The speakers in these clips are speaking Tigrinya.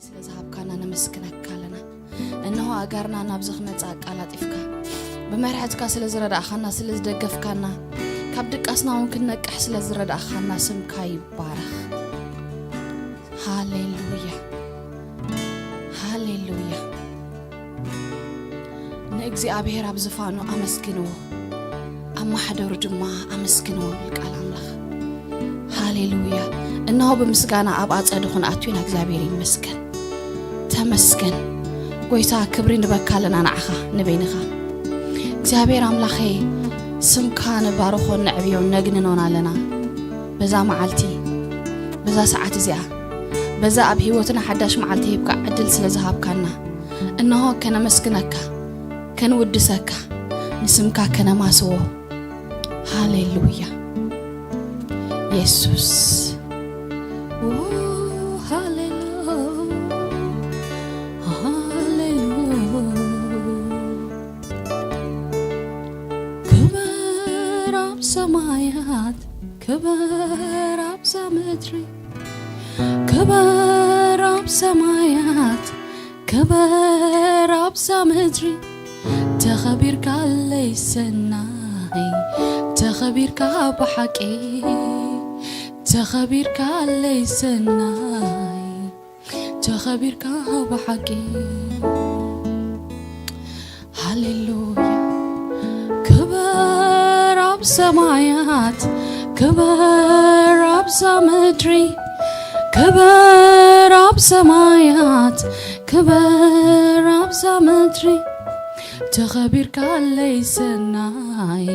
ስለ ዝሃብካና ነመስግነካ ኣለና። እነሆ ኣጋርና ናብዚ ክመጽእ ኣቃላጢፍካ፣ ብመርሐትካ ስለ ዝረዳእኻና፣ ስለ ዝደገፍካና፣ ካብ ድቃስና እውን ክንነቅሕ ስለ ዝረዳእኻና ስምካ ይባረኽ። ሃሌሉያ፣ ሃሌሉያ። ንእግዚኣብሔር ኣብ ዝፋኑ ኣመስግንዎ፣ ኣብ ማሕደሩ ድማ ኣመስግንዎ ይብል ቃል ኣምላኽ። ሃሌሉያ። እነሆ ብምስጋና ኣብ ኣጸዱ ክንኣቱ ኢና። እግዚኣብሔር ይመስገን። ተመስገን። ጎይታ ክብሪ ንበካ ኣለና ንዓኻ ንበይንኻ። እግዚኣብሔር ኣምላኸይ ስምካ ንባርኾን ነዕብዮን ነግንኖን ኣለና። በዛ መዓልቲ፣ በዛ ሰዓት እዚኣ፣ በዛ ኣብ ህይወትና ሓዳሽ መዓልቲ ሂብካ ዕድል ስለ ዝሃብካና፣ እነሆ ከነመስግነካ፣ ከንውድሰካ፣ ንስምካ ከነማስዎ። ሃሌሉያ የሱስ። ኦ፣ ሃሌሉ-፣ ሃሌሉ-፣ ክብር ኣብ ሰማያት፣ ክብር ኣብዛ ምድሪ፣ ክብር ኣብ ሰማያት፣ ክብር ኣብዛ ምድሪ። ተኸቢርካለይ ሰናይ፣ ተኸቢርካ ብሓቂ፣ ተኸቢርካለይ ሰናይ፣ ተኸቢርካ ብሓቂ። ሃሌሉያ። ክብር ኣብ ሰማያት፣ ክብር ኣብዛ ምድሪ፣ ክብር ኣብ ሰማያት፣ ክብር ኣብዛ ምድሪ። ተኸቢርካለይ ሰናይ፣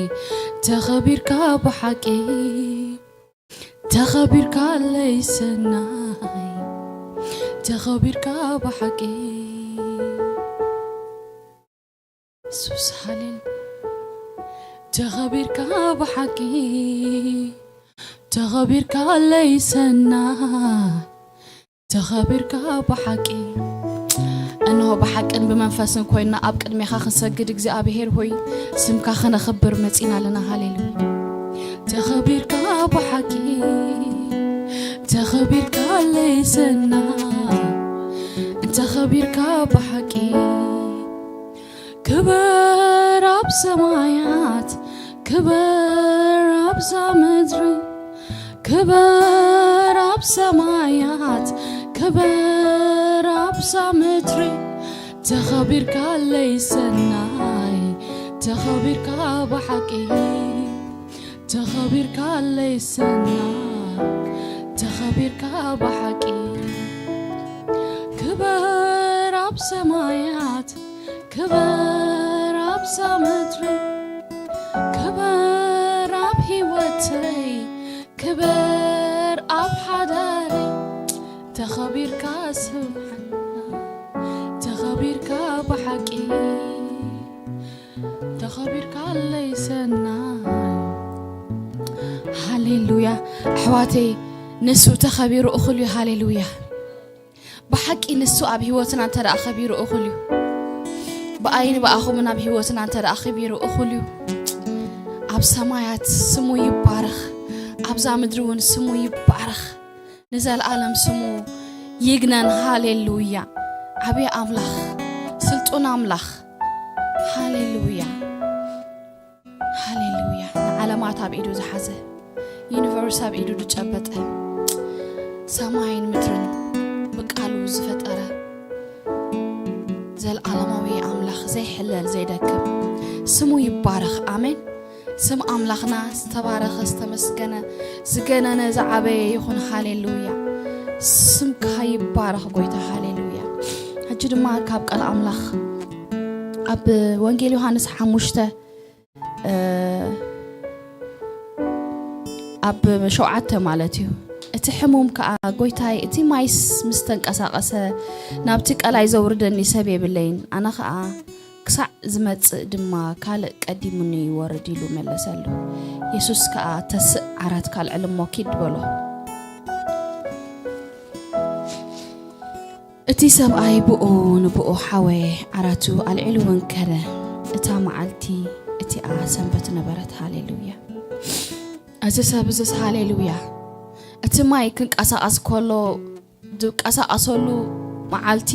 ተኸቢርካ ብሓቂ፣ ተኸቢርካለይ ሰናይ፣ ተኸቢርካ ብሓቂ። የሱስ ሃሌሉ-፣ ተኸቢርካ ብሓቂ፣ ተኸቢርካለይ ሰናይ፣ ተኸቢርካ ብሓቂ። እንሆ ብሓቅን ብመንፈስን ኮይንና ኣብ ቅድሜኻ ክንሰግድ፣ እግዚኣብሔር ሆይ፣ ስምካ ከነኽብር መጺና ኣለና። ሃሌሉያ። ተኸቢርካ ብሓቂ፣ ተኸቢርካለይ ሰናይ፣ ተኸቢርካ ብሓቂ። ክብር ኣብ ሰማያት፣ ክብር ኣብዛ ምድሪ፣ ክብር ኣብ ሰማያት፣ ክብር ኣብዛ ምድሪ። ተኸቢርካለይ ሰናይ፣ ተኸቢርካ ብሓቂ፣ ተኸቢርካለይ ሰናይ፣ ተኸቢርካ ብሓቂ። ክብር ኣብ ሰማያት፣ ክብር ኣብዛ ምድሪ፣ ክብር ኣብ ህይወተይ፣ ክብር ኣብ ሓዳረይ። ተኸቢርካ ስምዓና፣ ተኸቢርካ ብሓቂ፣ ተኸቢርካለይ ሰናይ። ሃሌሉያ። ኣሕዋተይ፣ ንሱ ተኸቢሩ እኹል እዩ። ሃሌሉያ። ብሓቂ ንሱ ኣብ ህይወትና እንተ ደኣ ኸቢሩ እኹል እዩ። ብኣይን ብኣኹምን ኣብ ህይወትና እንተ ደኣ ኸቢሩ እኹል እዩ። ኣብ ሰማያት ስሙ ይባረኽ፣ ኣብዛ ምድሪ እውን ስሙ ይባረኽ። ንዘለኣለም ስሙ ይግነን። ሃሌሉያ። ዓብዪ ኣምላኽ፣ ስልጡን ኣምላኽ። ሃሌሉያ፣ ሃሌሉያ። ንዓለማት ኣብ ኢዱ ዝሓዘ፣ ዩኒቨርስ ኣብ ኢዱ ዝጨበጠ፣ ሰማይን ምድርን ብቃሉ ዝፈጠረ፣ ዘልኣለማዊ ኣምላኽ ዘይሕለል ዘይደክም ስሙ ይባረኽ። ኣሜን። ስም ኣምላኽና ዝተባረኸ፣ ዝተመስገነ፣ ዝገነነ፣ ዝዓበየ ይኹን። ሃሌሉያ። ስምካ ይባረኽ ጎይታ። ሃሌሉያ። ሕጂ ድማ ካብ ቃል ኣምላኽ ኣብ ወንጌል ዮሃንስ ሓሙሽተ፣ እ፣ ኣብ ሸውዓተ ማለት እዩ። እቲ ሕሙም ከኣ፣ "ጎይታይ፣ እቲ ማይስ ምስ ተንቀሳቐሰ ናብቲ ቀላይ ዘውርደኒ ሰብ የብለይን። ኣነ ኸኣ ክሳዕ ዝመጽእ ድማ ካልእ ቀዲሙኒ ይወርድ" ኢሉ መለሰሉ። የሱስ ከኣ፣ "ተስእ፣ ዓራትካ ኣልዕል እሞ ኪድ" በሎ። እቲ ሰብኣይ ብኡ ንብኡ ሓወየ፣ ዓራቱ ኣልዒሉ እውን ከደ። እታ መዓልቲ እቲኣ ሰንበት ነበረት። ሃሌሉያ። እዚ ሰብ እዚስ፣ ሃሌሉያ፣ እቲ ማይ ክንቀሳቐስ ከሎ ዝቀሳቐሰሉ መዓልቲ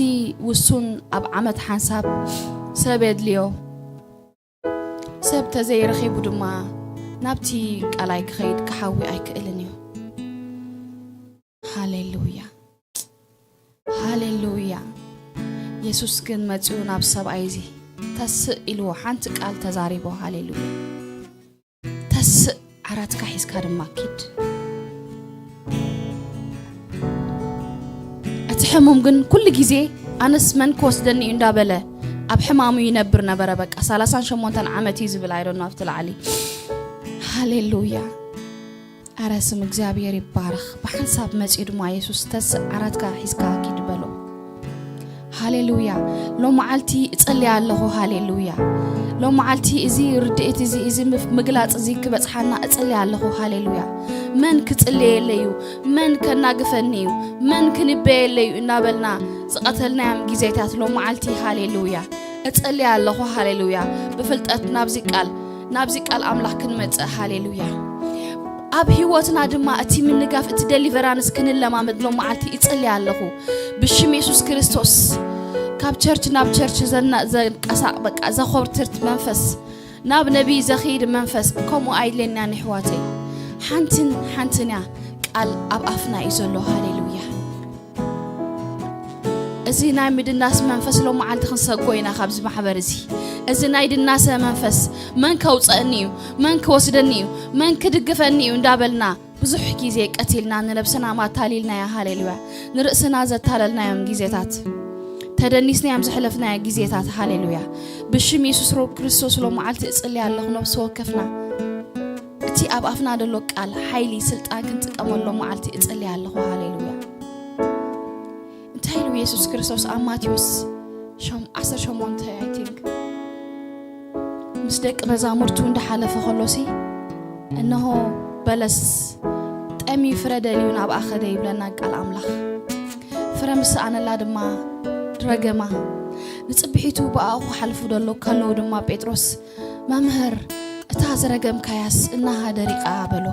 ውሱን ኣብ ዓመት ሓንሳብ ሰብ የድልዮ። ሰብ ተዘይረኺቡ ድማ ናብቲ ቃላይ ክኸይድ ክሓዊ ኣይክእልን እዩ። ሃሌሉያ፣ ሃሌሉያ። የሱስ ግን መጺኡ ናብ ሰብኣይ እዚ ተስእ ኢልዎ፣ ሓንቲ ቃል ተዛሪቦ። ሃሌሉያ። ተስእ፣ ዓራትካ ሒዝካ ድማ ኪድ። እቲ ሕሙም ግን ኩሉ ግዜ ኣነስ መን ክወስደኒ እዩ እንዳበለ ኣብ ሕማሙ ይነብር ነበረ። በቃ ሰላሳን ሸሞንተን ዓመት እዩ ዝብል ኣይደኖ ኣብቲ ላዕሊ። ሃሌሉያ። ኣረ ስም እግዚኣብሔር ይባረኽ። ብሓንሳብ መጺኡ ድማ የሱስ ተስእ፣ ዓራትካ ሒዝካ ኪድ በሎ። ሃሌሉያ። ሎመዓልቲ እጸልያ ኣለኹ። ሃሌሉያ። ሎመዓልቲ እዚ ርድእት እዚ፣ እዚ ምፍ-፣ ምግላጽ እዚ ክበጽሓና እጸልያ ኣለኹ። ሃሌሉያ። መን ክጽልየለይ እዩ? መን ከናግፈኒ እዩ? መን ክንበየለይ እዩ? እናበልና ዝቐተልናዮም ግዜታት ሎመዓልቲ። ሃሌሉያ። እጸልያ ኣለኹ። ሃሌሉያ። ብፍልጠት ናብዚ ቃል፣ ናብዚ ቃል ኣምላኽ ክንመጽእ። ሃሌሉያ። ኣብ ህይወትና ድማ እቲ ምንጋፍ፣ እቲ ደሊቨራንስ ክንለማመድ ሎመዓልቲ እጸልያ ኣለኹ። ብሽም የሱስ ክርስቶስ ካብ ቸርች ናብ ቸርች ዘና-፣ ዘንቀሳቕ፣ በቃ ዘኾርትርት መንፈስ፣ ናብ ነቢይ ዘኽይድ መንፈስ ከምኡ ኣይድለናን ኣሕዋተይ። ሓንትን ሓንትን እያ ቃል ኣብ ኣፍና እዩ ዘሎ። ሃሌሉያ። እዚ ናይ ምድናስ መንፈስ ሎመዓልቲ ክንሰጎ ኢና ካብዚ ማሕበር እዚ። እዚ ናይ ድናሰ መንፈስ መን ከውፀእኒ እዩ? መን ክወስደኒ እዩ? መን ክድግፈኒ እዩ? እንዳበልና ብዙሕ ግዜ ቀቲልና ንነብስና ማታሊልናያ። ሃሌሉያ። ንርእስና ዘታለልናዮም ግዜታት፣ ተደኒስናዮም ዘሕለፍናዮ ግዜታት። ሃሌሉያ። ብሽም የሱስ ሮ-፣ ክርስቶስ ሎመዓልቲ እጽልይ ኣለኹ። ነብሲ ወከፍና እቲ ኣብ ኣፍና ዘሎ ቃል ሓይሊ፣ ስልጣን ክንጥቀመሉ ሎመዓልቲ እጽልይ ኣለኹ። ሃሌሉያ። እንታይ ኢሉ የሱስ ክርስቶስ ኣብ ማቴዎስ ሸም-፣ ዓሰርተ ሸሞንተ፣ I think፣ ምስ ደቂ መዛሙርቱ እንዳሓለፈ ከሎሲ፣ "እነሆ በለስ ጠምዩ ፍረ ደልዩ ናብኣ ኸደ" ይብለና ቃል ኣምላኽ። ፍረ ምስ ሰኣነላ ድማ ረገማ። ንጽብሒቱ ብኣኡ ክሓልፉ ደሎ ከለዉ ድማ ጴጥሮስ፣ "መምህር፣ እታ ዝረገምካያስ እነሃ ደሪቓ" በሎ።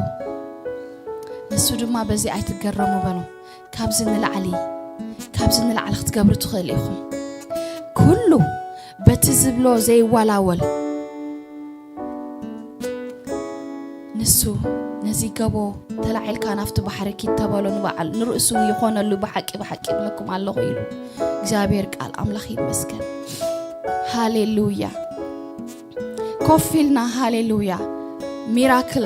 ንሱ ድማ፣ "በዚ ኣይትገረሙ" በሎ። ካብዚ ንላዕሊ፣ ካብዚ ንላዕሊ ክትገብሩ ትኽእሉ ኢኹም። ኩሉ በቲ ዝብሎ ዘይዋላወል፣ ንሱ ነዚ ገቦ ተላዒልካ ናብቲ ባሕሪ ኪድ ተበሎ፣ ንበዓል ንርእሱ ይኾነሉ። ብሓቂ፣ ብሓቂ እብለኩም ኣለኹ ኢሉ። እግዚኣብሔር ቃል ኣምላኽ ይመስገን። ሃሌሉያ። ኮፍ ኢልና፣ ሃሌሉያ፣ ሚራክል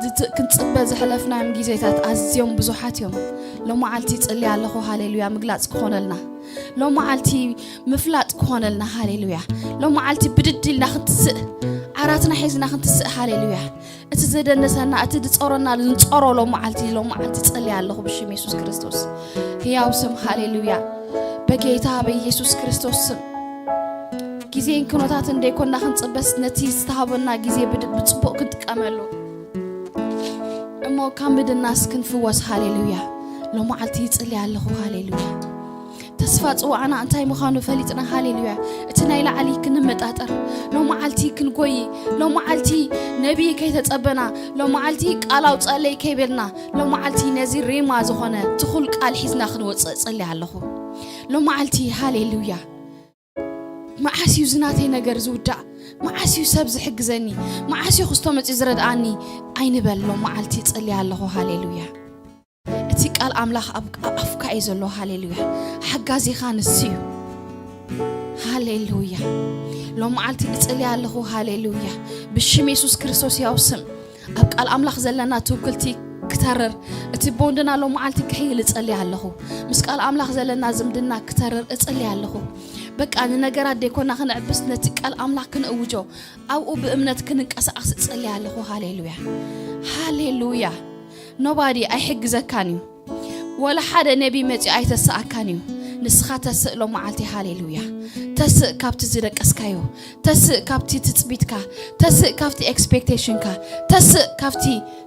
ዝት-፣ ክንጽበ ዝሕለፍናዮም ግዜታት ኣዝዮም ብዙሓት እዮም። ሎመዓልቲ ይጽሊ ኣለኹ፣ ሃሌሉያ፣ ምግላጽ ክኾነልና። ሎመዓልቲ ምፍላጥ ክኾነልና፣ ሃሌሉያ። ሎመዓልቲ ብድድ ኢልና ክንትስእ፣ ዓራትና ሒዝና ክንትስእ፣ ሃሌሉያ። እቲ ዘደነሰና፣ እቲ ዝጾረና፣ ዝንጾሮ ሎመዓልቲ፣ ሎመዓልቲ ጸልየ ኣለኹ ብሽም የሱስ ክርስቶስ። ህያው ስም፣ ሃሌሉያ። በጌታ በኢየሱስ ክርስቶስ ስም። ግዜን ኩነታትን ደይኮና ክንጽበስ፣ ነቲ ዝተሃበና ግዜ ብድ-፣ ብጽቡቕ ክንጥቀመሉ። እሞ ካብ ምድናስ ክንፍወስ፣ ሃሌሉያ። ሎመዓልቲ ይጽልየ ኣለኹ፣ ሃሌሉያ። ተስፋ ጽዋዕና እንታይ ምዃኑ ፈሊጥና፣ ሃሌሉያ። እቲ ናይ ላዕሊ ክንመጣጠር፣ ሎመዓልቲ ክንጎይ፣ ሎመዓልቲ ነቢይ ከይተጸበና፣ ሎመዓልቲ ቃል ኣውጸለይ ከይበልና፣ ሎመዓልቲ ነዚ ሬማ ዝኾነ ትኹል ቃል ሒዝና ክንወጽእ እጸሊ ኣለኹ። ሎመዓልቲ፣ ሃሌሉያ። መዓስ እዩ እዚ ናተይ ነገር ዝውዳእ? መዓስ እዩ ሰብ ዝሕግዘኒ? መዓስ እዩ ክስቶ መጺኡ ዝረድኣኒ? ኣይንበል፣ ሎመዓልቲ እጸሊ ኣለኹ፣ ሃሌሉያ። እቲ ቃል ኣምላኽ ኣብ፣ ኣብ ኣፍካ እዩ ዘሎ። ሃሌሉያ። ሓጋዚኻ ንሱ እዩ። ሃሌሉያ። ሎመዓልቲ እጽሊ ኣለኹ። ሃሌሉያ። ብሽም የሱስ ክርስቶስ ያው ስም ኣብ ቃል ኣምላኽ ዘለና ትውክልቲ ክተርር፣ እቲ ቦንድና ሎመዓልቲ ክሕይል እጸሊ ኣለኹ። ምስ ቃል ኣምላኽ ዘለና ዝምድና ክተርር እጸሊ ኣለኹ። በቃ ንነገራት ደይኮና ክነዕብስ፣ ነቲ ቃል ኣምላኽ ክንእውጆ፣ ኣብኡ ብእምነት ክንንቀሳቐስ እጸሊ ኣለኹ። ሃሌሉያ። ሃሌሉያ። ኖባዲ ኣይሕግዘካን እዩ። ወላ ሓደ ነቢ መጺኡ ኣይተስኣካን እዩ። ንስኻ ተስእ ሎመዓልቲ፣ ሃሌሉያ። ተስእ ካብቲ ዝደቀስካዮ፣ ተስእ ካብቲ ትጽቢትካ፣ ተስእ ካብቲ ኤክስፔክቴሽንካ፣ ተስእ ካብቲ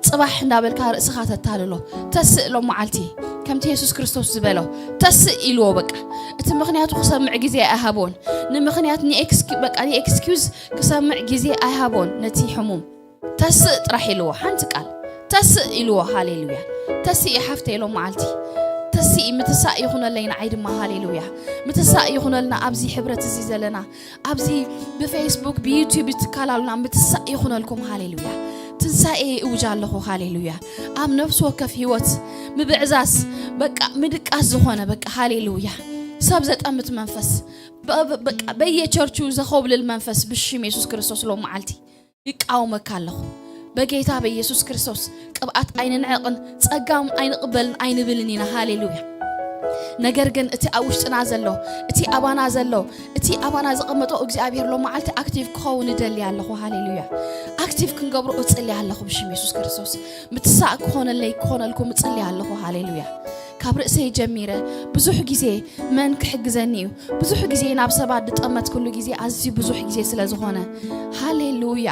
ጽባሕ እንዳበልካ ርእስኻ ተታልሎ። ተስእ ሎመዓልቲ፣ ከምቲ የሱስ ክርስቶስ ዝበሎ፣ ተስእ ኢልዎ በቃ። እቲ ምኽንያቱ ክሰምዕ ግዜ ኣይሃቦን። ንምኽንያት ንኤክስኪ-፣ በቃ ንኤክስኪውዝ ክሰምዕ ግዜ ኣይሃቦን ነቲ ሕሙም። ተስእ ጥራሕ ኢልዎ፣ ሓንቲ ቃል ተስእ ኢልዎ። ሃሌሉያ። ተስእ ሓፍተይ ሎመዓልቲ። ተስ እቲ ምትሳእ ይኹነለይ ንዓይ ድማ። ሃሌሉያ። ምትሳእ ይኹነልና ኣብዚ ሕብረት እዚ ዘለና፣ ኣብዚ ብፌስቡክ ብዩቲዩብ ትከላሉና ምትሳእ ይኹነልኩም። ሃሌሉያ። ትንሳኤ እውጅ ኣለኹ። ሃሌሉያ። ኣብ ነፍሲ ወከፍ ህይወት ምብዕዛዝ፣ በቃ ምድቃስ ዝኾነ፣ በቃ ሃሌሉያ፣ ሰብ ዘጠምት መንፈስ፣ በ- በቃ በየቸርቹ ዘኾብልል መንፈስ ብሽም የሱስ ክርስቶስ ሎም መዓልቲ ይቃወመካ ኣለኹ። በጌታ በኢየሱስ ክርስቶስ ቅብኣት ኣይንንዕቕን፣ ጸጋም ኣይንቕበልን ኣይንብልን ኢና። ሃሌሉያ። ነገር ግን እቲ ኣብ ውሽጥና ዘሎ፣ እቲ ኣባና ዘሎ፣ እቲ ኣባና ዘቐመጦ እግዚኣብሔር ሎም መዓልቲ ኣክቲቭ ክኸውን እደሊ ኣለኹ። ሃሌሉያ። ኣክቲቭ ክንገብሮ እጽሊ ኣለኹ ብሽም የሱስ ክርስቶስ። ምትሳእ ክኾነለይ ክኾነልኩም እጽሊ ኣለኹ። ሃሌሉያ። ካብ ርእሰይ ጀሚረ ብዙሕ ግዜ መን ክሕግዘኒ እዩ? ብዙሕ ግዜ ናብ ሰባት ዝጠመትኩሉ ግዜ ኣዝዩ ብዙሕ ግዜ ስለ ዝኾነ። ሃሌሉያ።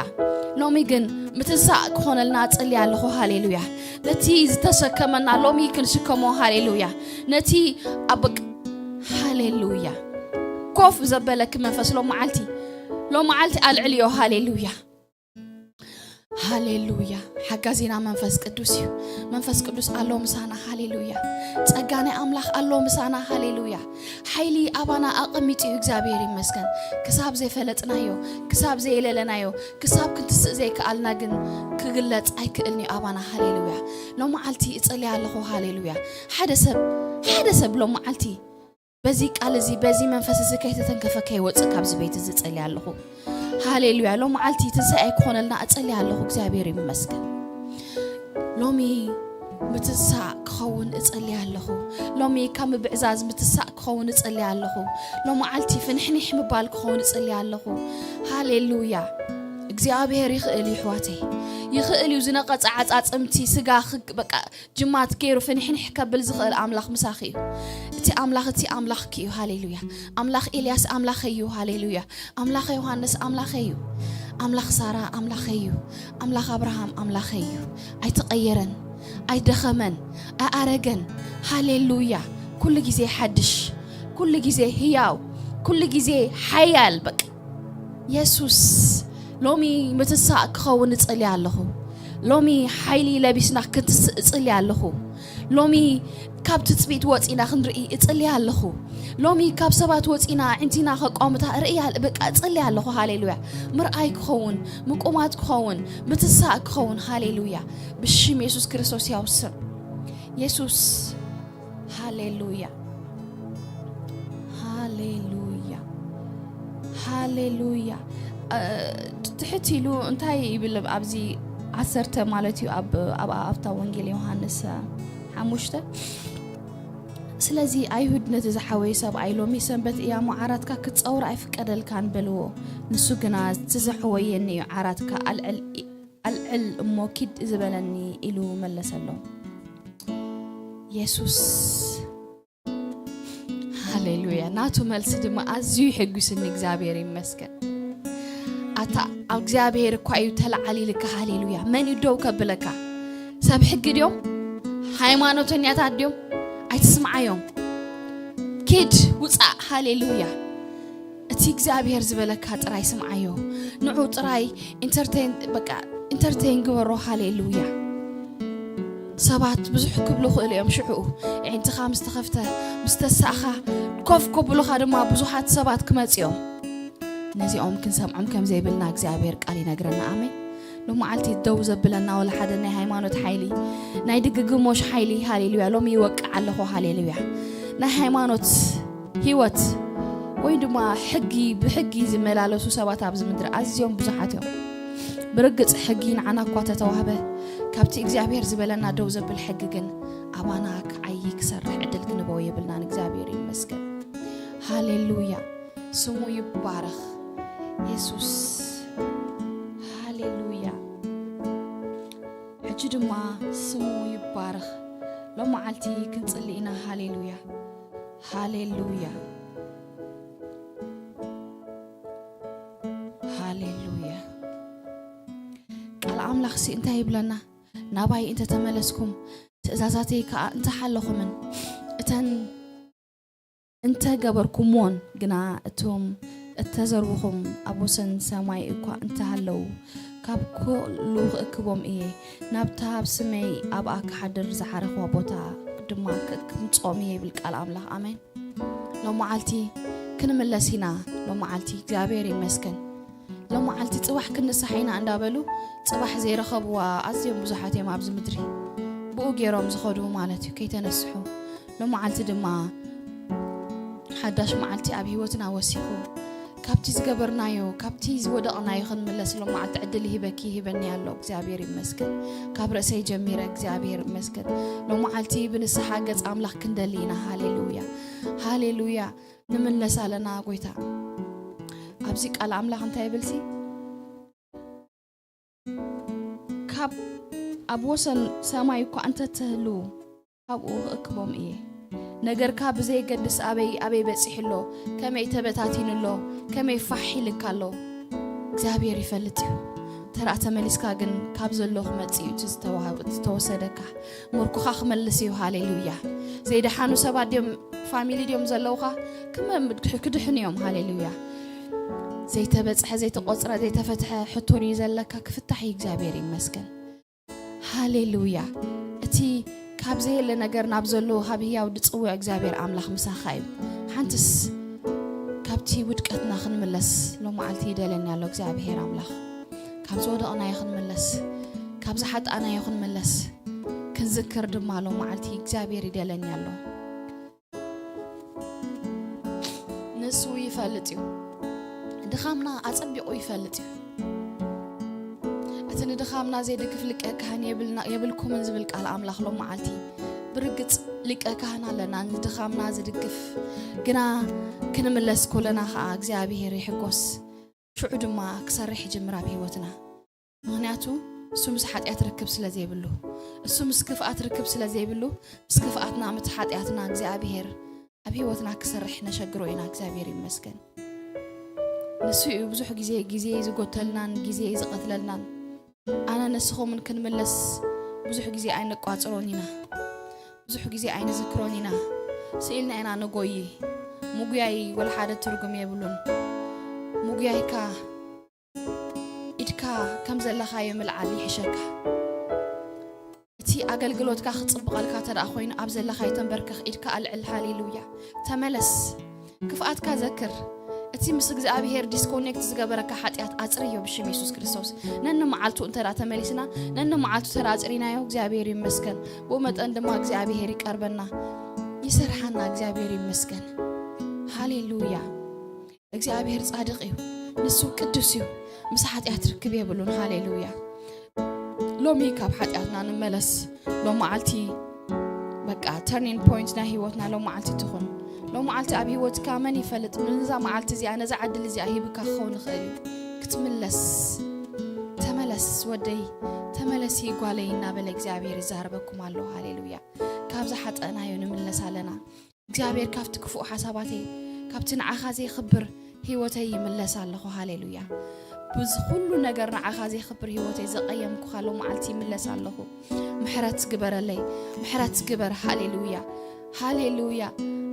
ሎሚ ግን ምትሳእ ክኾነልና እጽሊ ኣለኹ። ሃሌሉያ። ነቲ ዝተሸከመና ሎሚ ክንሽከሞ። ሃሌሉያ። ነቲ ኣብ ሃሌሉያ። ኮፍ ዘበለኪ መንፈስ ሎም መዓልቲ፣ ሎም መዓልቲ ኣልዕልዮ። ሃሌሉያ። ሃሌሉያ። ሓጋዚና መንፈስ ቅዱስ እዩ። መንፈስ ቅዱስ ኣሎ ምሳና። ሃሌሉያ። ጸጋ ናይ ኣምላኽ ኣሎ ምሳና። ሃሌሉያ። ሓይሊ ኣባና ኣቐሚጡ እዩ። እግዚኣብሔር ይመስገን። ክሳብ ዘይፈለጥናዮ፣ ክሳብ ዘየለለናዮ፣ ክሳብ ክንትስእ ዘይከኣልና ግን ክግለጽ ኣይክእልን እዩ ኣባና። ሃሌሉያ። ሎም መዓልቲ እጸልይ ኣለኹ። ሃሌሉያ። ሓደ ሰብ፣ ሓደ ሰብ ሎም መዓልቲ በዚ ቃል እዚ፣ በዚ መንፈስ እዚ ከይተተንከፈ ከይወጽእ ካብዚ ቤት እዚ እጸልይ ኣለኹ። ሃሌሉያ። ሎም መዓልቲ ትንሳኤ ክኾነልና እጸልይ ኣለኹ። እግዚኣብሔር ይመስገን። ሎሚ ምትንሳእ ክኸውን እጸልይ ኣለኹ። ሎሚ ካብ ምብዕዛዝ ምትሳእ ክኸውን እጸልይ ኣለኹ። ሎም መዓልቲ ፍንሕኒሕ ምባል ክኸውን እጸልይ ኣለኹ። ሃሌሉያ። እግዚኣብሔር ይኽእል እዩ፣ ኣሕዋተይ። ይኽእል እዩ። ዝነቐጸ ዓጻጽምቲ ስጋ ክግ-፣ በቃ ጅማት ገይሩ ፍንሕንሕ ከብል ዝኽእል ኣምላኽ ምሳኺ እዩ። እቲ ኣምላኽ፣ እቲ ኣምላኽኪ እዩ። ሃሌሉያ። ኣምላኽ ኤልያስ ኣምላኸይ እዩ። ሃሌሉያ። ኣምላኽ ዮሃንስ ኣምላኸይ እዩ። ኣምላኽ ሳራ ኣምላኸይ እዩ። ኣምላኽ ኣብርሃም ኣምላኸይ እዩ። ኣይተቐየረን፣ ኣይደኸመን፣ ኣይኣረገን። ሃሌሉያ። ኩሉ ግዜ ሓድሽ፣ ኩሉ ግዜ ህያው፣ ኩሉ ግዜ ሓያል። በቃ የሱስ፣ ሎሚ ምትሳእ ክኸውን እጽሊ ኣለኹ። ሎሚ ሓይሊ ለቢስና ክንትስእ እጽሊ ኣለኹ። ሎሚ ካብ ትጽቢት ወጺና ክንርኢ እጽሊ ኣለኹ። ሎሚ ካብ ሰባት ወጺና ኣዒንቲና ከቋምታ ርእያ፣ በቃ እጽሊ ኣለኹ። ሃሌሉያ። ምርኣይ ክኸውን፣ ምቁማት ክኸውን፣ ምትሳእ ክኸውን። ሃሌሉያ። ብሽም የሱስ ክርስቶስ ያው ስም። የሱስ። ሃሌሉያ። ሃሌሉያ። ሃሌሉያ። እ፣ ትሕት ኢሉ እንታይ ይብል ኣብዚ ዓሰርተ ማለት እዩ፣ ኣብ፣ ኣብ፣ ኣብታ ወንጌል ዮሃንስ፣ እ፣ ሓሙሽተ፣ ስለዚ ኣይሁድ ነቲ ዝሓወየ ሰብኣይ፣ "ሎሚ ሰንበት እያ እሞ ዓራትካ ክትጸውር ኣይፍቀደልካን" በልዎ። ንሱ ግና፣ "እቲ ዝሕወየኒ እዩ፣ ዓራትካ ኣልዕል፣ ኣልዕል እሞ ኪድ ዝበለኒ" ኢሉ መለሰሎም። የሱስ። ሃሌሉያ። ናቱ መልሲ ድማ ኣዝዩ ይሕጉስኒ። እግዚኣብሔር ይመስገን። ኣታ ኣብ እግዚኣብሔር እኳ እዩ ተለዓሊልካ። ሃሌሉያ። መን እዩ ደው ከብለካ? ሰብ ሕጊ ድዮም? ሃይማኖተኛታት ድዮም? ኣይትስምዓዮም። ኪድ፣ ውጻእ። ሃሌሉያ። እቲ እግዚኣብሔር ዝበለካ ጥራይ ስምዓዮ። ንዑ ጥራይ ኢንተርቴን፣ በቃ ኢንተርቴን ግበሮ። ሃሌሉያ። ሰባት ብዙሕ ክብሉ ክእሉ እዮም። ሽዕኡ ኣዒንትኻ ምስ ተኸፍተ፣ ምስ ተሳእኻ፣ ኮፍ ከብሉኻ ድማ ብዙሓት ሰባት ክመጽኡ እዮም። ነዚኦም ክንሰምዖም ከም ዘይብልና እግዚኣብሔር ቃል ይነግረና። ኣሜን። ሎመዓልቲ ደው ዘብለና ወላ ሓደ ናይ ሃይማኖት ሓይሊ፣ ናይ ድግግሞሽ ሓይሊ፣ ሃሌሉያ፣ ሎሚ ይወቅዕ ኣለኹ። ሃሌሉያ። ናይ ሃይማኖት ህይወት ወይ ድማ ሕጊ፣ ብሕጊ ዝመላለሱ ሰባት ኣብዚ ምድሪ ኣዝዮም ብዙሓት እዮም። ብርግጽ ሕጊ ንዓና እኳ ተተዋህበ፣ ካብቲ እግዚኣብሔር ዝበለና ደው ዘብል ሕጊ ግን ኣባና ክዓዪ ክሰርሕ ዕድል ክንህቦ የብልናን። እግዚኣብሔር ይመስገን። ሃሌሉያ። ስሙ ይባረኽ የሱስ። ሃሌሉያ። ሕጂ ድማ ስሙ ይባረኽ። ሎመዓልቲ ክንጽሊ ኢና። ሃሌሉያ። ሃሌሉያ። ሃሌሉያ። ቃል ኣምላኽሲ እንታይ ይብለና? "ናባይ እንተ ተመለስኩም፣ ትእዛዛተይ ከኣ እንተ ሓለኹምን፣ እተን እንተ ገበርኩምዎን ግና፣ እቶም እተዘርብኹም ኣብ ወሰን ሰማይ እኳ እንተ ሃለዉ፣ ካብ ኩሉ ክእክቦም እየ። ናብታ ኣብ ስመይ ኣብኣ ክሓድር ዝሓረኽዋ ቦታ ድማ ክ- ክምፅኦም እየ ይብል ቃል ኣምላኽ። ኣሜን። ሎመዓልቲ ክንምለስ ኢና። ሎመዓልቲ እግዚኣብሔር ይመስገን። ሎመዓልቲ ፅባሕ ክንንሳሕ ኢና እንዳበሉ ፅባሕ ዘይረኸብዋ ኣዝዮም ብዙሓት እዮም ኣብዚ ምድሪ። ብኡ ገይሮም ዝኸዱ ማለት እዩ፣ ከይተነስሑ። ሎመዓልቲ ድማ ሓዳሽ መዓልቲ ኣብ ህይወትና ወሲኹ ካብቲ ዝገበርናዮ ካብቲ ዝወደቕናዮ ክንምለስ ሎመዓልቲ ዕድል ይህበኪ ይህበኒ ኣሎ። እግዚኣብሔር ይመስገን። ካብ ርእሰይ ጀሚረ እግዚኣብሔር ይመስገን። ሎመዓልቲ ብንስሓ ገጽ ኣምላኽ ክንደሊ ኢና። ሃሌሉያ፣ ሃሌሉያ። ንምለስ ኣለና ጎይታ። ኣብዚ ቃል ኣምላኽ እንታይ ይብልሲ? ካብ ኣብ ወሰን ሰማይ እኳ እንተትህልዉ ካብኡ ክእክቦም እየ። ነገርካ ብዘየገድስ ኣበይ ኣበይ በጺሑ ኣሎ፣ ከመይ ተበታቲኑ ኣሎ፣ ከመይ ፋሕ ኢልካ ኣሎ እግዚኣብሔር ይፈልጥ እዩ። ተራ ተመሊስካ ግን ካብ ዘሎ ክመጽእ እዩ እቲ ዝተዋህብ- እቲ ዝተወሰደካ ምርኮኻ ክመልስ እዩ። ሃሌሉያ። ዘይደሓኑ ሰባት ድዮም ፋሚሊ ድዮም ዘለውኻ ክመ- ክድሕኑ እዮም። ሃሌሉያ። ዘይተበጽሐ ዘይተቆጽረ ዘይተፈትሐ ሕቶን እዩ ዘለካ ክፍታሕ እዩ። እግዚኣብሔር ይመስገን። ሃሌሉያ። እቲ ካብ ዘየለ ነገር ናብ ዘሎ ካብ ህያው ድጽውዕ እግዚኣብሔር ኣምላኽ ምሳኻ እዩ። ሓንትስ ካብቲ ውድቀትና ክንምለስ ሎመዓልቲ ይደለኒ ኣሎ እግዚኣብሔር ኣምላኽ። ካብ ዝወደቕናዮ ክንምለስ፣ ካብ ዝሓጣናዮ ክንምለስ ክንዝክር ድማ ሎመዓልቲ እግዚኣብሔር ይደለኒ ኣሎ። ንሱ ይፈልጥ እዩ። ድኻምና ኣጸቢቑ ይፈልጥ እዩ። እቲ ንድኻምና ዜድግፍ ሊቀ ካህን የብልና- የብልኩምን ዝብል ቃል ኣምላኽ ሎም መዓልቲ። ብርግጽ ሊቀ ካህን ኣለና ንድኻምና ዝድግፍ። ግና ክንምለስ ኮለና ኸኣ እግዚኣብሔር ይሕጎስ። ሽዑ ድማ ክሰርሕ ይጅምር ኣብ ህይወትና። ምኽንያቱ እሱ ምስ ሓጢኣት ርክብ ስለ ዘይብሉ፣ እሱ ምስ ክፍኣት ርክብ ስለ ዘይብሉ፣ ምስ ክፍኣትና ምስ ሓጢኣትና እግዚኣብሔር ኣብ ህይወትና ክሰርሕ ነሸግሮ ኢና። እግዚኣብሔር ይመስገን። ንሱ እዩ ብዙሕ ግዜ ግዜ ዝጎተልናን ግዜ ዝቐትለልናን። ኣነ ንስኹምን ክንምለስ ብዙሕ ግዜ ኣይንቋጽሮን ኢና፣ ብዙሕ ግዜ ኣይንዝክሮን ኢና። ስኢልና ኢና ንጎይ። ምጉያይ ወላ ሓደ ትርጉም የብሉን። ምጉያይካ ኢድካ ከም ዘለኻዮ ምልዓል ይሕሸካ። እቲ ኣገልግሎትካ ክጽብቐልካ ተደኣ ኮይኑ ኣብ ዘለኻዮ ተንበርከኽ ኢድካ ኣልዕል። ሃሌሉያ። ተመለስ። ክፍኣትካ ዘክር። እቲ ምስ እግዚኣብሔር ዲስኮኔክት ዝገበረካ ሓጢኣት ኣጽርዮ ብሽም የሱስ ክርስቶስ። ነኒ መዓልቱ እንተ ደኣ ተመሊስና ነኒ መዓልቱ ተደኣ ኣጽሪናዮ እግዚኣብሔር ይመስገን። ብኡ መጠን ድማ እግዚኣብሔር ይቀርበና ይሰርሓና። እግዚኣብሔር ይመስገን። ሃሌሉያ። እግዚኣብሔር ጻድቕ እዩ። ንሱ ቅዱስ እዩ። ምስ ሓጢኣት ርክብ የብሉን። ሃሌሉያ። ሎሚ ካብ ሓጢኣትና ንመለስ። ሎም መዓልቲ በቃ ተርኒንግ ፖይንት ናይ ህይወትና ሎም መዓልቲ ትኹን። ሎም መዓልቲ ኣብ ህይወትካ መን ይፈልጥ ነዛ መዓልቲ እዚኣ ነዛ ዕድል እዚኣ ሂብካ ክኸውን ይኽእል እዩ ክትምለስ። ተመለስ ወደይ፣ ተመለሲ ጓለይ እናበለ እግዚኣብሔር ይዛረበኩም ኣሎ። ሃሌሉያ። ካብ ዝሓጠእናዮ ንምለስ ኣለና። እግዚኣብሔር ካብቲ ክፉእ ሓሳባተይ ካብቲ ንዓኻ ዘይኽብር ህይወተይ ይምለስ ኣለኹ። ሃሌሉያ። ብዚ ኩሉ ነገር ንዓኻ ዘይኽብር ህይወተይ ዘቐየምኩኻ ሎም መዓልቲ ይምለስ ኣለኹ። ምሕረት ግበረለይ፣ ምሕረት ግበር። ሃሌሉያ፣ ሃሌሉያ።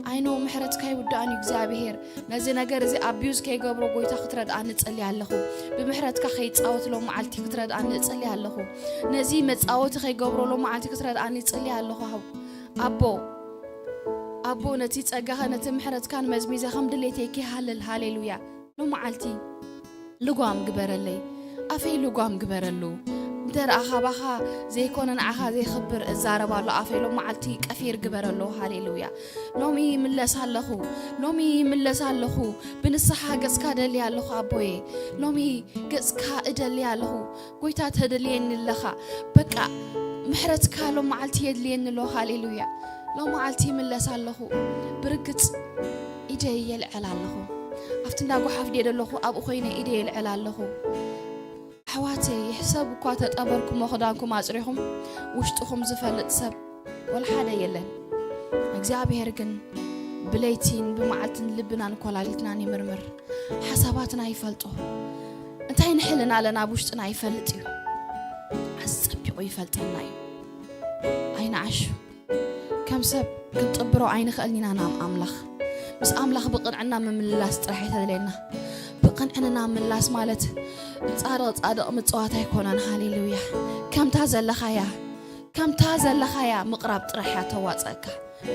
ኣይኖ ምሕረትካ ይውዳእን እዩ እግዚኣብሔር። ነዚ ነገር እዚ ኣቢዩዝ ከይገብሮ ጎይታ ክትረድኣኒ እጸሊ ኣለኹ። ብምሕረትካ ከይጻወት ሎም መዓልቲ ክትረድኣኒ እጸሊ ኣለኹ። ነዚ መጻወቲ ከይገብሮ ሎም መዓልቲ ክትረድኣኒ እጸሊ ኣለኹ። ኣቦ ኣቦ ነቲ ጸጋኻ ነቲ ምሕረትካን መዝሚዘ ከም ድሌተይ ከይሃልል። ሃሌሉያ። ሎም መዓልቲ ልጓም ግበረለይ። ኣፈይ ልጓም ግበረሉ። እንተ ደኣ ካባኻ ዘይኮነ ንዓኻ ዘይኽብር እዛረብ ኣሎ ኣፈይ ሎም መዓልቲ ቀፊር ግበረሉ። ሃሌሉያ። ሎሚ ይምለስ ኣለኹ። ሎሚ ይምለስ ኣለኹ። ብንስሓ ገጽካ ደሊ ኣለኹ ኣቦየ። ሎሚ ገጽካ እደሊ ኣለኹ። ጎይታ ተደልየኒ ኣለኻ። በቃ ምሕረትካ ሎም መዓልቲ የድልየኒ ኣሎ። ሃሌሉያ። ሎም መዓልቲ ይምለስ ኣለኹ። ብርግጽ ኢደይ የልዕል ኣለኹ። ኣብቲ እንዳ ጓሓፍ ድየ ዘለኹ ኣብኡ ኮይነ ኢደይ የልዕል ኣለኹ። ኣሕዋተይ ሕሰብ እኳ ተጠበርኩሞ ክዳንኩም ኣጽሪኹም ውሽጥኹም ዝፈልጥ ሰብ ወላ ሓደ የለን። እግዚኣብሔር ግን ብለይቲን ብመዓልትን ልብናን ኮላሊትናን ይምርምር። ሓሳባትና ይፈልጦ። እንታይ ንሕልና ኣለና ኣብ ውሽጥና ይፈልጥ እዩ። ኣጸቢቑ ይፈልጠና እዩ። ኣይንዓሹ። ከም ሰብ ክንጥብሮ ኣይንኽእልን ኢና ናብ ኣምላኽ። ምስ ኣምላኽ ብቕንዕና ምምልላስ ጥራሕ እዩ ተደልየና። ብቕንዕና ምምላስ ማለት ጻድቕ ጻድቕ ምጽዋት ኣይኮነን። ሃሌሉያ። ከምታ ዘለኻያ ከምታ ዘለኻያ ምቕራብ ጥራሕ እያ ተዋጸእካ።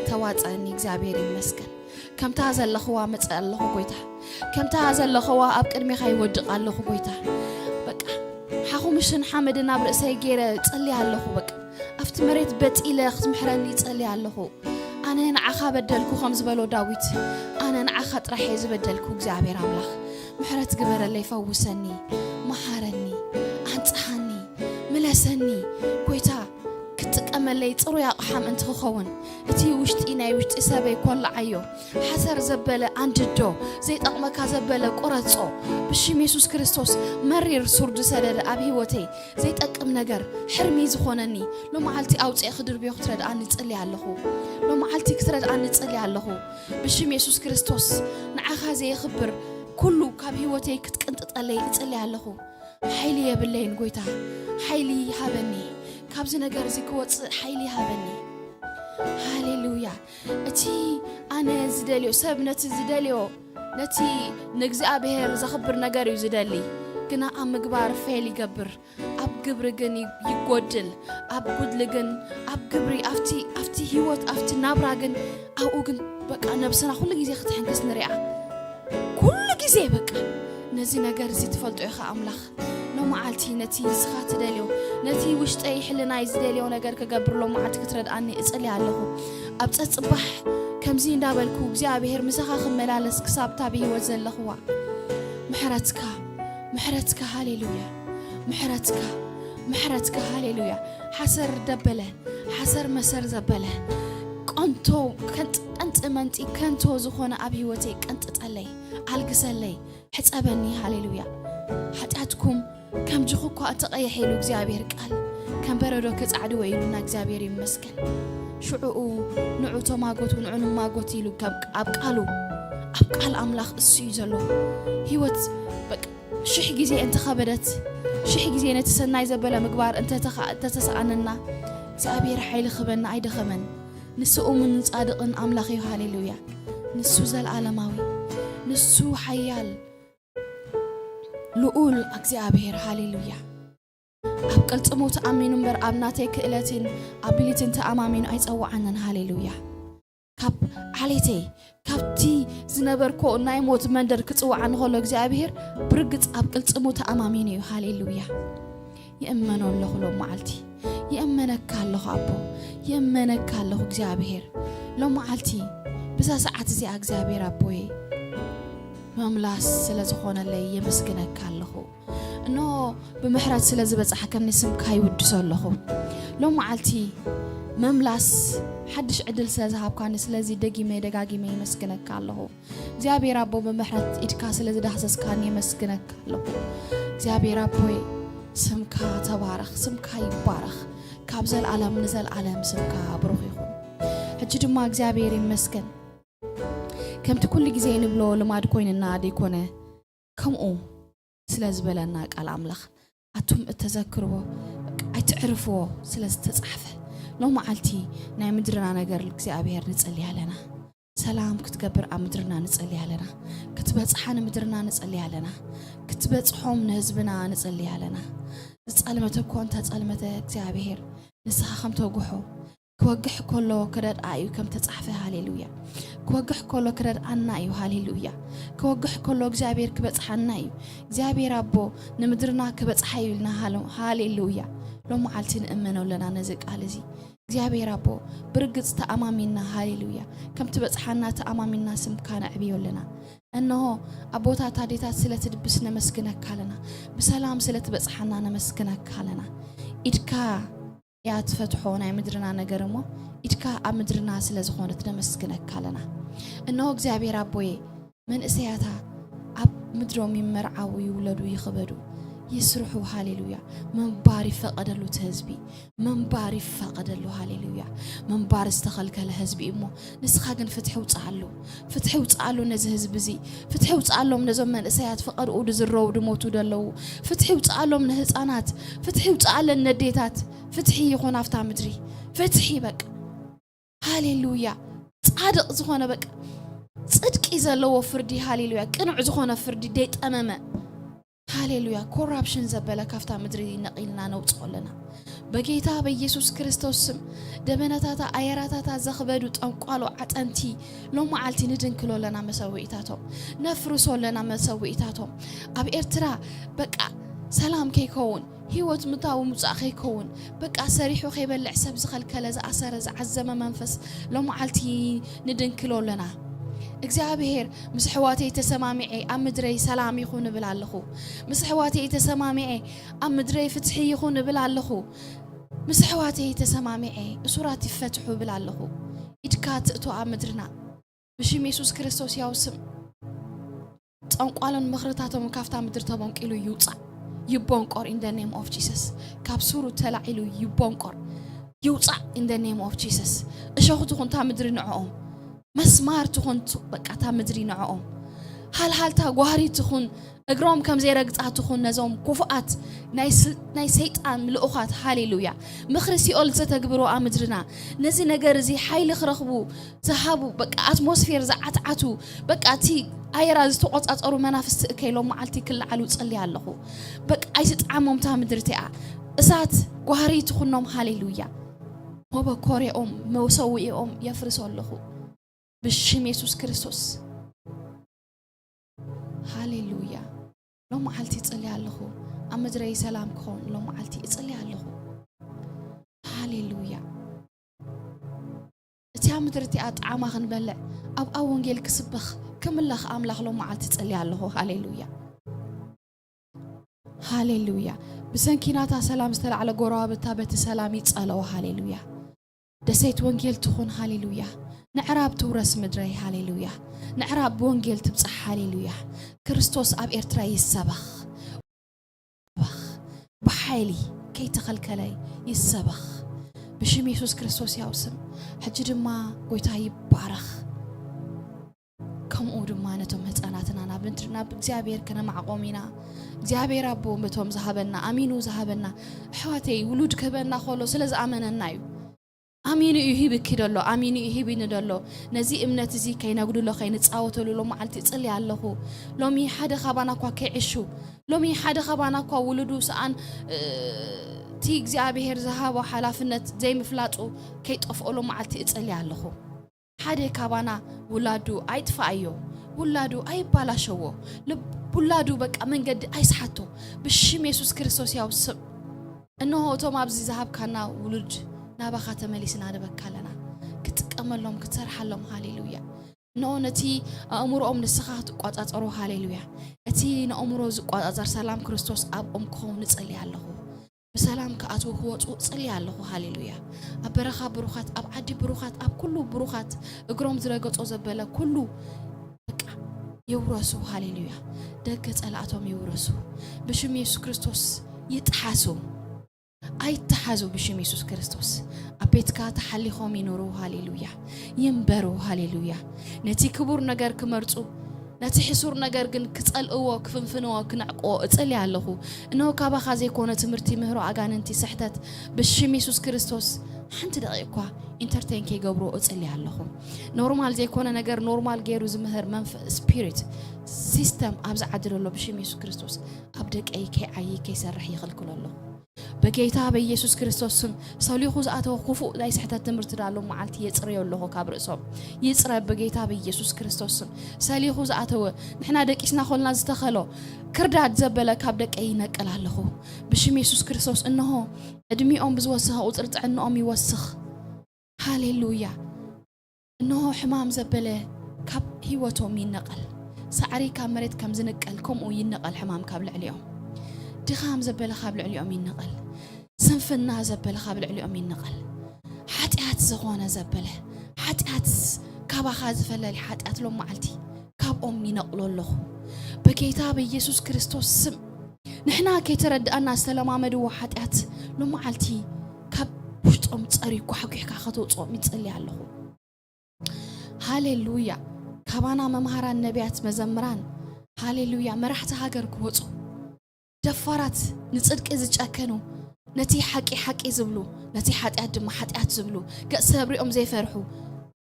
ተዋጸእኒ፣ እግዚኣብሔር ይመስገን። ከምታ ዘለኽዋ መጸእ ኣለኹ ጎይታ። ከምታ ዘለኽዋ ኣብ ቅድሜኻ ይወድቕ ኣለኹ ጎይታ። በቃ ሓኹምሽን ሓመድን ኣብ ርእሰይ ገይረ ጸልየ ኣለኹ። በቃ ኣብቲ መሬት በጢለ ክትምሕረኒ ይጸልየ ኣለኹ። ኣነ ንዓኻ በደልኩ ከም ዝበሎ ዳዊት፣ ኣነ ንዓኻ ጥራሕ እየ ዝበደልኩ። እግዚኣብሔር ኣምላኽ ምሕረት ግበረለይ፣ ፈውሰኒ፣ መሓረኒ፣ ኣንጽሃኒ፣ ምለሰኒ። ጎይታ ክትጥቀመለይ ጽሩይ ኣቕሓ ምእንቲ ክኸውን፣ እቲ ውሽጢ ናይ ውሽጢ ሰበይ ኮላዓዮ። ሓሰር ዘበለ ኣንድዶ፣ ዘይጠቕመካ ዘበለ ቁረጾ። ብሽም የሱስ ክርስቶስ መሪር ሱር ዝሰደደ ኣብ ህይወተይ ዘይጠቅም ነገር ሕርሚ ዝኾነኒ ሎመዓልቲ ኣውፅኤ ክድርብዮ ክትረድኣኒ እፅሊ ኣለኹ። ሎመዓልቲ ክትረድኣኒ እፅሊ ኣለኹ። ብሽም የሱስ ክርስቶስ ንዓኻ ዘየኽብር ኩሉ ካብ ህይወተይ ክትቅንጥጠለይ እፅሊ ኣለኹ። ሓይሊ የብለይን ጎይታ፣ ሓይሊ ሃበኒ። ካብዚ ነገር እዚ ክወፅእ ሓይሊ ሃበኒ። ሃሌሉያ። እቲ ኣነ ዝደልዮ፣ ሰብ ነቲ ዝደልዮ፣ ነቲ ንእግዚኣብሔር ዘኽብር ነገር እዩ ዝደሊ፣ ግና ኣብ ምግባር ፌል ይገብር፣ ኣብ ግብሪ ግን ይ-፣ ይጎድል። ኣብ ጉድሊ ግን፣ ኣብ ግብሪ፣ ኣብቲ፣ ኣብቲ ህይወት፣ ኣብቲ ናብራ ግን፣ ኣብኡ ግን በቃ ነብስና ኩሉ ግዜ ክትሕንክስ ንሪኣ። ኩሉ ግዜ በቃ ነዚ ነገር እዚ ትፈልጦ ኢኻ ኣምላኽ። ሎመዓልቲ ነቲ ንስኻ ትደልዮ፣ ነቲ ውሽጠይ ሕልናይ ዝደልዮ ነገር ክገብር ሎመዓልቲ ክትረድኣኒ እጽሊ ኣለኹ። ኣብ ጸጽባሕ ከምዚ እንዳበልኩ እግዚኣብሔር ምሳኻ ክመላለስ ክሳብታ ብህይወት ዘለኽዋ ምሕረትካ፣ ምሕረትካ፣ ሃሌሉያ፣ ምሕረትካ፣ ምሕረትካ፣ ሃሌሉያ። ሓሰር ደበለ፣ ሓሰር መሰር ዘበለ፣ ቀንቶ፣ ከንጥ-፣ ቀንጢ መንጢ ከንቶ ዝኾነ ኣብ ህይወተይ ቀንጥጠለይ፣ ኣልግሰለይ፣ ሕጸበኒ። ሃሌሉያ። ሓጢኣትኩም ከም ጅኹ እኳ እተቐየሐ ኢሉ እግዚኣብሔር ቃል፣ ከም በረዶ ክጻዕድዎ ኢሉና። እግዚኣብሔር ይመስገን። ሽዑኡ ንዑ ተማጎቱ፣ ንዑ ንማጎት ኢሉ ካብ፣ ኣብ ቃሉ፣ ኣብ ቃል ኣምላኽ እሱ እዩ ዘሎ። ህይወት በቃ ሽሕ ግዜ እንተኸበደት፣ ሽሕ ግዜ ነቲ ሰናይ ዘበለ ምግባር እንተተኻ-፣ እንተተሰኣነና፣ እግዚኣብሔር ሓይሊ ክህበና ኣይደኸመን። ንሱ እሙንን ጻድቕን ኣምላኽ እዩ። ሃሌሉያ። ንሱ ዘለዓለማዊ፣ ንሱ ሓያል ልኡል እግዚኣብሔር። ሃሌሉያ። ኣብ ቅልጽሙ ተኣሚኑ እምበር ኣብ ናተይ ክእለትን ኣቢሊትን ተኣማሚኑ ኣይጸውዓንን። ሃሌሉያ። ካብ ዓሌተይ፣ ካብቲ ዝነበርኮ ናይ ሞት መንደር ክጽውዓኒ ከሎ እግዚኣብሔር ብርግጽ ኣብ ቅልጽሙ ተኣማሚኑ እዩ። ሃሌሉያ። ይእመኖ ኣለኹ ሎም መዓልቲ። ይእመነካ ኣለኹ ኣቦ። ይእመነካ ኣለኹ እግዚኣብሔር። ሎም መዓልቲ ብዛ ሰዓት እዚኣ እግዚኣብሔር ኣቦየ መምላስ ስለ ዝኾነለይ የመስግነካ ኣለኹ። እነሆ ብምሕረት ስለ ዝበጻሕከኒ ስምካ ይውድሶ ኣለኹ። ሎም መዓልቲ መምላስ ሓድሽ ዕድል ስለ ዝሃብካኒ ስለዚ ደጊመ ደጋጊመ የመስግነካ ኣለኹ። እግዚኣብሔር ኣቦ ብምሕረት ኢድካ ስለ ዝዳህሰስካኒ የመስግነካ ኣለኹ። እግዚኣብሔር ኣቦይ ስምካ ተባረኽ፣ ስምካ ይባረኽ። ካብ ዘልኣለም ንዘልኣለም ስምካ ብሩኽ ይኹን። ሕጂ ድማ እግዚኣብሔር ይመስገን። ከምቲ ኩሉ ግዜ ንብሎ ልማድ ኮይንና ደይኮነ፣ ከምኡ ስለ ዝበለና ቃል ኣምላኽ፣ ኣቱም እተዘክርዎ ኣይትዕርፍዎ ስለ ዝተጻሕፈ፣ ሎም መዓልቲ ናይ ምድርና ነገር እግዚኣብሔር ንጸሊ ኣለና። ሰላም ክትገብር ኣብ ምድርና ንጸሊ ኣለና። ክትበጽሓ ንምድርና ንጸሊ ኣለና። ክትበጽሖም ንህዝብና ንጸሊ ኣለና። ዝጸልመተ እኮ እንተጸልመተ እግዚኣብሔር ንስኻ ከም ተጉሖ ክወግሕ ከሎ ክረድኣ እዩ ከም ተጻሕፈ። ሃሌሉያ። ክወግሕ ከሎ ክረድኣና እዩ። ሃሌሉያ። ክወግሕ ከሎ እግዚኣብሔር ክበጽሓና እዩ። እግዚኣብሔር ኣቦ ንምድርና ክበጽሓ እዩ ኢልና። ሃሎ-፣ ሃሌሉያ። ሎም መዓልቲ ንእመኖ ኣለና ነዚ ቃል እዚ። እግዚኣብሔር ኣቦ ብርግጽ ተኣማሚንና። ሃሌሉያ። ከም ትበጽሓና ተኣማሚንና ስምካ ነዕብዮ ኣለና። እነሆ ኣቦታት ኣዴታት ስለ ትድብስ ነመስግነካ ኣለና። ብሰላም ስለ ትበጽሓና ነመስግነካ ኣለና። ኢድካ እያ ትፈትሖ ናይ ምድርና ነገር እሞ፣ ኢድካ ኣብ ምድርና ስለ ዝኾነት ነመስግነካ ኣለና። እነሆ እግዚኣብሔር ኣቦየ፣ መንእሰያታ ኣብ ምድሮም ይመርዓዉ፣ ይውለዱ፣ ይኽበዱ፣ ይስርሑ። ሃሌሉያ። ምንባር ይፈቐደሉ እቲ ህዝቢ፣ ምንባር ይፈቐደሉ። ሃሌሉያ። ምንባር ዝተኸልከለ ህዝቢ እዩ እሞ፣ ንስኻ ግን ፍትሒ ውፅኣሉ፣ ፍትሒ ውፅኣሉ ነዚ ህዝቢ እዚ፣ ፍትሒ ውፅኣሎም ነዞም መንእሰያት ፈቐድኡ ዝረው ድሞቱ ደለዉ፣ ፍትሒ ውፅኣሎም ንህፃናት፣ ፍትሒ ውፅኣለን ነዴታት፣ ፍትሒ ይኹን ኣብታ ምድሪ፣ ፍትሒ በቃ። ሃሌሉያ። ጻድቕ ዝኾነ በቃ ጽድቂ ዘለዎ ፍርዲ፣ ሃሌሉያ፣ ቅኑዕ ዝኾነ ፍርዲ ደይጠመመ፣ ሃሌሉያ። ኮራፕሽን ዘበለ ካብታ ምድሪ ነቒልና ነውፅኦ ኣለና። በጌታ በኢየሱስ ክርስቶስ ስም ደበናታታ ኣየራታታ ዘኽበዱ ጠንቋሎ ዓጠንቲ ሎም መዓልቲ ንድንክሎ ኣለና መሰውኢታቶም። ነፍርሶ ኣለና መሰውኢታቶም። ኣብ ኤርትራ በቃ ሰላም ከይከውን፣ ህይወት ምታዊ ምጻእ ከይከውን፣ በቃ ሰሪሑ ከይበልዕ ሰብ ዝኸልከለ ዝኣሰረ ዝዓዘመ መንፈስ ሎም መዓልቲ ንድንክሎ ኣለና። እግዚኣብሔር ምስ ኣሕዋተይ ተሰማሚዐ ኣብ ምድረይ ሰላም ይኹን እብል ኣለኹ። ምስ ኣሕዋተይ ተሰማሚዐ ኣብ ምድረይ ፍትሒ ይኹን እብል ኣለኹ። ምስ ኣሕዋተይ ተሰማሚዐ እሱራት ይፈትሑ እብል ኣለኹ። ኢድካ ትእቶ ኣብ ምድርና። ብሽም የሱስ ክርስቶስ ያው ስም ጠንቋሎን ምኽርታቶም ካብታ ምድሪ ተቦንቂሉ ይውፃእ። ይቦንቆር in the name of Jesus። ካብ ሱሩ ተላዒሉ ይቦንቆር። ይውፃእ in the name of Jesus። እሾኽ ትኹን እታ ምድሪ ንዕኦም። መስማር ትኹን ቱ-፣ በቃ እታ ምድሪ ንዕኦም። ሃልሃልታ ጓህሪ ትኹን እግሮም ከም ዘይረግፃ ትኹን ነዞም ክፉኣት ናይ ስ-፣ ናይ ሰይጣን ልኡኻት። ሃሌሉያ። ምኽሪ ሲኦል ዘተግብሩ ኣብ ምድርና ነዚ ነገር እዚ ሓይሊ ክረኽቡ ዝሃቡ በቃ ኣትሞስፌር ዝዓትዓቱ በቃ እቲ ኣየራ ዝተቖጻጸሩ መናፍስቲ እከይ ሎም መዓልቲ ክለዓሉ ጽልያ ኣለኹ። በቃ ኣይትጥዓሞም እታ ምድሪ እቲኣ። እሳት ጓህሪ ትኹኖም። ሃሌሉያ። መበኮሪኦም መሰውኢኦም የፍርሶ ኣለኹ ብሽም የሱስ ክርስቶስ። ሃሌሉያ። ሎም መዓልቲ እጽልያ ኣለኹ። ኣብ ምድረይ ሰላም ክኸውን ሎም መዓልቲ እጽልያ ኣለኹ። ሃሌሉያ። እቲኣ ምድሪ እቲኣ ጣዕማ ክንበልዕ ኣብኣ ወንጌል ክስበኽ ክምለኽ ኣምላኽ ሎም መዓልቲ እጽልያ ኣለኹ። ሃሌሉያ። ሃሌሉያ። ብሰንኪ ናታ ሰላም ዝተላዕለ ጎረባብታ በቲ ሰላም ይጸለዎ። ሃሌሉያ። ደሴት ወንጌል ትኹን። ሃሌሉያ። ንዕራብ ትውረስ ምድረይ። ሃሌሉያ። ንዕራብ ብወንጌል ትብጻሕ። ሃሌሉያ። ክርስቶስ ኣብ ኤርትራ ይሰበኽ። ይሰበኽ። ብሓይሊ ከይተኸልከለ ይሰበኽ። ብሽም የሱስ ክርስቶስ ያው ስም። ሕጂ ድማ ጎይታ ይባረኽ። ከምኡ ድማ ነቶም ህፃናትና ናብ ምድሪ፣ ናብ እግዚኣብሔር ከነማዕቆም ኢና። እግዚኣብሔር ኣቦ በቶም ዝሃበና፣ ኣሚኑ ዝሃበና፣ ኣሕዋተይ ውሉድ ክህበና ከሎ ስለ ዝኣመነና እዩ። ኣሚኑ እዩ ሂብኪ ደሎ፣ ኣሚኑ እዩ ሂብኒ ደሎ። ነዚ እምነት እዚ ከይነጉድሎ፣ ከይንፃወተሉ ሎም መዓልቲ እፅሊ ኣለኹ። ሎሚ ሓደ ካባና እኳ ከይዕሹ፣ ሎሚ ሓደ ካባና እኳ ውሉዱ ሰኣን፣ እ፣ እቲ እግዚኣብሔር ዝሃቦ ሓላፍነት ዘይምፍላጡ ከይጠፍኦ ሎም መዓልቲ እፅሊ ኣለኹ። ሓደ ካባና ውላዱ ኣይጥፋኣዮ፣ ውላዱ ኣይባላሸዎ፣ ልብ-፣ ውላዱ በቃ መንገዲ ኣይስሓቶ። ብሽም የሱስ ክርስቶስ ያው ስም። እነሆ እቶም ኣብዚ ዝሃብካና ውሉድ ናባኻ ተመሊስና ንበካ ኣለና። ክትጥቀመሎም፣ ክትሰርሓሎም። ሃሌሉያ። እነሆ ነቲ ኣእምሮኦም ንስኻ ክትቋጻጸሮ። ሃሌሉያ። እቲ ንኣእምሮ ዝቋጻጸር ሰላም ክርስቶስ ኣብኦም ክኸውን እጸሊ ኣለኹ። ብሰላም ክኣትዉ ክወፁ እጽሊ ኣለኹ። ሃሌሉያ። ኣብ በረኻ ብሩኻት፣ ኣብ ዓዲ ብሩኻት፣ ኣብ ኩሉ ብሩኻት እግሮም ዝረገጾ ዘበለ ኩሉ በቃ ይውረሱ። ሃሌሉያ። ደገ ጸላእቶም ይውረሱ። ብሽም የሱስ ክርስቶስ ይጥሓሱ። ኣይተሓዙ ብሽም የሱስ ክርስቶስ። ኣብ ቤትካ ተሓሊኾም ይኑሩ። ሃሌሉያ። ይንበሩ። ሃሌሉያ። ነቲ ክቡር ነገር ክመርጹ፣ ነቲ ሕሱር ነገር ግን ክጸልእዎ፣ ክፍንፍንዎ፣ ክነዕቅዎ እጸሊ ኣለኹ። እነሆ ካባኻ ዘይኮነ ትምህርቲ፣ ምህሮ ኣጋንንቲ፣ ስሕተት ብሽም የሱስ ክርስቶስ ሓንቲ ደቂቕ እኳ ኢንተርቴን ከይገብሮ እጸሊ ኣለኹ። ኖርማል ዘይኮነ ነገር ኖርማል ገይሩ ዝምህር መንፈ-፣ ስፒሪት፣ ሲስተም ኣብ ዝዓድለሎ ብሽም የሱስ ክርስቶስ ኣብ ደቀይ ከይዓዪ ከይሰርሕ ይኽልክሎ ኣለኹ። በጌታ በኢየሱስ ክርስቶስ ስም ሰሊኹ ዝኣተወ ክፉእ ናይ ስሕተት ትምህርቲ ዳሎም መዓልቲ የጽርዮ ኣለኹ ካብ ርእሶም። ይጽረ በጌታ በኢየሱስ ክርስቶስ ስም። ሰሊኹ ዝኣተወ ንሕና ደቂስና ኮልና ዝተኸሎ ክርዳድ ዘበለ ካብ ደቀይ ይነቅል ኣለኹ። ብሽም የሱስ ክርስቶስ እንሆ ዕድሚኦም ብዝወሰኸ ቁጽሪ ጥዕንኦም ይወስኽ። ሃሌሉያ። እንሆ ሕማም ዘበለ ካብ ህይወቶም ይነቐል። ሳዕሪ ካብ መሬት ከም ዝንቀል ከምኡ ይነቐል ሕማም ካብ ልዕሊኦም። ድኻም ዘበለ ካብ ልዕሊኦም ይነቐል። ስንፍና ዘበለ ካብ ልዕሊኦም ይነቐል። ሓጢኣት ዝኾነ ዘበለ ሓጢኣት፣ ካባኻ ዝፈለል ሓጢኣት ሎም መዓልቲ ካብኦም ይነቕሎ ኣለኹ። በጌታ በኢየሱስ ክርስቶስ ስም ንሕና ከይተረድኣና ዝተለማመድዎ ሓጢኣት ሎም መዓልቲ ካብ ውሽጦም ጸሪ ጓሕጒሕካ ከተውጽኦም ይጸሊ ኣለኹ። ሃሌሉያ። ካባና መምሃራን፣ ነቢያት፣ መዘምራን፣ ሃሌሉያ፣ መራሕቲ ሃገር ክወጹ፣ ደፋራት፣ ንጽድቂ ዝጨከኑ፣ ነቲ ሓቂ ሓቂ ዝብሉ፣ ነቲ ሓጢኣት ድማ ሓጢኣት ዝብሉ፣ ገጽ ሰብሪኦም ዘይፈርሑ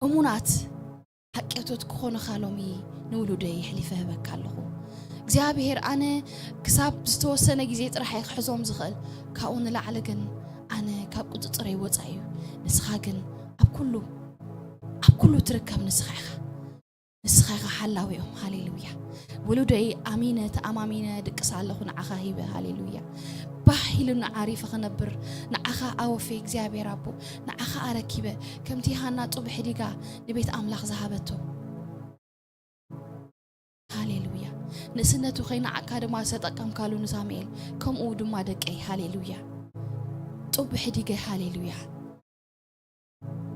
እሙናት ሓቂ እቶት ክኾኑኻ ሎሚ ንውሉደይ የሕሊፈ ህበካ ኣለኹ። እግዚኣብሔር፣ ኣነ ክሳብ ዝተወሰነ ግዜ ጥራሕ እየ ክሕዞም ዝኽእል፣ ካብኡ ንላዕሊ ግን ኣነ ካብ ቁጽጽረይ ወጻኢ እዩ። ንስኻ ግን ኣብ ኩሉ ኣብ ኩሉ ትርከብ ንስኻ ኢኻ። ንስኻ ኢኻ ሓላዊኦም። ሃሌሉያ። ውሉደይ ኣሚነ ተኣማሚነ ድቅስ ኣለኹ ንዓኻ ሂበ። ሃሌሉያ። ባህ ኢሉኒ ዓሪፈ ክነብር ንዓኻ ኣወፌ እግዚኣብሔር ኣቦ፣ ንዓኻ ኣረኪበ፣ ከምቲ ሃና ጡብ ሕዲጋ ንቤት ኣምላኽ ዝሃበቶ። ሃሌሉያ። ንእስነቱ ከይነዓቅካ ድማ ዝተጠቀምካሉ ንሳሙኤል፣ ከምኡ ድማ ደቀይ። ሃሌሉያ። ጡብ ሕዲገ። ሃሌሉያ።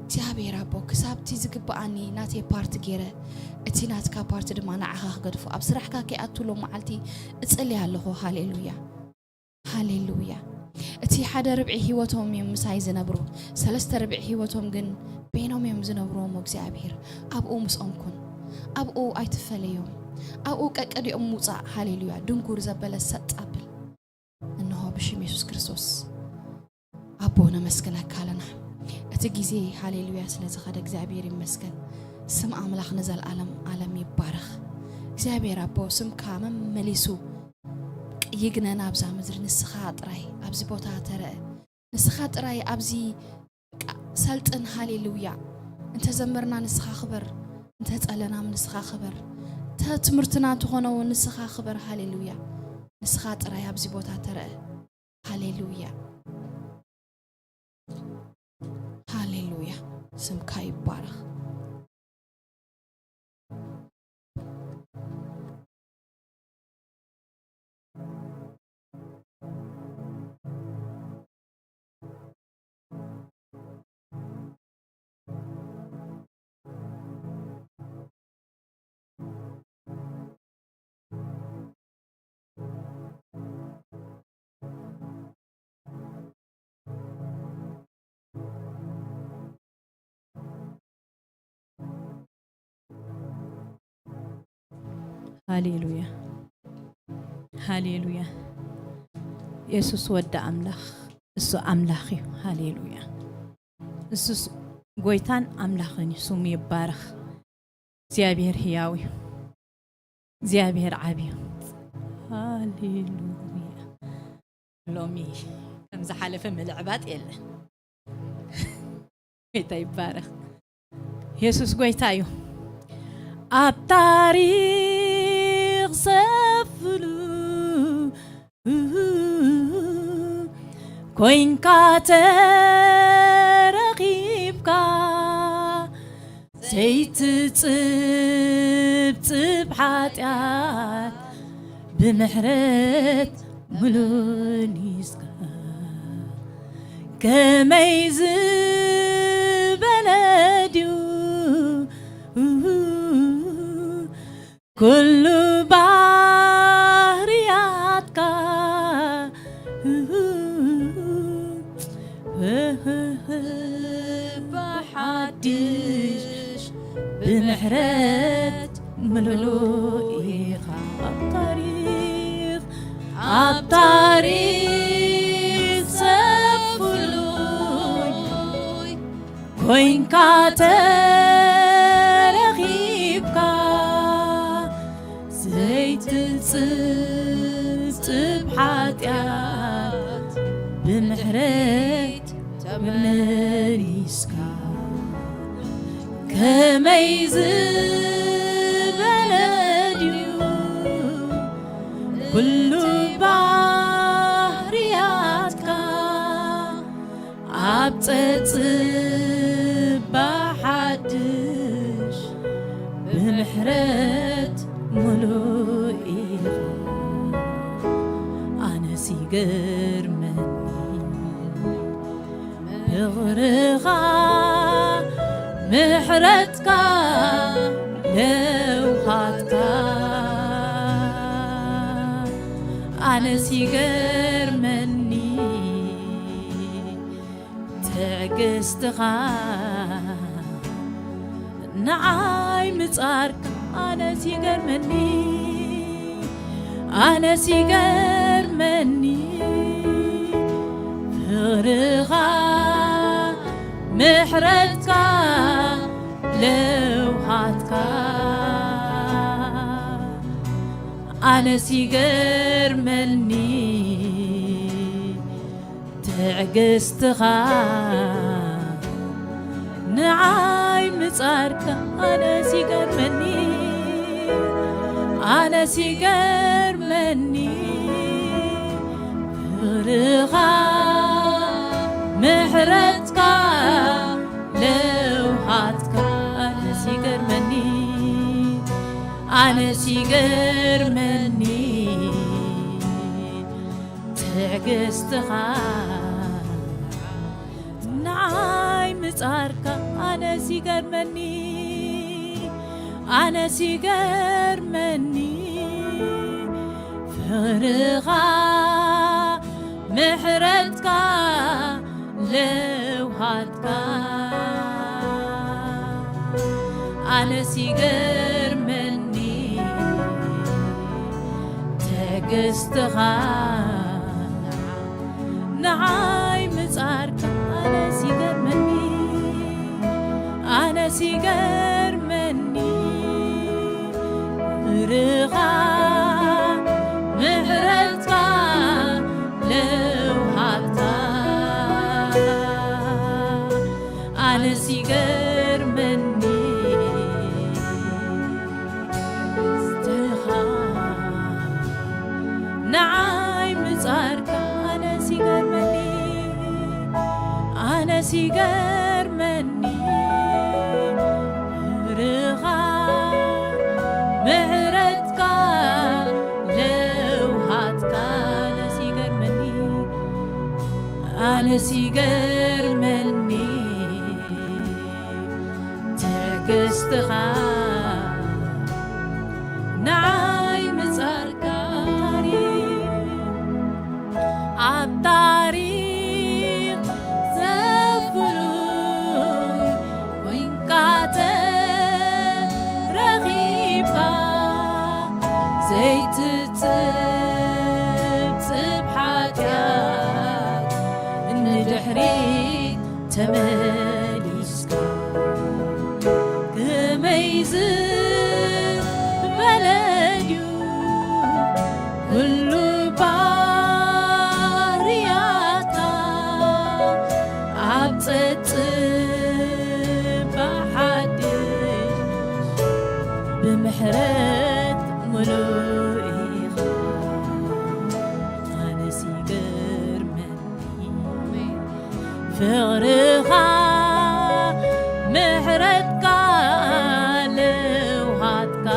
እግዚኣብሔር ኣቦ፣ ክሳብቲ ዝግብኣኒ ናተይ ፓርት ገይረ፣ እቲ ናትካ ፓርት ድማ ንዓኻ ክገድፎ፣ ኣብ ስራሕካ ከይኣቱ ሎም መዓልቲ እጽሊ ኣለኹ። ሃሌሉያ። ሃሌሉያ። እቲ ሓደ ርብዒ ህይወቶም እዮም ምሳይ ዝነብሩ፣ ሰለስተ ርብዒ ህይወቶም ግን በይኖም እዮም ዝነብሩ። እሞ እግዚኣብሔር ኣብኡ ምስኦም ኩን፣ ኣብኡ ኣይትፈለዮም፣ ኣብኡ ቀቀዲኦም ምውጻእ። ሃሌሉያ። ድንጉር ዘበለ ሰጥ ኣብል። እንሆ ብሽም የሱስ ክርስቶስ ኣቦ ነመስግነካ ኣለና። እቲ ግዜ ሃሌሉያ ስለ ዝኸደ እግዚኣብሔር ይመስገን። ስም ኣምላኽ ንዘለኣለም ኣለም ይባረኽ። እግዚኣብሔር ኣቦ ስምካ መመሊሱ ይግነን ኣብዛ ምድሪ። ንስኻ ጥራይ ኣብዚ ቦታ ተረአ። ንስኻ ጥራይ ኣብዚ በቃ ሰልጥን። ሃሌሉያ። እንተዘመርና ንስኻ ክበር፣ እንተጸለናም ንስኻ ክበር፣ እንተ ትምህርትና እንተኾነ እውን ንስኻ ክበር። ሃሌሉያ። ንስኻ ጥራይ ኣብዚ ቦታ ተረአ። ሃሌሉያ። ሃሌሉያ። ስምካ ይባረኽ። ሃሌሉያ፣ ሃሌሉያ። የሱስ ወዲ ኣምላኽ፣ እሱ ኣምላኽ እዩ። ሃሌሉያ። እሱስ ጎይታን ኣምላኽን እዩ። ስሙ ይባረኽ። እግዚኣብሔር ህያው እዩ። እግዚኣብሔር ዓቢ እዩ። ሃሌሉያ። ሎሚ ከም ዝሓለፈ ምልዕባጥ የለን። ጎይታ ይባረኽ። የሱስ ጎይታ እዩ። ኣብ ታሪኽ ሰፍሉ ኮይንካ ተረኺብካ፣ ዘይትጽብጽብ ሓጢኣት ብምሕረት ምሉእ ኒስካ። ከመይ ዝበለ ድዩ ኩሉ ባህርያትካ ብሓድሽ ብምሕረት ምሉእ ኢኻ። ኣብ ታሪኽ፣ ኣብ ታሪኽ ሰፍሉ ኮይንካ ተረኺብካ፣ ዘይትጽብጽብ ሓጢኣት ብምሕረት ተመሊስካ። ከመይ ዝበለ ድዩ ኩሉ ባህርያትካ፣ ኣብ ጸጽባ ሓድሽ ብምሕረት ምሉእ ኢኻ። ኣነስ ይገርመኒ ፍቕርኻ፣ ምሕረትካ፣ ለውሃትካ። ኣነስ ይገርመኒ ትዕግስትኻ፣ ንዓይ ምጻርካ። ኣነስ ይገርመኒ፣ ኣነስ ይገርመኒ ፍቕርኻ፣ ምሕረትካ፣ ለውሃትካ። ምሕረትካ ኣነስ ይገርመኒ ትዕግስትኻ ንዓይ ምጻርካ ኣነስ ይገርመኒ ኣነስ ይገርመኒ ፍቕርኻ ምሕረትካ ለውሃትካ ኣነስ ይገርመኒ ኣነስ ይገርመኒ ትዕግስትኻ ንዓይ ምጻርካ ኣነስ ይገርመኒ ኣነስ ይገርመኒ ፍቕርኻ ምሕረትካ ለውሃትካ ኣነስ ይገርመኒ ትዕግስትኻ ንዓይ ምጻርካ ኣነስ ይገርመኒ ኣነስ ይገርመኒ ፍቕርኻ ምሕረትካ ለውሃትካ ኣነስ ይገርመኒ ትዕግስትኻ ንዓይ ምጻርካ ኣነስ ይገርመኒ ኣነስ ይገርመኒ ፍቕርኻ ምሕረትካ ለውሃትካ ኣነስ ይገርመኒ ኣነስ ይገርመኒ ትዕግስትኻ ንዓይ ምጻርካ ኣብ ታሪኽ ዘፍሉ ኮይንካ ተረኺብካ ዘይትጽብ ጽብ ሓጢኣት ንድሕሪት ተመሊስካ ከመይ ዝበለ ድዩ ኩሉ ባህርያትካ ኣብ ጸጽባ ሓድሽ ብምሕረት ምሉእ ኢኻ ኣነስ ይገርመኒ ፍቕርኻ ምሕረትካ ለውሃትካ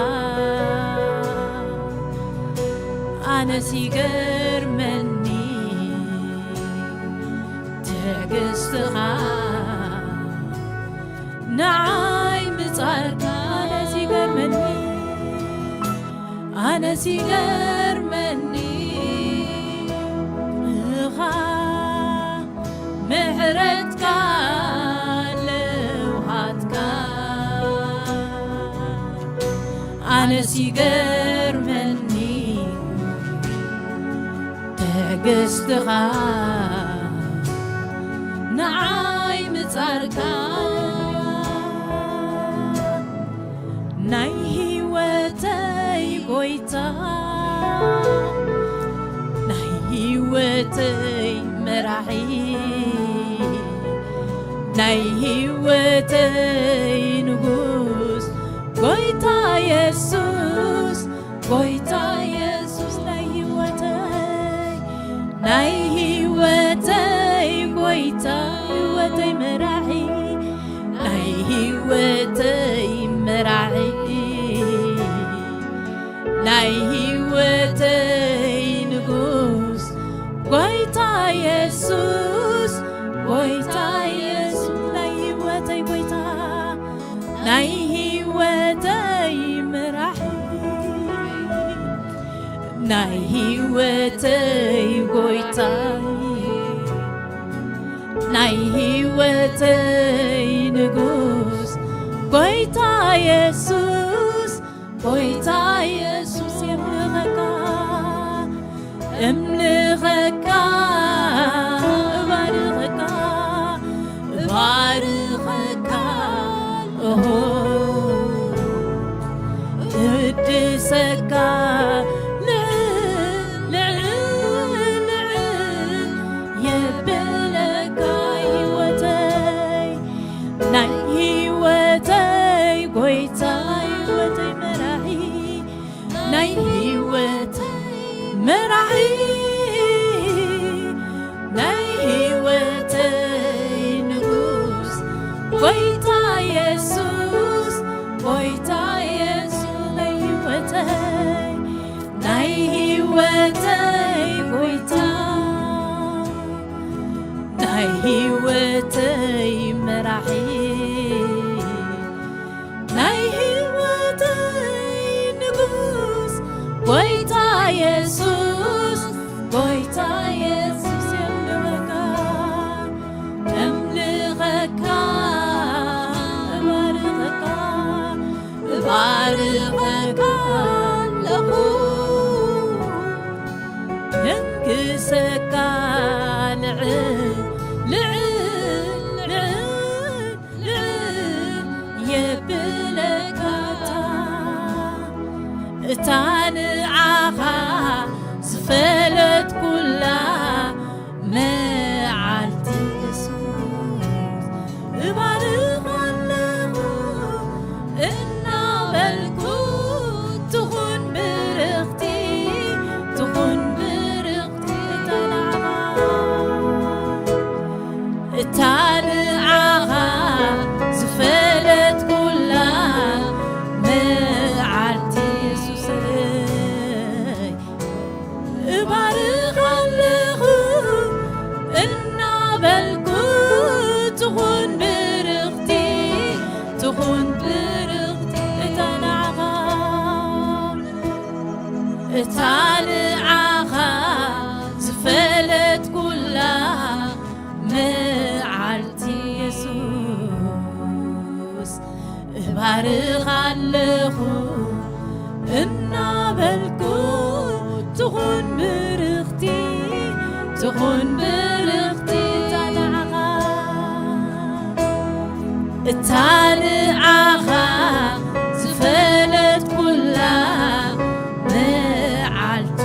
ኣነስ ይገርመኒ ትዕግስትኻ ንዓይ ምጻርካ ኣነስ ይገርመኒ ኣነስ ይገርመኒ እኻ ምሕረትካ ለውሃትካ ኣነስ ይገርመኒ ትዕግስትኻ ንዓይ ምጻርካ ናይ ህይወተይ ጎይታ ናይ ህይወተይ መራሒ ናይ ህይወተይ ንጉስ ጎይታ የሱስ ጎይታ የሱስ ናይ ህይወተይ ናይ ህይወተይ ጎይታ ህይወተይ መራሒ ናይ ህይወተይ መራሒ ናይ ህይወተይ ንጉስ ጎይታ የሱስ ጎይታ የሱስ ናይ ህይወተይ ጎይታ ናይ ህይወተይ መራሒ ናይ ህይወተይ ጎይታ ናይ ህይወተይ ንጉስ ጎይታ የሱስ ጎይታ የሱስ የምልኸካ እምልኸካ እባርኸካ እባርኸካ ኦሆ ሰካ ልዕል ልዕል ልዕል የብለካ ህይወተይ፣ ናይ ህይወተይ ጎይታ፣ ህይወተይ መራሒ፣ ናይ ህይወተይ መራሒ፣ ናይ ህይወተይ ንጉስ፣ ጎይታ የሱስ፣ ጎይታ የሱስ፣ ናይ ህይወተይ፣ ናይ ህይወተይ ጎይታ፣ ናይ ህይወተይ መራሒ፣ ናይ ህይወተይ ንጉስ፣ ጎይታ የሱስ፣ ጎይታ የሱስ የምልኸካ፣ እምልኸካ፣ እባርኸካ፣ እባርኸካ ኣለኹ። ነንግሰካ ልዕል፣ ልዕል፣ ልዕል፣ ልዕል የብለካ እታ፣ እታ ንዓኻ ዝፈለጥኩላ መዓልቲ የሱስ እባርኽ ኣለኹ እናበልኩ ትኹን ብርኽቲ፣ ትኹን ብርኽቲ እታ ንዓኻ፣ እታ ንዓኻ ዝፈለጥኩላ መዓልቲ የሱሰይ እባርኽ ኣለኹ እናበልኩ ትኹን ብርኽቲ፣ ትኹን ብርኽቲ እታ ንዓኻ፣ እታ ንዓኻ ዝፈለጥኩላ መዓልቲ የሱስ እባርኽ ኣለኹ እናበልኩ ትኹን ብርኽቲ፣ ትኹን ብርኽቲ እታ ንዓኻ፣ እታ ንዓኻ ዝፈለጥኩላ መዓልቲ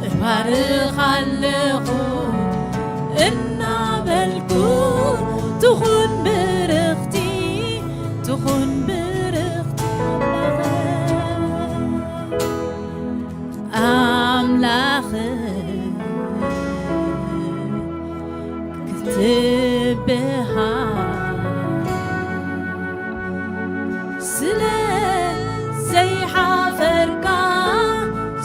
እባርኽ ኣለኹ እናበልኩ ትኹን ብርኽቲ፣ ትኹን ብርኽቲ ኣምላኽ ክትበሃል ስለ ዘይሓፈርካ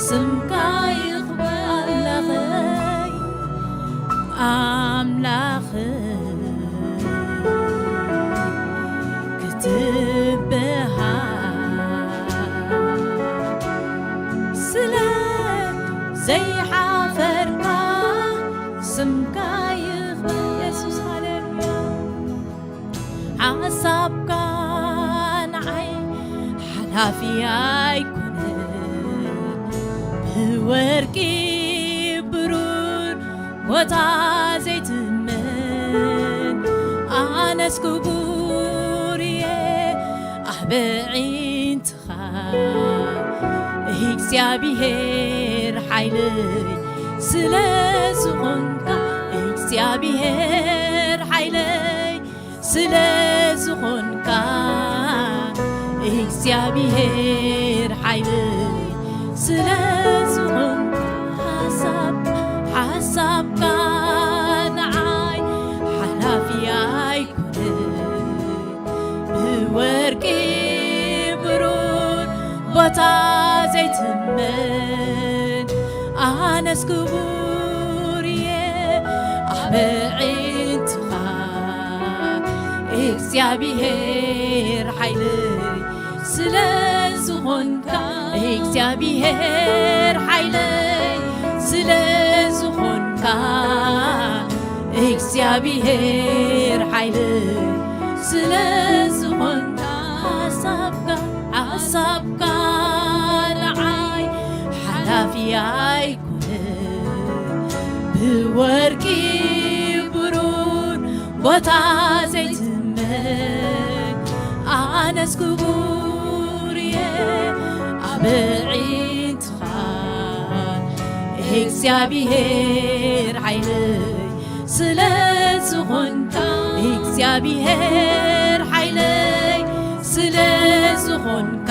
ስምካ ይኽበር ኣለኸይ ኣምላኽ ክትበሃል ስለ ዘይሓፈርካ ስምካ ይኽበር የሱስ ሃሌሉያ። ሓሳብካ ንዓይ ሓላፊ ኣይኮነን፣ ብወርቂ ብሩር ቦታ ዘይትመን ኣነስ ክቡር እየ ኣብ ኣዒንትኻ እግዚኣብሔር ሓይለይ ስለ ዝኾንካ እግዚኣብሔር ሓይለይ ስለ ዝኾንካ እግዚኣብሔር ሓይለይ ስለ ዝኾንካ ሓሳብ ሓሳብካ ንዓይ ሓላፊ ኣይኮነን ብወርቂ ብሩር ቦታ ዘይትመን ኣነስ ክቡር እየ ኣብ ኣዒንትኻ እግዚኣብሔር ሓይለይ ስለ ዝኾንካ እግዚኣብሔር ሓይለይ ስለ ዝኾንካ እግዚኣብሔር ሓይለይ ስለ ዝኾንካ ሓሳብካ ሓሳብካ ንዓይ ሓላፊ ኣይኮነን ብወርቂ ብሩር ቦታ ዘይትመን ኣነስ ክቡር እየ ኣብ ኣዒንትኻ እግዚኣብሔር ሓይለይ ስለ ዝኾንካ፣ እግዚኣብሔር ሓይለይ ስለ ዝኾንካ፣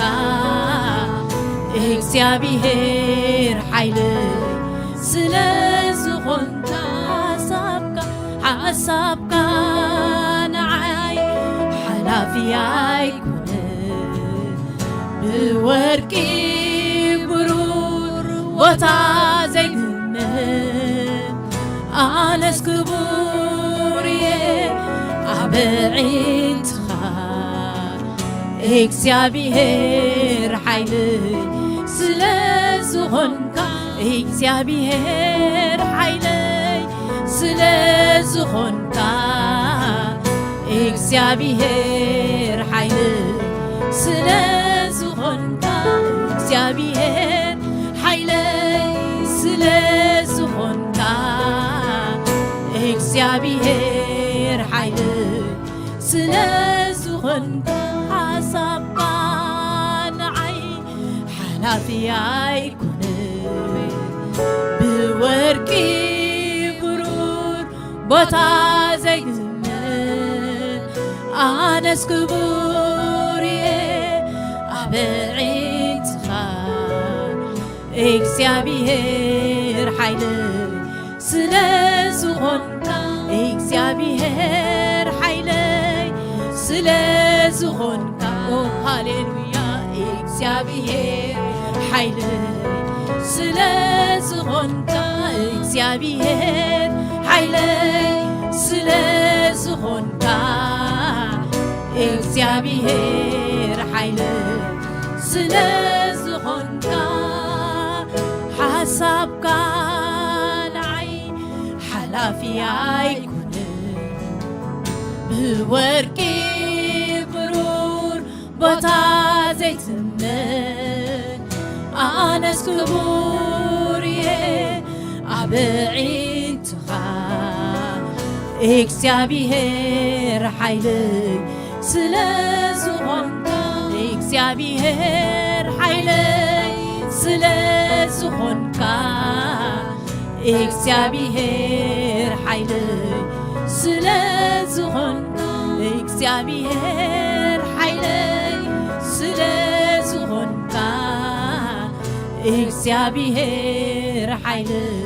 እግዚኣብሔር ሓይለይ ስለ ዝኾንካ፣ ሓሳብካ ሓሳብካ ንዓይ ሓላፊ ኣይኮነን፣ ብወርቂ ብሩር ቦታ ዘይግመት፣ ኣነስ ክቡር እየ ኣብ ኣዒንትኻ እግዚኣብሔር ሓይለይ ስለ ዝኾንካ፣ እግዚኣብሔር ሓይለይ ስለ ዝኾንካ፣ እግዚኣብሔር ሓይለይ ስለ ዝኾንካ፣ እግዚኣብሔር ሓይለይ ስለ ዝኾንካ፣ እግዚኣብሔር ሓይለይ ስለ ዝኾንካ፣ ሓሳብካ ንዓይ ሓላፊ ኣይኮነን፣ ብወርቂ ብሩር ቦታ ዘይግመት፣ ኣነስ ክቡር እየ ኣብ ኣዒንትኻ እግዚኣብሔር ሓይለይ ስለ ዝኾንካ፣ እግዚኣብሔር ሓይለይ ስለ ዝኾንካ፣ ኦ ሃሌሉያ፣ እግዚኣብሔር ሓይለይ ስለ ዝኾንካ፣ እግዚኣብሔር ሓይለይ ስለ ዝኾንካ፣ እግዚኣብሔር ሓይለይ ስለ ዝኾንካ፣ ሓሳብካ ንዓይ ሓላፊ ኣይኮነን፣ ብወርቂ ብሩር ቦታ ዘይትመን፣ ኣነስ ክቡር እየ ኣብ ኣዒንትኻ እግዚኣብሔር ሓይለይ ስለ ዝኾንካ፣ እግዚኣብሔር ሓይለይ ስለ ዝኾንካ፣ እግዚኣብሔር ሓይለይ ስለ ዝኾንካ፣ እግዚኣብሔር ሓይለይ ስለ ዝኾንካ፣ እግዚኣብሔር ሓይለይ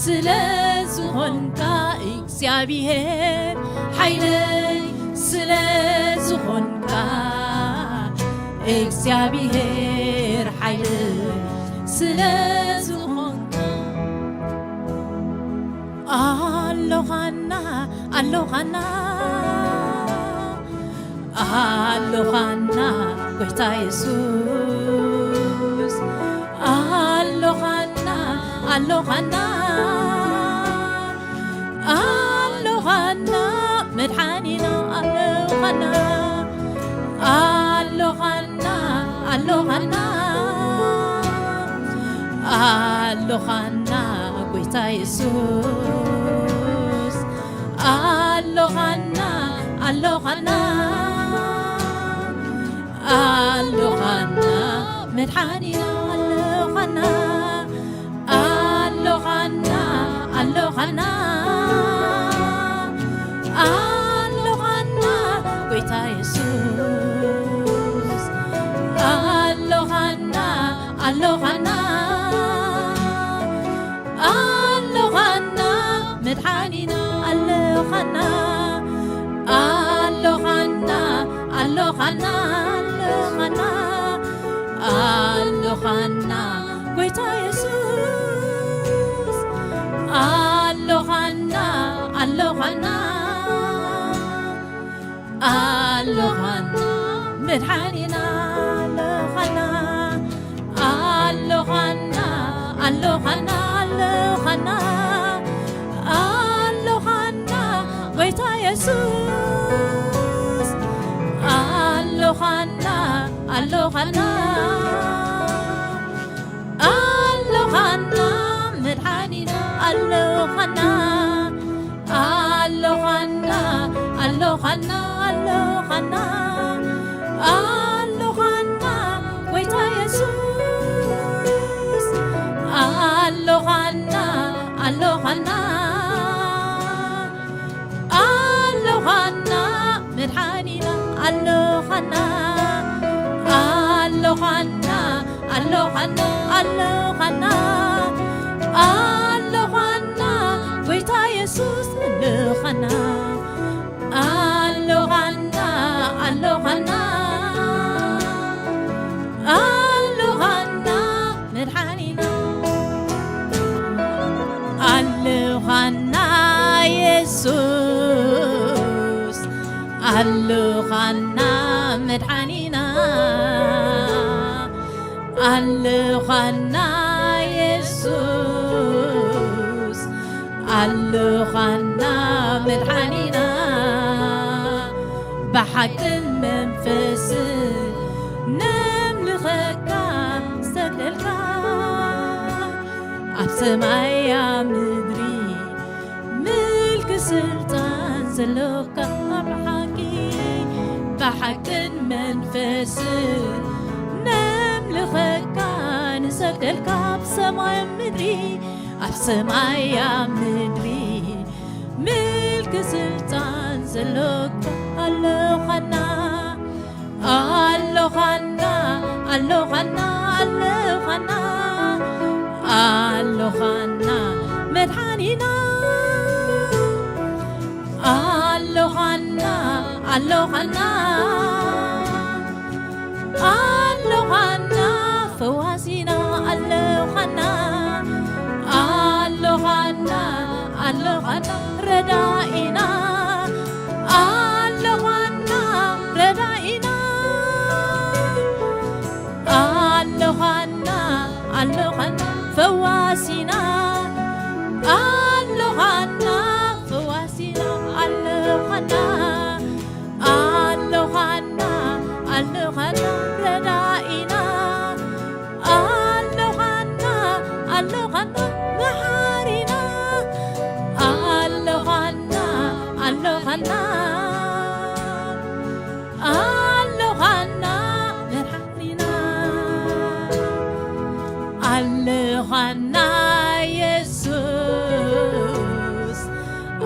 ስለ ዝኾንካ፣ እግዚኣብሔር ሓይለይ ስለ ዝኾንካ፣ እግዚኣብሔር ሓይለይ ስለ ዝኾንካ፣ ኣሎኻና፣ ኣሎኻና፣ ኣሎኻና፣ ጎይታ የሱስ፣ ኣሎኻና፣ ኣሎኻና፣ ኣሎኻና፣ መድሓኒና፣ ኣሎኻና፣ ኣሎኻና፣ ኣሎኻና፣ ኣሎኻና፣ ጎይታ የሱስ፣ ኣሎኻና፣ ኣሎኻና፣ ኣሎኻና፣ መድሓኒና፣ ኣሎኻና፣ ኣሎኻና፣ ኣሎኻና፣ ኣሎኻና፣ ጎይታ የሱስ፣ ኣሎኻና፣ ኣሎኻና፣ ኣሎኻና፣ መድሓኒና፣ ኣሎኻና፣ ኣሎኻና፣ ኣሎኻና፣ ኣሎኻና፣ ኣሎኻና፣ ጎይታ የሱስ፣ ኣሎኻና፣ ኣሎኻና፣ ኣሎኻና፣ መድሓኒና፣ ኣሎኻና፣ ኣሎኻና፣ ኣሎኻና፣ ኣሎኻና፣ ኣሎኻና፣ ጎይታ የሱስ፣ ኣሎኻና፣ ኣሎኻና፣ ኣሎኻና፣ መድሓኒና፣ ኣሎኻና፣ ኣሎኻና፣ ኣሎኻና፣ ኣሎኻና፣ ኣሎኻና ጎይታ የሱስ ኣሎኻና ኣሎኻና ኣሎኻና መድሓኒና ኣሎኻና ኣሎኻና ኣሎኻና ኣሎኻና ኣሎኻና ጎይታ የሱስ ኣሎኻና ኣሎኻና ኣሎኻና ኣሎኻና መድሓኒና ኣሎኻና የሱስ ኣሎኻና መድሓኒና ኣሎኻና የሱስ ኣሎኻና መድሓኒና ብሓቅን መንፈስን ነምልኸካ ሰግደልካ ኣብ ሰማያ ምድሪ ምልክ ስልጣን ዘሎካ ብሓቂ ብሓቅን መንፈስን ነምልኸካ ንሰግደልካ ኣብ ሰማይ ምድሪ ኣብ ሰማይ ኣብ ምድሪ ምልክ ስልጣን ዘሎካ ኣሎኻና ኣሎኻና ኣሎኻና ኣሎኻና ኣሎኻና መድሓኒና ኣሎኻና ኣሎኻና ኣሎኻና ፈዋሲና ኣሎኻና ኣሎኻና ኣሎኻና ረዳኢና ኣሎኻና ረዳኢና ኣሎኻና ኣሎኻና ፈዋሲና ኣሎኻና ፈዋሲና ኣሎኻና ኣሎኻና ኣሎኻና ረዳኢና ኣሎኻና ኣሎኻና መሓሪና ኣሎኻና ኣሎኻና ኣሎኻና መድሓኒና ኣሎኻና የሱስ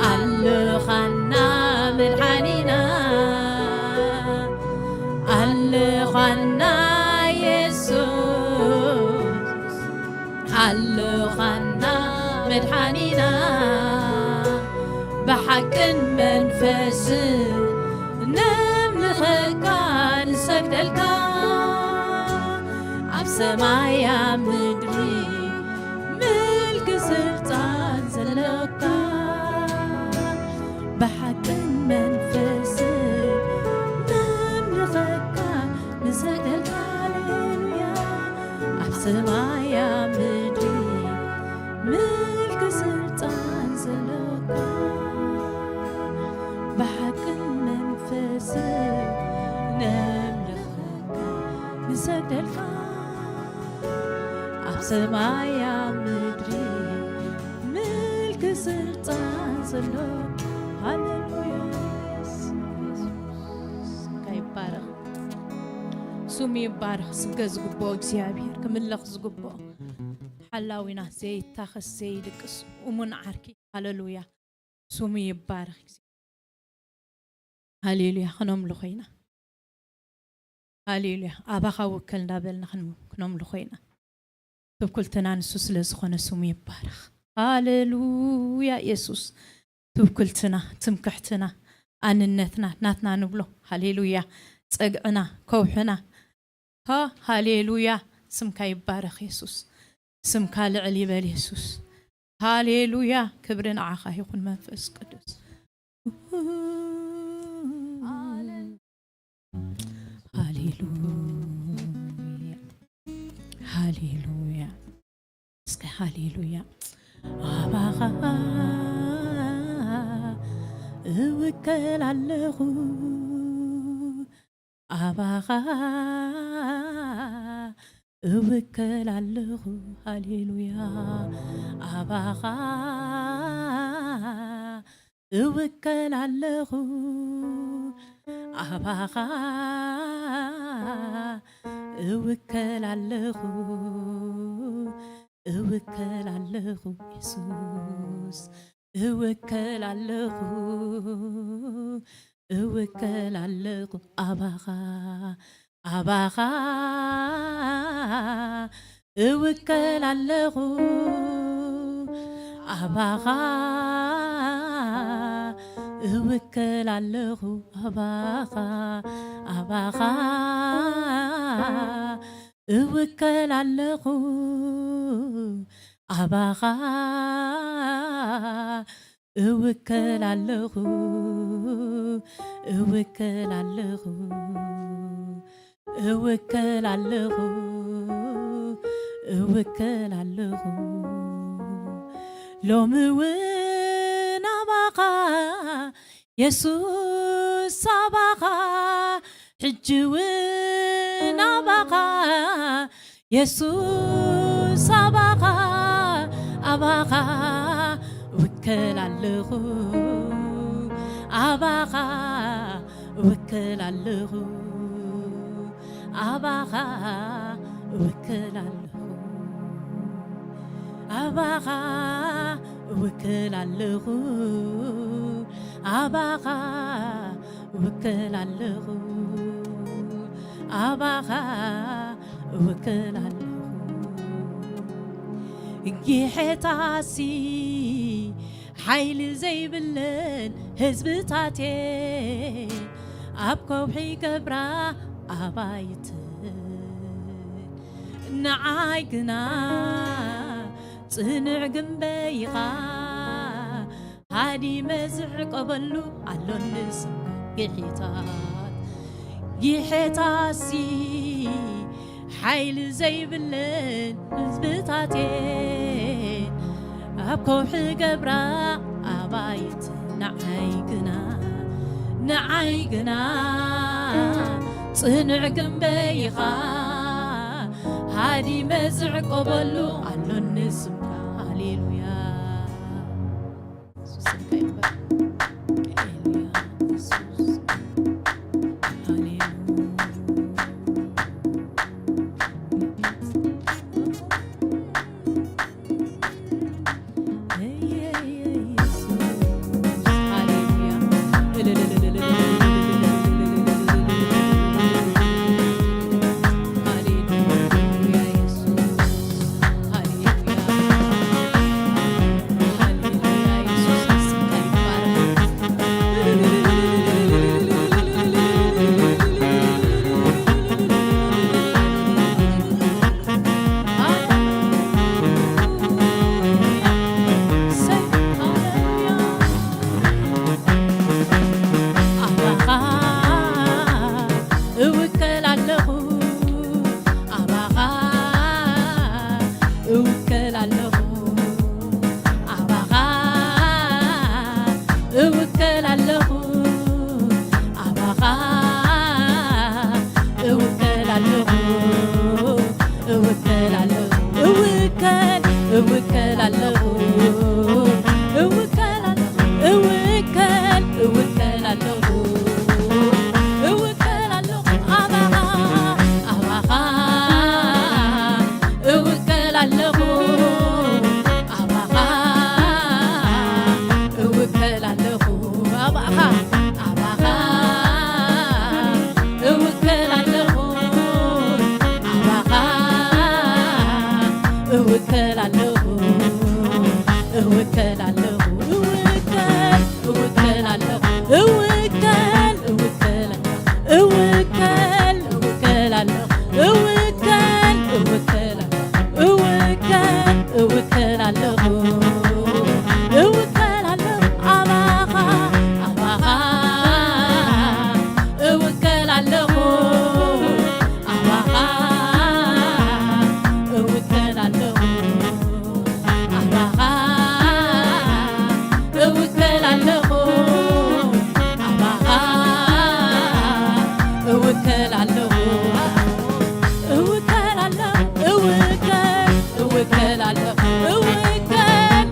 ኣሎኻና መድሓኒና ኣሎኻና የሱስ ኣሎኻና መድሓኒና ብሓቅን መንፈስን ነምልኸካ ንሰግደልካ ኣብ ሰማይ ኣብ ምድሪ ምልክ ስልጣን ዘሎካ ብሓቅን መንፈስን ነምልኸካ ንሰግደልካ ሃሌሉያ ኣብ ሰማይ ኣብ ምድሪ ምልክ ስልጣን ዘሎካ ብሓቅን መንፈስን ነምልኸካ ንሰግደልካ ኣብ ሰማይ ኣብ ምድሪ ምልክ ስልጣን ዘሎ ሃሌሉያ የሱስ ይባረኽ ስሙ ይባረኽ ስገ ዝግብኦ እግዚኣብሔር ክምለኽ ዝግብኦ ሓላዊና ዘይታኸስ ዘይድቅስ እሙን ዓርኪ ሃሌሉያ ስሙ ይባረኽ ሃሌሉያ ክነምልኾ ኢና ሃሌሉያ ኣባኻ ውከል እንዳበልና ክነምልኾ ኢና ትብኩልትና ንሱ ስለ ዝኾነ ስሙ ይባረኽ ሃሌሉያ የሱስ ትብኩልትና ትምክሕትና ኣንነትና ናትና ንብሎ ሃሌሉያ ጸግዕና ከውሕና ሃ ሃሌሉያ ስምካ ይባረኽ የሱስ ስምካ ልዕል ይበል የሱስ ሃሌሉያ ክብሪ ንዓኻ ይኹን መንፈስ ቅዱስ ሃሌሉያ ሃሌሉያ እስከ ሃሌሉያ ኣባኻ እውከል ኣለኹ ኣባኻ እውከል ኣለኹ ሃሌሉያ ኣባኻ እውከል ኣለኹ ኣባኻ እውከል ኣለኹ፣ እውከል ኣለኹ የሱስ፣ እውከል ኣለኹ፣ እውከል ኣለኹ ኣባኻ፣ ኣባኻ እውከል ኣለኹ፣ ኣባኻ እውከል ኣለኹ፣ ኣባኻ፣ ኣባኻ እውከል ኣለኹ፣ ኣባኻ እውከል ኣለኹ፣ እውከል ኣለኹ፣ እውከል ኣለኹ፣ እውከል ኣለኹ። ሎሚ እውን ኣባኻ የሱስ ኣባኻ፣ ሕጂ እውን ኣባኻ የሱስ ኣባኻ፣ ኣባኻ እውከል ኣለኹ፣ ኣባኻ እውከል ኣለኹ፣ ኣባኻ እውከል ኣለኹ፣ ኣባኻ እውከል ኣለኹ፣ ኣባኻ እውከል ኣለኹ፣ ኣባኻ እውከል ኣለኹ። ጌሕታሲ ሓይሊ ዘይብለን ህዝብታቴ ኣብ ከውሒ ገብራ ኣባይትን ንዓይ ግና ጽኑዕ ግንበይ ኢኻ፣ ሃዲመ ዝዕቆበሉ ኣሎኒ ስምካ ግሒታት። ግሒታሲ ሓይሊ ዘይብለን ህዝብታቴ ኣብ ከውሒ ገብራ ኣባይቲ ንዓይ ግና፣ ንዓይ ግና ጽኑዕ ግንበይ ኢኻ፣ ሃዲመ ዝዕቆበሉ ኣሎኒ ስምካ። ሃሌሉያ። የሱስ ስምካ ይክበር። ሃሌሉያ። የሱስ። ሃሌሉያ። ኣባኻ እውከል ኣለኹ፣ ኣባኻ እውከል ኣለኹ፣ ኣባኻ እውከል ኣለኹ፣ ኣባኻ እውከል ኣለኹ፣ እውከል ኣለኹ፣ እውከል፣ እውከል ኣለኹ፣ እውከል ኣለኹ፣ እውከል፣ እውከል ኣለኹ፣ እውከል ኣለኹ፣ ኣባኻ፣ ኣባኻ እውከል ኣለኹ፣ ኣባኻ እውከል ኣለኹ፣ ኣባኻ፣ ኣባኻ እውከል ኣለኹ፣ ኣባኻ እውከል ኣለኹ፣ እውከል ኣለኹ፣ እውከል፣ እውከል ኣለኹ፣ እውከል፣ እውከል፣ እውከል፣ እውከል ኣለኹ፣ እውከል፣ እውከል፣ እውከል፣ እውከል ኣለኹ፣ እውከል ኣለኹ፣ ኣባኻ፣ ኣባኻ እውከል ኣለኹ፣ ኣባኻ እውከል ኣለኹ፣ ኣባኻ እውከል ኣለኹ፣ ኣባኻ እውከል ኣለኹ፣ እውከል ኣለኹ፣ እውከል፣ እውከል ኣለኹ፣ እውከል፣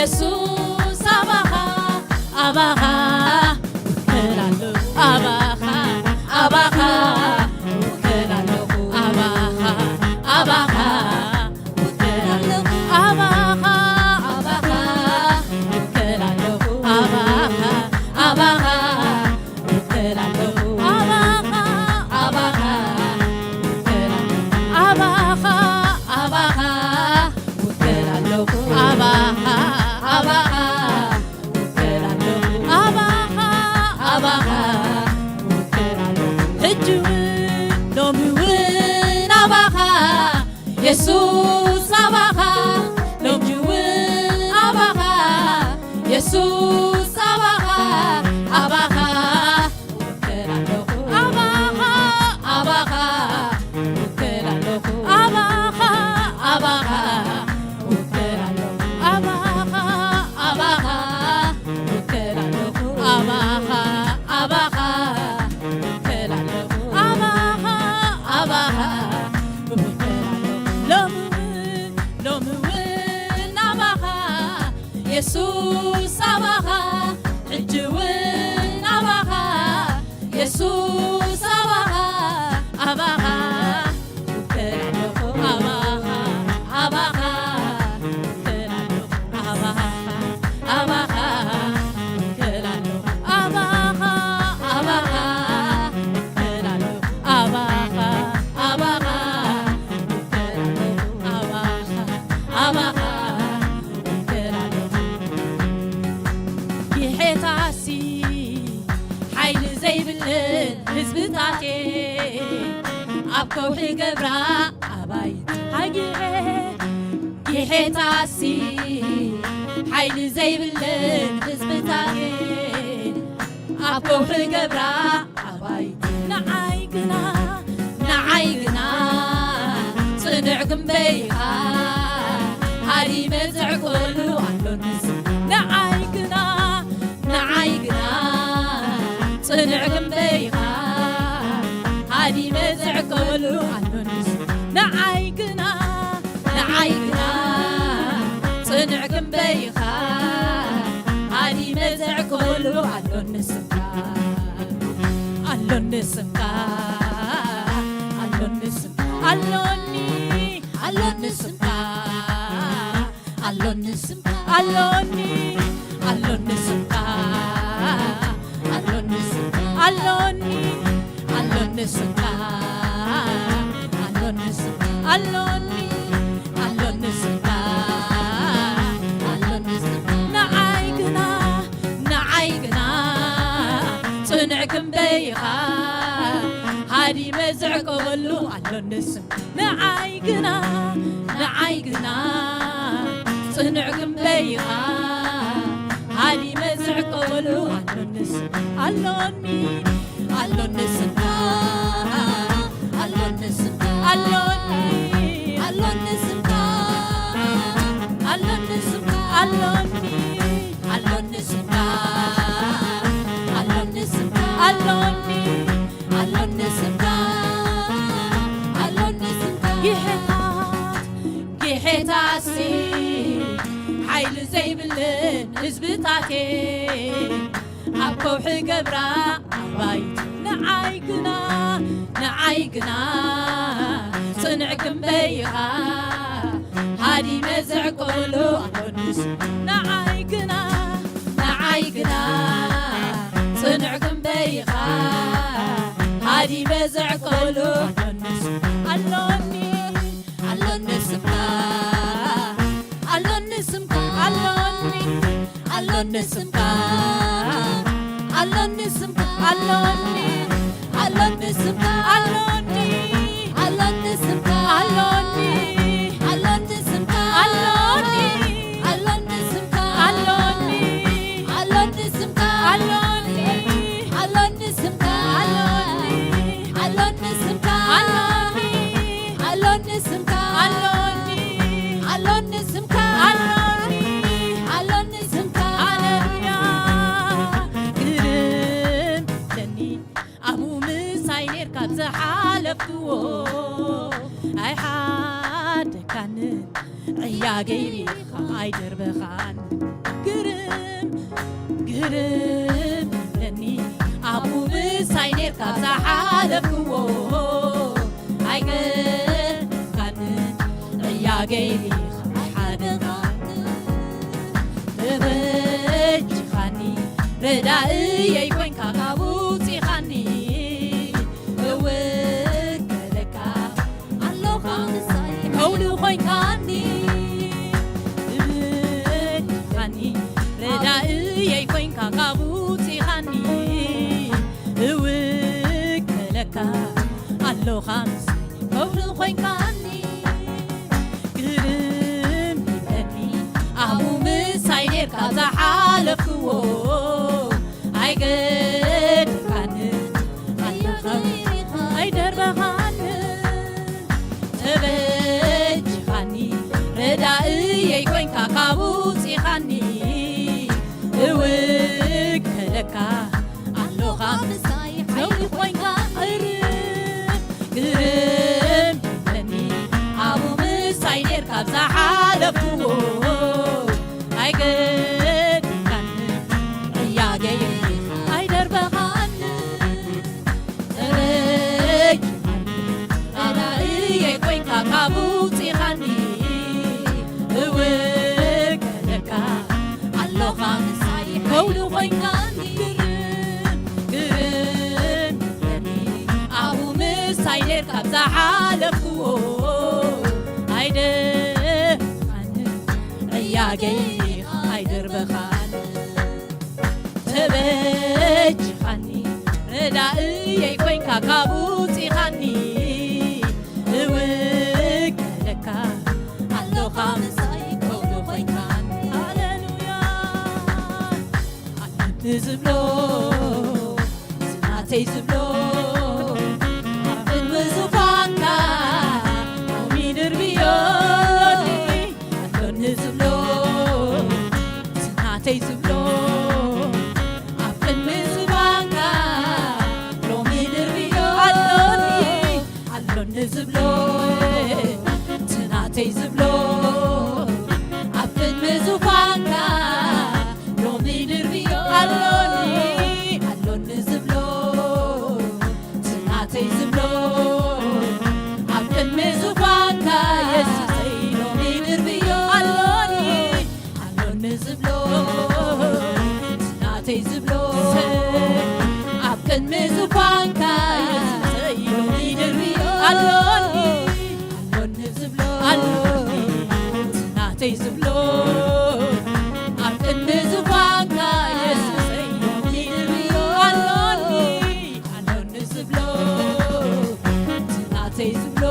የሱስ ኣባኻ ኣባኻ ውከል ኣለኹ ኣባኻ ኣባኻ ውከል ኣለኹ ኣባኻ ኣባኻ ውከል ኣለኹ ኣባኻ ኣባኻ ውከል ኣለኹ ኣባኻ ኣባኻ ውከል ኣለኹ ኣባኻ ኣባኻ ውከል ኣለኹ ኣባኻ ኣባኻ ውከል ኣለኹ ኣባኻ ኣባኻ ውከል ኣለኹ ኣባኻ ኣባኻ ውከል ኣለኹ ሕጂ እውን ሎሚ እውን ኣባኻ የሱስ ኣባኻ ሎሚ እውን ኣባኻ የሱስ ኣባኻ ኣባኻ ውከል ኣለኹ ኣባኻ ኣባኻ ውከል ኣለኹ ኣባኻ ኣባኻ ውከል ኣለኹ ኣባኻ ኣባኻ ውከል ኣለኹ ኣባኻ ኣባኻ ውከል ኣለኹ ኣባኻ ኣባኻ ውከል ኣለኹ ሎሚ እውን ሎሚ እውን ኣባኻ የሱስ ኣባኻ ሕጂ እውን ኣባኻ የሱስ ኣባኻ ኣባኻ ውከል ኣለኹ ኣባኻ ኣባኻ ውከል ኣለኹ ኣባኻ ኣባኻ ውከል ኣለኹ ኣባኻ ኣባኻ ውከል ኣለኹ ኣባኻ ኣባኻ ውከል ኣለኹ ኣባኻ ኣባኻ ውከል ኣለኹ ይሕታሲ ሓይሊ ዘይብለን ህዝብታቴ ኣብ ከውሒ ገብራ ኣባይቲ ሃጊዐ ጊሔታሲ ሓይሊ ዘይብለን ህዝብታቴ ኣብ ከውሒ ገብራ ኣባይቲ ንዓይ ግና ንዓይ ግና ጽንዕ ግንበይኻ ሃዲመ ዘዕቆሉ ኣሎንስ ንዓይ ግና ንዓይ ግና ጽንዕ ግንበይኻ ሃዲመ ዘዕቆሉ ኣሎንስ ንዓይ ግና ንዓይ ግና ጽንዕ ግንበይኻ ሃዲመ ዘዕቆሉ ኣሎንስ ኣሎኒ ስምካ ኣሎኒ ስምካ ኣሎኒ ኣሎኒ ስምካ ኣሎኒ ስምካ ኣሎኒ ኣሎኒ ስምካ ኣሎኒ ስምካ ኣሎኒ ኣሎኒ ስምካ ኣሎኒ ስምካ ኣሎኒ ኣሎኒ ስምካ ኣሎኒ ስምካ ንዓይ ግና ንዓይ ግና ጽንዕ ክንበይኻ ሃዲመ ዝዕቆበሉ ኣሎኒ ስም ንዓይ ግና ንዓይ ግና ጽንዕ ክንበይኻ ሃዲመ ዝዕቆበሉ ኣሎኒ ስም ኣሎኒ ኣሎኒ ስምካ ኣሎኒ ስምካ ኣሎኒ ኣሎኒ ስምካ ኣሎኒ ስምካ ኣሎኒ ኣሎኒ ስምካ ኣሎኒ ስምካ ኣሎኒ ኣሎኒ ስምካ ኣሎኒ ስምካ ግሕታት ግሕታሲ ሓይሊ ዘይብለን ህዝብታቴ ኣብ ከውሒ ገብራ ኣባይቲ ንዓይ ግና ንዓይ ግና ጽንዕ ግንበይኻ ሃዲመ ዘዕቆበሉ ኣሎንስ ንዓይ ግና ንዓይ ግና ጽንዕ ግንበይኻ ሃዲመ ዘዕቆበሉ ኣሎንስ ኣሎኒ ኣሎኒ ስምካ ኣሎኒ ስምካ ኣሎኒ ኣሎኒ ስምካ ኣሎኒ ስምካ ኣሎኒ ኣሎኒ ስምካ ኣሎኒ ኣሎኒ ስምካ ኣሎኒ ኣሎኒ ስምካ ኣሎኒ ኣሎኒ ስምካ ኣሎኒ ኣሎኒ ስምካ ኣሎኒ ኣሎኒ ስምካ ኣሎኒ ኣሎኒ ስምካ ኣሎኒ ኣሎኒ ስምካ ኣሎኒ ኣሎኒ ስምካ ኣሎኒ ኣሎኒ ስምካ ሃሌሉያ ግርም ለኒ ገይሪኻ ኣይደርበኻን። ግርም ግርም ይብለኒ ኣብኡ ምሳይ ኔርካ ዝሓለፍክዎ ኣይገድካን። ዕያ ገይሪኻ ኣይሓደኻን። ተበጅኻኒ ረዳእየይ ኮይንካ ካብ ውፂኻኒ እውከለካ ኣለኻ ምሳይ ከውሊ ኮይንካኒ። እብካኒ ረዳእየይ ኮይንካ ካብ ውፂኻኒ እውከለካ ኣለኻ ምሳይ ከውሊ ኮይንካኒ። ግርም ይብለኒ ኣብኡ ምሳይ ኔርካ ዝሓለፍክዎ ኣይገድካን። ኣለኻ ኣይደርበኻን። ተበጅኻኒ ረዳእየይ ኮይንካ ካብ ውፂኻኒ እውከለካ ኣለኻ ምሳይ ሓይሊ ኮይንካ። ግርም ግርም ይብለኒ ኣብኡ ምሳይ ኔርካ ዝሓለፍክዎ ኣይገድካን። ዕያ ገይሪኻ ኣይደርበኻን። ተበጅኻኒ ረዳእየይ ኮይንካ ካብ ውፂኻኒ እውከለካ ኣለኻ ምሳይ ከውሊ ኮይንካኒ። ግርም ግርም ይብለኒ ኣብኡ ምሳይ ኔርካ ዝሓለፍክዎ ኣይደርበኻን። ዕያ ገይሪኻ ኣይደርበኻን። ተበጅኻኒ ረዳእየይ ኮይንካ ካብ ውፂኻኒ እውከለካ ኣለኻ ምሳይ ከውሊ ኮይንካኒ። ሃሌሉያ። ኣነኒ ዝብሎ ዝናተይ ዝብሎ ኣብ ቅድሚ ዙፋንካ ሎሚ ድርብዮ ኣሎኒ ዝብሎ ዝናተይ ዝብሎ ኣብ ቅድሚ ዙፋንካ ሎሚ ድርብዮ ኣሎኒ ኣሎኒ ዝብሎ ትናተይ ዝብሎ ኣብ ቅድሚ ዙፋንካ ሎሚ ድርብዮ ኣሎኒ ኣሎኒ ዝብሎ ትናተይ ዝብሎ ኣብ ቅድሚ ዙፋንካ የሱሰይ ሎሚ ድርብዮ ኣሎኒ ኣሎኒ ዝብሎ ትናተይ ዝብሎ ኣብ ቅድሚ ዙፋንካ የሱሰይ ሎሚ ድርብዮ ኣሎኒ ኣሎኒ ዝብሎ ኣሎኒ ትናተይ ዝብሎ ኣብ ቅድሚ ዙፋንካ የሱሰይ ሎሚ ድርብዮ ኣሎኒ ኣሎኒ ዝብሎ ትናተይ ዝብሎ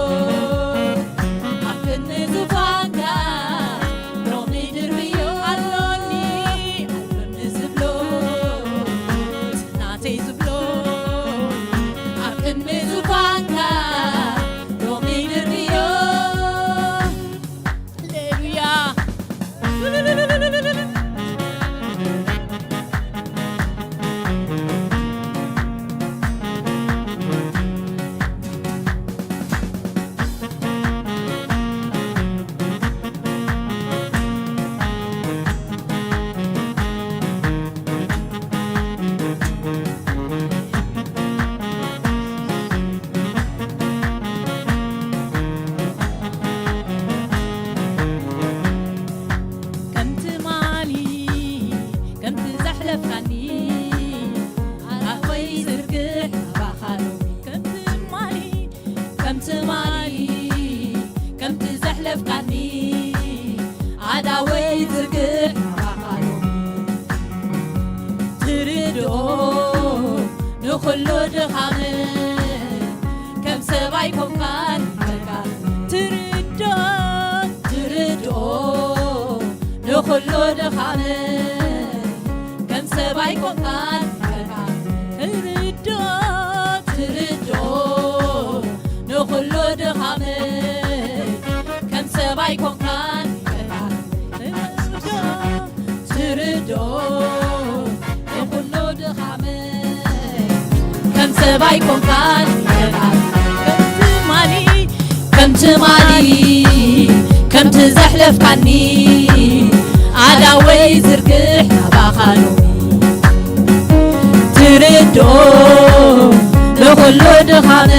ኣብ ቅድሚ ዙፋንካ ሎሚ ድርብዮ ኣሎኒ ኣሎኒ ዝብሎ ትናተይ ዝብሎ ኣብ ቅድሚ ዙፋንካ ሎሚ ድርብዮ። ሃሌሉያ። ከም ትማሊ ከምቲ ዘሕለፍካኒ ኣፎይ ዝርግሕ ናባኻ ሎሚ ከም ትማሊ ከም ትማሊ ከምቲ ዘሕለፍካኒ ኣዳወይ ዝርግሕ ናባኻ ሎሚ ትርድኦ ንኹሉ ድኻመ ከም ሰብ ኣይኮንካን ኢልካ ትርድኦ ትርድኦ ንኹሉ ድኻመ ከም ሰብ ኣይኮንካን ኢልካ ትርድኦ ትርድኦ ንኹሉ ድኻመ ከም ሰብ ኣይኮንካን ኢልካ ትርድኦ ትርድኦ ንኹሉ ድኻመ ከም ሰብ ኣይኮንካን ኢልካ ከም ትማሊ ከም ትማሊ ከምቲ ዘሕለፍካኒ ኣዳወይ ዝርግሕ ናባኻ ሎሚ ትርድኦ ንኹሉ ድኻም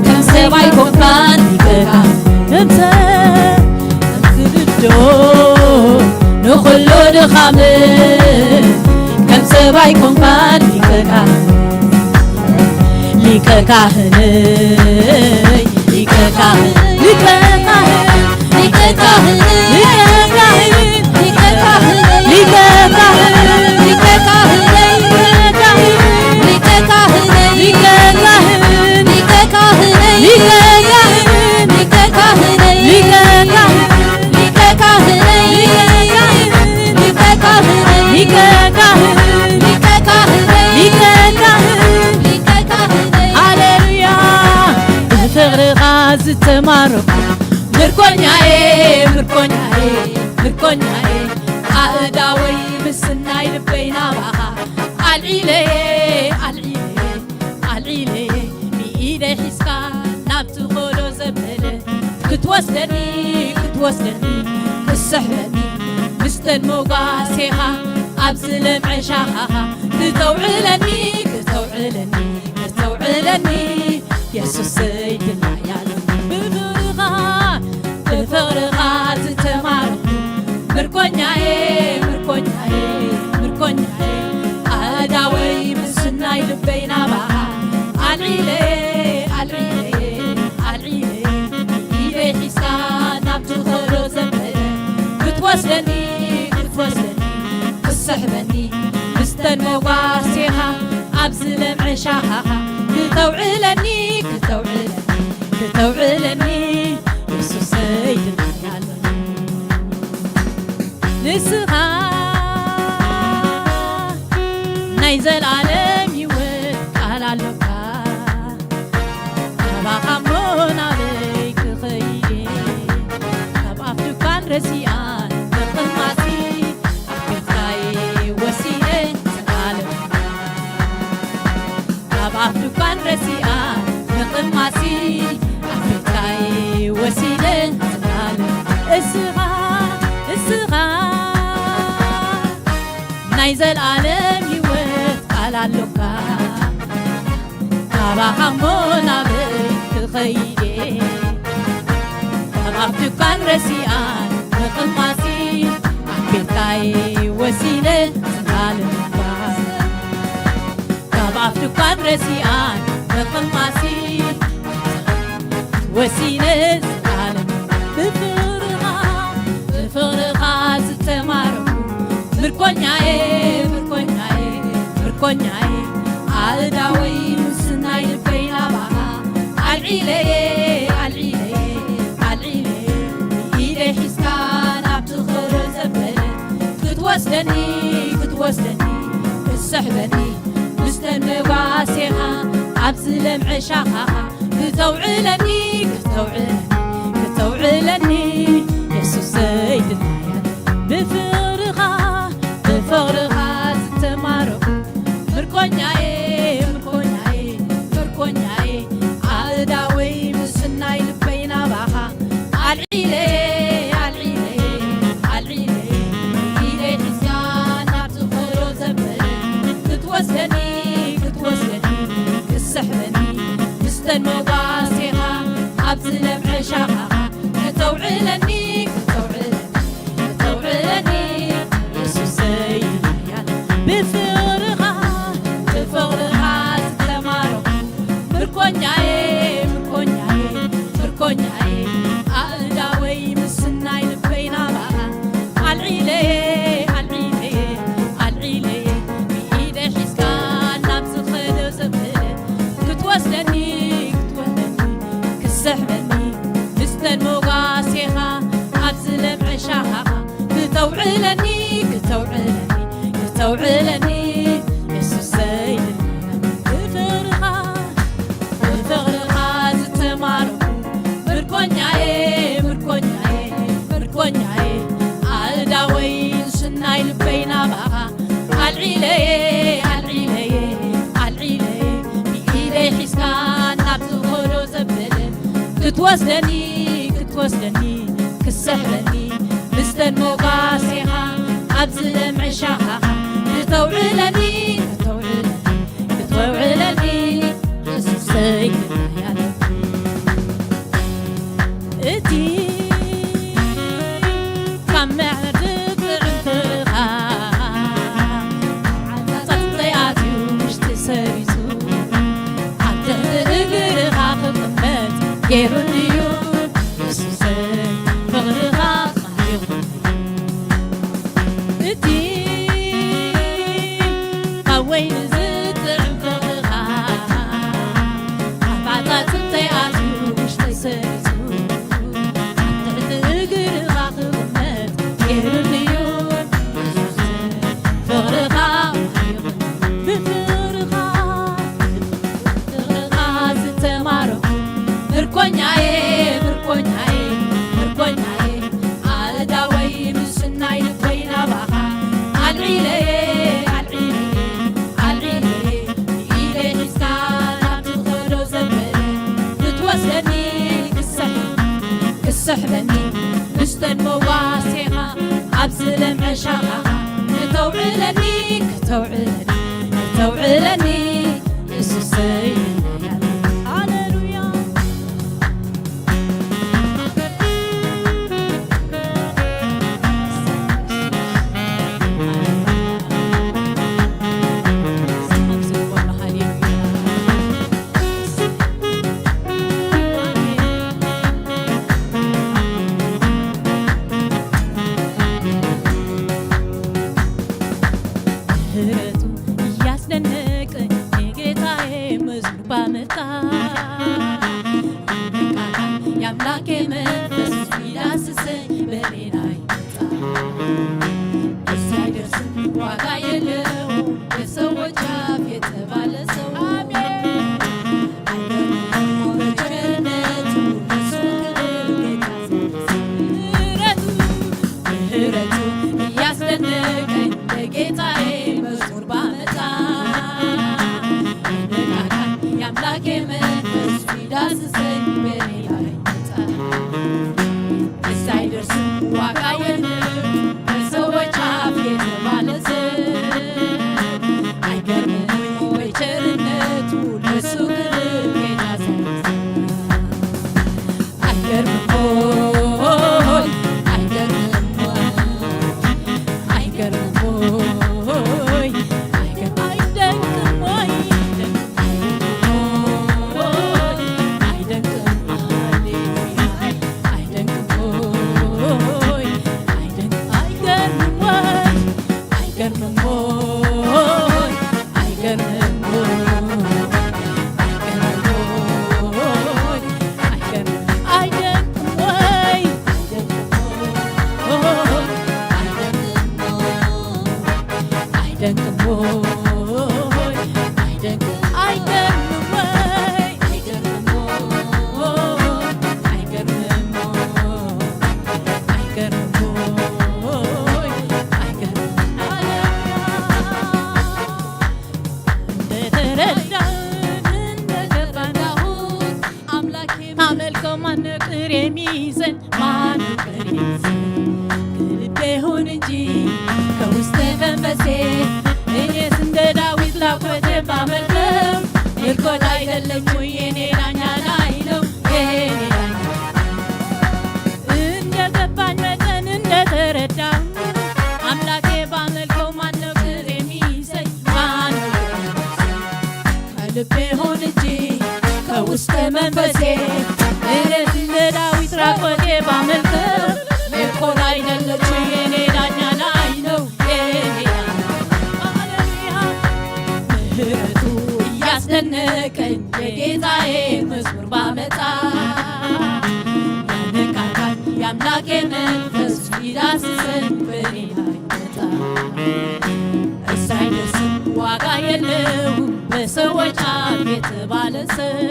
ከም ሰብ ኣይኮንካን ሊቀካ እንተ ትርድኦ ንኹሉ ድኻም ከም ሰብ ኣይኮንካን ሊቀካ ሊቀ ካህነይ ሊቀ ካህን ሊቀ ካህን ሊቀ ካህን ሊቀ ካህን ሊቀ ካህን ሊቀ ካህን ሊቀ ካህን ሊቀ ካህን ሊቀ ካህን ሊቀ ካህን ሊቀ ካህን ሊቀ ካህን ሊቀ ካህን ሊቀ ካህን ሊቀ ካህን ሊቀ ካህን ሊቀ ካህን ሊቀ ካህን ሊቀ ካህን ሃሌሉያ ብፍቕርኻ ዝተማረኹ ምርኮኛዬ ምርኮኛዬ ምርኮኛዬ ኣእዳወይ ምስናይ ልበይ ናባኻ ኣልዒለየ ኣልዒለየ ኣልዒለየ ብኢደይ ሒዝካ ናብ ትኸዶ ዘበለ ክትወስደኒ ክትወስደኒ ክስሕበኒ ምስተን መጓሴኻ ኣብዚ ለምዐ ሻኻኻ ክተውዕለኒ ክተውዕለኒ ክተውዕለኒ የሱሰይ ድላያለኒ ብፍቕርኻ ብፍቕርኻ ዝተማረኹ ምርኮኛዬ ምርኮኛዬ ምርኮኛዬ ኣእዳወይ ምስናይ ልበይ ናባኻ ኣልዒለየ ኣልዒለየ ኣልዒለየ ኢደይ ሒዝካ ናብ ትኸዶ ዘበለ ክትወስደኒ ክትወስደኒ ክትስሕበኒ ምስተን መጓሴኻ ኣብዚ ለምዐ ሻኻኻ ክተውዕለኒ ክተውዕለኒ ክተውዕለኒ የሱሰይ ድላያለኒ ንስኻ ናይ ዘልኣለም ህይወት ቃል ኣሎካ ካባኻ እሞ ናበይ ክኸይድ እየ ካብ ኣፍ ድኳን ረሲኣን ምቕማሲ ኣብ ቤትካ እየ ወሲነ ዘልኣለም ካብ ኣፍ ድኳን ረሲኣ ምቕማሲ ኣብ ቤትካ እየ ወሲነ ዘልኣለም እስኻ እስኻ ናይ ዘልኣለም ህይወት ቃል ኣሎካ ካባኻ እሞ ናበይ ክኸይድ እየ ካብ ኣፍ ድኳን ረሲኣን ምቕማሲ ኣብ ቤትካ እየ ወሲነ ዘልኣለም እባ ካብ ኣፍ ድኳን ረሲኣን ምቕማሲ ወሲነ ዘልኣለም ብፍቕርኻ ብፍቕርኻ ዝተማረኹ ምርኮኛዬ ምርኮኛዬ ምርኮኛዬ ኣእዳወይ ምስናይ ልበይ ናባኻ ኣልዒለየ ኣልዒለየ ኣልዒለየ ኢደይ ሒዝካ ናብ ትኸዶ ዘበለ ክትወስደኒ ክትወስደኒ ክትስሕበኒ ምስተን መጓሴኻ ኣብዚ ለምዐ ሻኻኻ ክተውዕለኒ ክተውዕለኒ ክተውዕለኒ የሱሰይ ድላያ ብፍቕርኻ ብፍቕርኻ ዝተማረኹ ምርኮኛዬ ምርኮኛዬ ምርኮኛዬ ኣእዳወይ ምስናይ ልበይ ናባኻ ኣልዒለየ ኣልዒለየ ኣልዒለየ ኢደይ ሒዝካ ናብ ትኸዶ ዘበለ ክትወስደኒ ክትወስደኒ ክትስሕበኒ ምስተን መጓሴኻ ኣብዚ ለምዐ ሻኻኻ ክተውዕለኒ ክተውዕለኒ ክተውዕለኒ የሱሰይ ድላያለኒ ብፍቕርኻ ብፍቕርኻ ዝተማረኹ ምርኮኛዬ ምርኮኛዬ ምርኮኛዬ ኣእዳወይ ምስናይ ልበይ ናባኻ ኣልዒለየ ኣልዒለየ ኣልዒለየ ብኢደይ ሒዝካ ናብ ዝኸዶ ዘበለ ክትወስደኒ ክትወስደኒ ክስሕበኒ ምስተን መጓሴኻ ኣብዚ ለምዐ ሻኻኻ ክተውዕለኒ ክተውዕለኒ ክተውዕለኒ የሱሰይ ብፍቕርኻ ብፍቕርኻ ዝተማረኹ ምርኮኛዬ ምርኮኛዬ ምርኮኛዬ ኣእዳወይ ምስናይ ልበይ ናባኻ ኣልዒለየ ኣልዒለየ ኣልዒለየ ብኢደይ ሒዝካ ናብ ዝኸዶ ዘበለ ክትወስደኒ ክትወ ክትወስደኒ፣ ክሰሕበኒ፣ ምስተን ሞጋሴኻ፣ ኣብዚ ለምዕሻኻ፣ ክተውዕለኒ፣ ክተውዕለኒ፣ ክተውዕለኒ፣ የሱሰይ ክብርያለ። እቲ ካብ መዕርግ ጥዕም ፍቕርኻ፣ ዓንጻጽተይ ኣትዩ ውሽጢ ሰሪጹ፣ ኣብ ትሕቲ እግርኻ ክቕመጥ ገይሩኒ እዩ፣ የሱሰይ ፍቕርኻ ጻሂቑኒ። እቲ ካብ ወይኒ ዝጥዕም ፍቕርኻ፣ ኣብ ዓጻጽምተይ ኣትዩ ውሽጠይ ሰሪጹ፣ ኣብ ትሕቲ እግርኻ ክቕመጥ ገይሩኒ እዩ። ፍቕርኻ፣ ብፍቕርኻ፣ ፍቕርኻ ዝተማረኹ፣ ምርኮኛየ፣ ምርኮኛየ፣ ምርኮኛየ፣ ኣእዳወይ ምስናይ ልበይ ናባኻ ኣልዒለየ፣ ኣልዒለየ፣ ኣልዒለየ፣ ኢደይ ሒዝካ ናብቲ ትኸዶ ዘበለ ክትወስደኒ፣ ክሰሕ-፣ ክሰሕበኒ፣ ምስተን መዋሴኻ ኣብዚ ለምዐ ሻኻኻ ክተውዕለኒ፣ ክተውዕለኒ፣ ክተውዕለኒ፣ የሱሰይ፣ ሃሌሉያ። ምህረቱ እያስደነቀኝ የጌታዬ መዝሙር ባመጣ፣ የአምላኬ መንፈስ ይዳስሰኝ በኔ ላይ መጣ። እሱ አይደርስም፣ ዋጋ የለው፣ በሰዎች አፍ የተባለ ሰው። አሜን። አይገርምም በቸርነቱ፣ እሱ ክብር ጌታ። ምህረቱ፣ ምህረቱ እያስደነቀኝ ለጌታዬ መዝሙር ባመጣ፣ ነካካኝ የአምላኬ መንፈስ ሲዳስሰኝ በኔ ላይ መጣ። እሱ አይደርስም፣ ዋጋ የለው፣ በሰዎች አፍ የተባለ ስም። አይገርምም ወይ ቸርነቱ፣ ለሱ ክብር ጌታ ሲያንስ። አይገርምም ወይ፣ አይገርምም ወይ፣ አይገርምም ወይ፣ አይገር-፣ አይደንቅም ወይ? አይደንቅም ወይ? አይደንቅም፣ አይገርምም ወይ? አይገርምም ወይ? አይገርምም ወይ? አይገርምም ወይ? አይገርምም። ሃሌሉያ። እንደተረዳሁት፣ እንደገባን፣ አምላኬ ማመልከው ማነው ቅር የሚይዘን? ማነው ቅር የሚይዘን? ከልቤ ይሁን እንጂ ከውስጥ መንፈሴ፣ እኔስ እንደ ዳዊት ራቆቴን ባመልከው፣ ምርኮን አይደለም ወይ የኔ ዳኛ ላይ ነው፣ የኔ ዳኛ። እንደገባኝ መጠን እንደተረዳሁ፣ አምላኬ ባመልከው ማነው ቅር የሚይዘኝ? ማነው ቅር የሚይዘኝ? ከልቤ ሆን እንጂ ከውስጥ መንፈሴ፣ እኔስ እንደ ዳዊት ራቆቴ ባመልከው፣ ምርኮን አይደለች የኔ ዳኛ ላይ ነው የኔ ዳኛ። ሃሌሉያ። ምህረቱ እያስደነቀኝ የጌታዬ መዝሙር ባመጣ፣ ያነቃቃኝ የአምላኬ መንፈስ ይዳስሰኝ በኔ ላይ መጣ። እሱ አይደርስም፣ ዋጋ የለውም በሰዎች አፍ የተባለ ስም።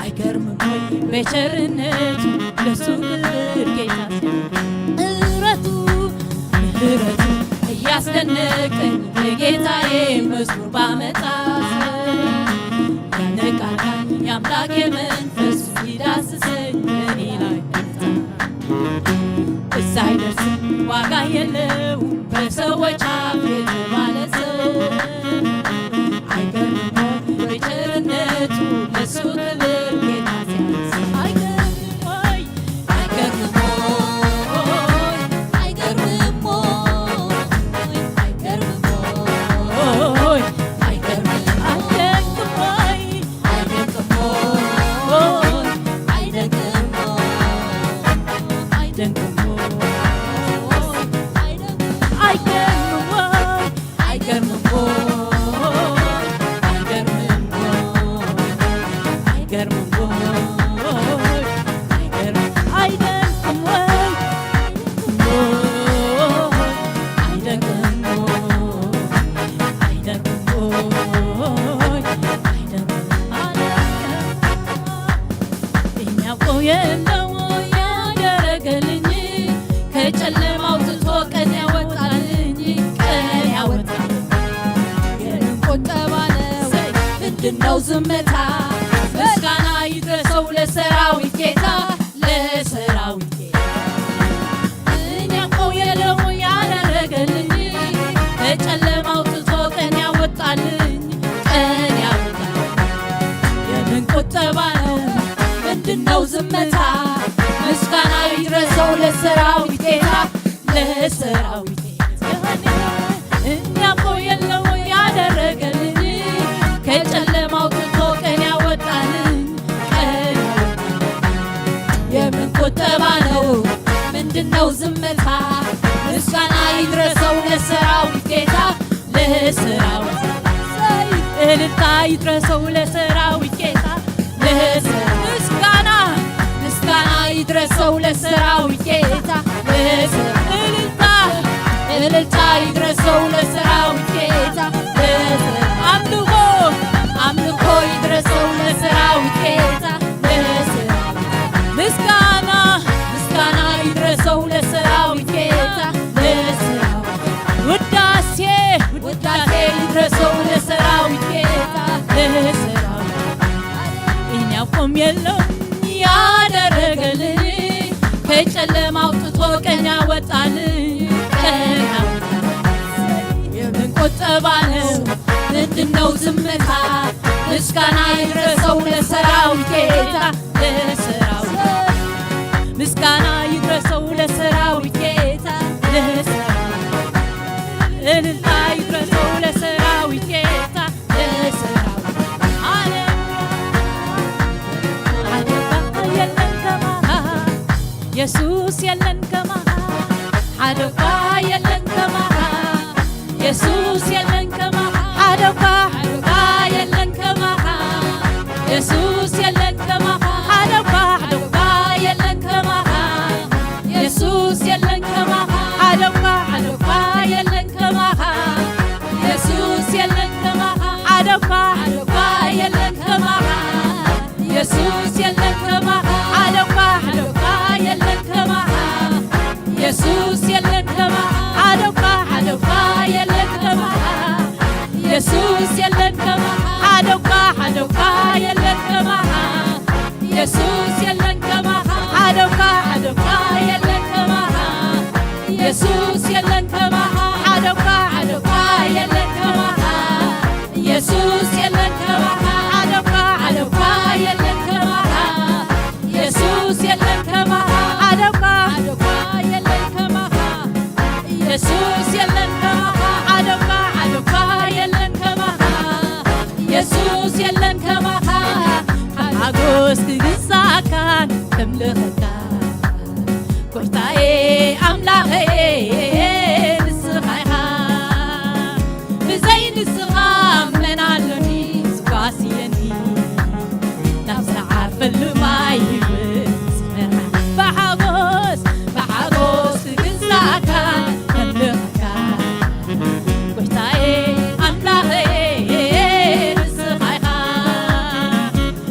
አይገርምም ወይ በቸርነቱ ለሱ ክብር ጌታ ሲያደርግ? ምሕረቱ፣ ምሕረቱ እያስደነቀኝ የጌታዬ መዝሙር ባመጣ፣ ያነቃቃኝ የአምላኬ መንፈስ ይዳስሰኝ በኔ ላይ ሳይደርስም ዋጋ የለው በሰዎች አፍ የተባለ ስም። አይገርምም ወይ ቸርነቱ ለሱ ክብር ጌታ ሲያንስ። አይገርምም ወይ? አይገርምም ወይ? አይገርምም ወይ? አይገርምም ወይ? አይገርምም ወይ? አይደንቅም ወይ? አይደንቅም ወይ? አይደንቅም ወይ? አይደንቅም ወይ? አይገርምም ወይ? አይገርምም ወይ? አይገርምም ወይ? አይገርምም ወይ? አይገርም-፣ አይደንቅም ወይ? እኛ እኮ የለው ያደረገልኝ፣ ከጨለማ አውጥቶ ቀን ያወጣልኝ፣ ቀን ያወጣልኝ። የምን ቁጠባ ነው? ምንድነው ዝምታ? ምስጋና ይድረሰው ለሰራዊት ጌታ፣ ለሰራዊት ጌታ። እኔ እኮ የለሙ ያደረገልኝ፣ ከጨለማ አውጥቶ ቀን ያወጣልኝ፣ ቀን ያወጣልኝ። የምን ቁጠባ ነው? ምንድነው ዝምታ? ምስጋና ይድረሰው ለሰራዊት ጌታ፣ ለሰራዊት ጌታ። እኔ እኮ የለሙ ያደረገልኝ፣ ከጨለማ አውጥቶ ቀን ያወጣልኝ፣ ቀን ያወጣልኝ። የምን ቁጠባ ነው? ምንድነው ዝምታ? ምስጋና ይድረሰው ለሰራዊት ጌታ፣ ለሰራዊት። እልልታ ይድረሰው ለሰራዊት ጌታ፣ ለሰራዊት። ምስጋና፣ ምስጋና ይድረሰው ለሰራዊት ጌታ፣ ለሰራዊት። እልልታ፣ እልልታ ይድረሰው ለሰራዊት ጌታ፣ ለሰራዊት። አምልኮ፣ አምልኮ ይድረሰው ለሰራዊት ጌታ፣ ለሰራዊት። ምስጋና፣ ምስጋና ይድረሰው ለሰራዊት ጌታ፣ ለሰራዊት። ውዳሴ፣ ውዳሴ ይድረሰው ለሰራዊት ጌታ፣ ለሰራዊት። እኛ ቆም የለው ያደረገልኝ፣ ከጨለማ አውጥቶ ቀን ያወጣልኝ፣ ቀን ያወጣልኝ። የምን ቁጠባ ነው? ምንድነው ዝምታ? ምስጋና ይድረሰው ለሰራዊት ጌታ፣ ለሰራዊት። ምስጋና ይድረሰው ለሰራዊት ጌታ፣ ለሰራዊት። እልልታ ይድረሰው ለሰራዊት ጌታ፣ ለሰራዊት። ሃሌሉያ። የለን ከማኻ፣ ኢየሱስ የለን ከማኻ፣ ሓደ እኳ የለን ከማኻ። ኢየሱስ የለን ከማኻ፣ ሓደ እኳ፣ ሓደ እኳ የለን ከማኻ። ኢየሱስ የለን ከማኻ፣ ሓደ እኳ፣ ሓደ እኳ የለን ከማኻ። ኢየሱስ የለን ከማኻ፣ ሓደ እኳ፣ ሓደ እኳ የለን ከማኻ። ኢየሱስ የለን ከማኻ፣ ሓደ እኳ፣ ሓደ እኳ የለን ከማኻ። ኢየሱስ የለን ከማኻ፣ ሓደ እኳ፣ ሓደ እኳ የለን ከማኻ። ኢየሱስ የለን ከማኻ፣ ሓደ እኳ፣ ሓደ እኳ የለን ከማኻ። ኢየሱስ የለን ከማኻ፣ ሓደ እኳ፣ ሓደ እኳ የለን ከማኻ። ኢየሱስ የለን ከማኻ፣ ሓደ እኳ፣ ሓደ እኳ የለን ከማኻ። ኢየሱስ የለን ከማኻ፣ ሓደ እኳ፣ ሓደ እኳ የለን ከማኻ። ኢየሱስ የለን ከማኻ፣ ሓደ እኳ፣ ሓደ እኳ የለን ከማኻ። ኢየሱስ የለን ከማኻ፣ ሓደ እኳ፣ ሓደ እኳ የለን ከማኻ። ኢየሱስ የለን ከማኻ፣ ሓደ እኳ፣ ሓደ እኳ የለን ከማኻ። ኢየሱስ የለን ከማኻ፣ ሓጎስ ክግዛእካን ከምልኸካ። ጎይታዬ ኣምላኸየ ንስኻ ኢኻ፣ ብዘይ ንስኻ መን ኣሎኒ ዝጓስየኒ? ናብ ዝዓርፈሉ ማይ ይብጽሕ መርሓ፣ ብሓጎስ፣ ብሓጎስ ክግዛእካ ከምልኸካ። ጎይታዬ ኣምላኸየ ንስኻ ኢኻ፣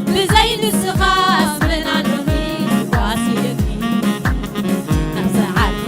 ብዘይ ንስኻስ መን ኣሎኒ ዝጓስየኒ? ናብ ዝዓርፈ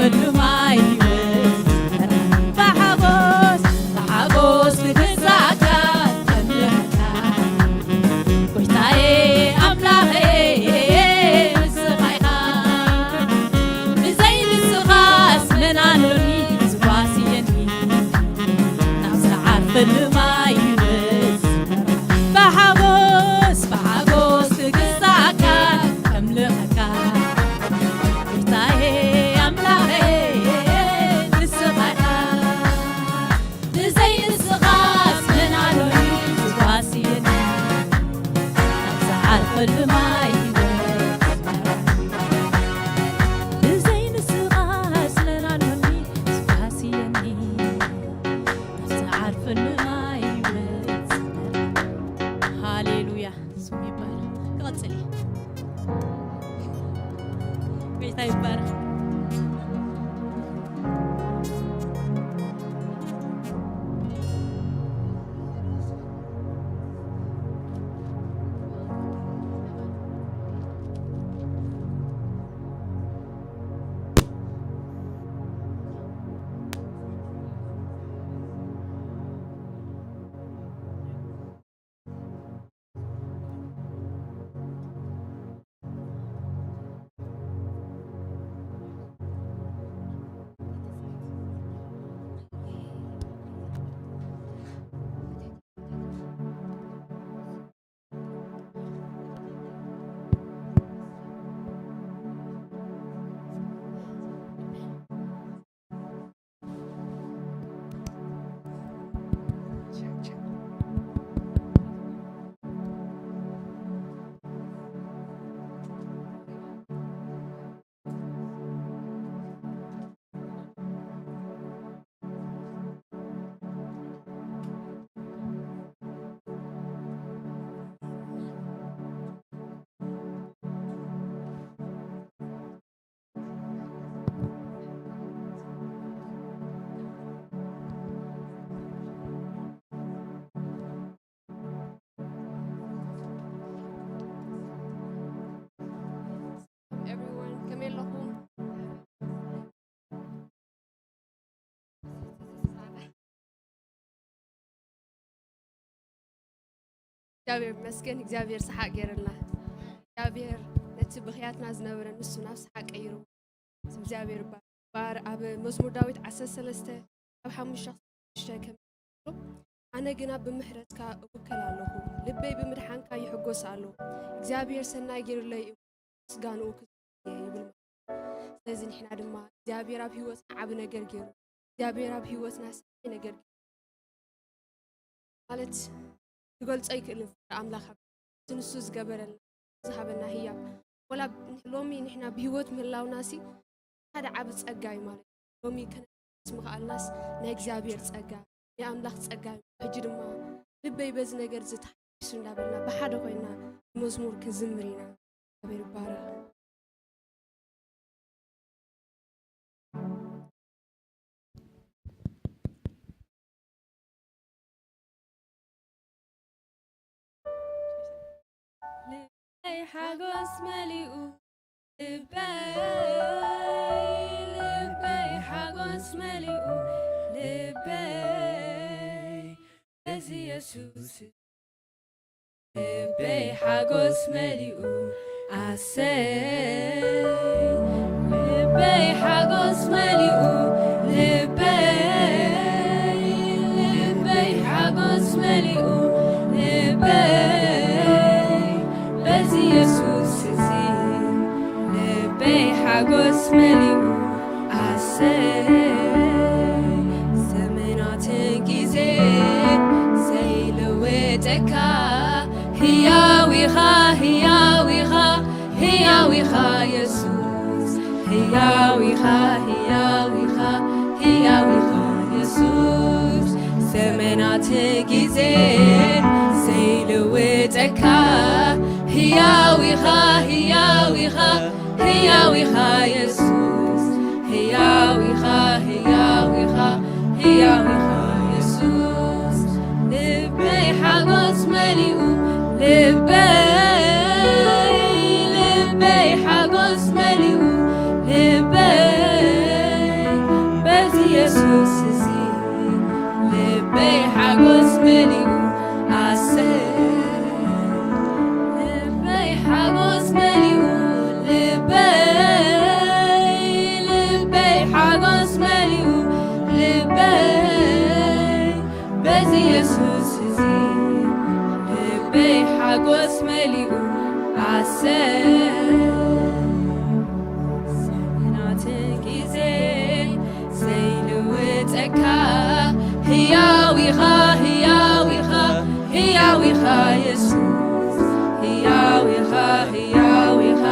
Everyone, ከመይ ኣለኹም? እግዚኣብሔር ይመስገን። እግዚኣብሔር ሰሓቅ ገይርልና። እግዚኣብሔር ነቲ ብኽያትና ዝነበረ ንሱ ናብ ሰሓቅ ቀይሩ። እግዚኣብሔር ይባረክ። ባር ኣብ መዝሙር ዳዊት ዓሰርተ ሰለስተ ካብ ሓሙሽተ ክሳብ ሽዱሽተ ከም ኣነ ግና ብምሕረትካ እውከል ኣለኹ፣ ልበይ ብምድሓንካ ይሕጎስ ኣሎ። እግዚኣብሔር ሰናይ ገይሩለይ እዩ፣ ምስጋንኡ ክዝክር እየ ይብል። ስለዚ ንሕና ድማ እግዚኣብሔር ኣብ ህይወትና ዓቢ ነገር ገይሩ፣ እግዚኣብሔር ኣብ ህይወትና ሰናይ ነገር ገይሩ ማለት ክገልጾ ኣይክእልን። ፍቅሪ ኣምላኽ ኣብ ንሱ ዝገበረልና ዝሃበና ህያብ ወላ ሎሚ ንሕና ብህይወት ምህላውና ሲ ሓደ ዓቢ ጸጋ እዩ ማለት እዩ። ሎሚ ከነስ ምኽኣልናስ ናይ እግዚኣብሔር ጸጋ፣ ናይ ኣምላኽ ጸጋ እዩ። ሕጂ ድማ ልበይ በዚ ነገር እዚ ተሓጊሱ እንዳበልና ብሓደ ኮይና መዝሙር ክንዝምር ኢና። እግዚኣብሔር ይባረኽ። ልበይ ሓጎስ መሊኡ፣ ልበይ፣ ልበይ ሓጎስ መሊኡ፣ ልበይ በዚ የሱስ፣ ልበይ ሓጎስ መሊኡ፣ ኣሰይ፣ ልበይ ሓጎስ መሊኡ፣ ልበይ፣ ልበይ ሓጎስ መሊኡ፣ ልበይ በዚ የሱስ እዚ፣ ልበይ ሓጎስ መሊኡ፣ ኣሰይ፣ ዘመናትን ግዜ ዘይለወጠካ፣ ህያው ኢኻ፣ ህያው ኢኻ፣ ህያው ኢኻ የሱስ፣ ህያው ኢኻ፣ ህያው ኢኻ፣ ህያው ኢኻ የሱስ፣ ዘመናትን ግዜ ዘይለወጠካ፣ ህያው ኢኻ፣ ህያው ኢኻ፣ ህያው ኢኻ የሱስ፣ ህያው ኢኻ፣ ህያው ኢኻ፣ ህያው ኢኻ የሱስ። ልበይ ሓጎስ መሊኡ፣ ልበይ፣ ልበይ ሓጎስ መሊኡ፣ ልበይ በዚ የሱስ እዚ፣ ልበይ ሓጎስ መሊኡ፣ ኣሰይ፣ ልበይ ሓጎስ መሊኡ፣ ልበይ፣ ልበይ ሓጎስ መሊኡ፣ ልበይ በዚ የሱስ እዚ፣ ልበይ ሓጎስ መሊኡ፣ ኣሰይ፣ ዘመናትን ግዜ ዘይልውጠካ፣ ህያው ኢኻ፣ ህያው ኢኻ፣ ህያው ኢኻ የሱስ፣ ህያው ኢኻ፣ ህያው ኢኻ፣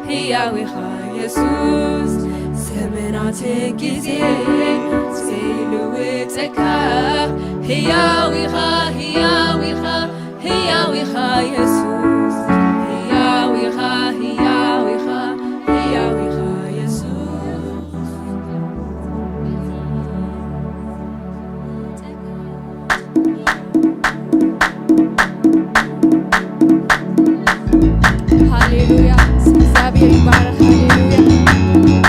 ህያው ኢኻ የሱስ፣ ዘመናትን ግዜ ዘይልውጠካ፣ ህያው ኢኻ፣ ህያው ኢኻ፣ ህያው ኢኻ የሱስ፣ ህያው ኢኻ፣ ህያው ኢኻ፣ ህያው ኢኻ የሱስ። ሃሌሉያ፣ ስም እግዚኣብሔር ይባረክ። ሃሌሉያ።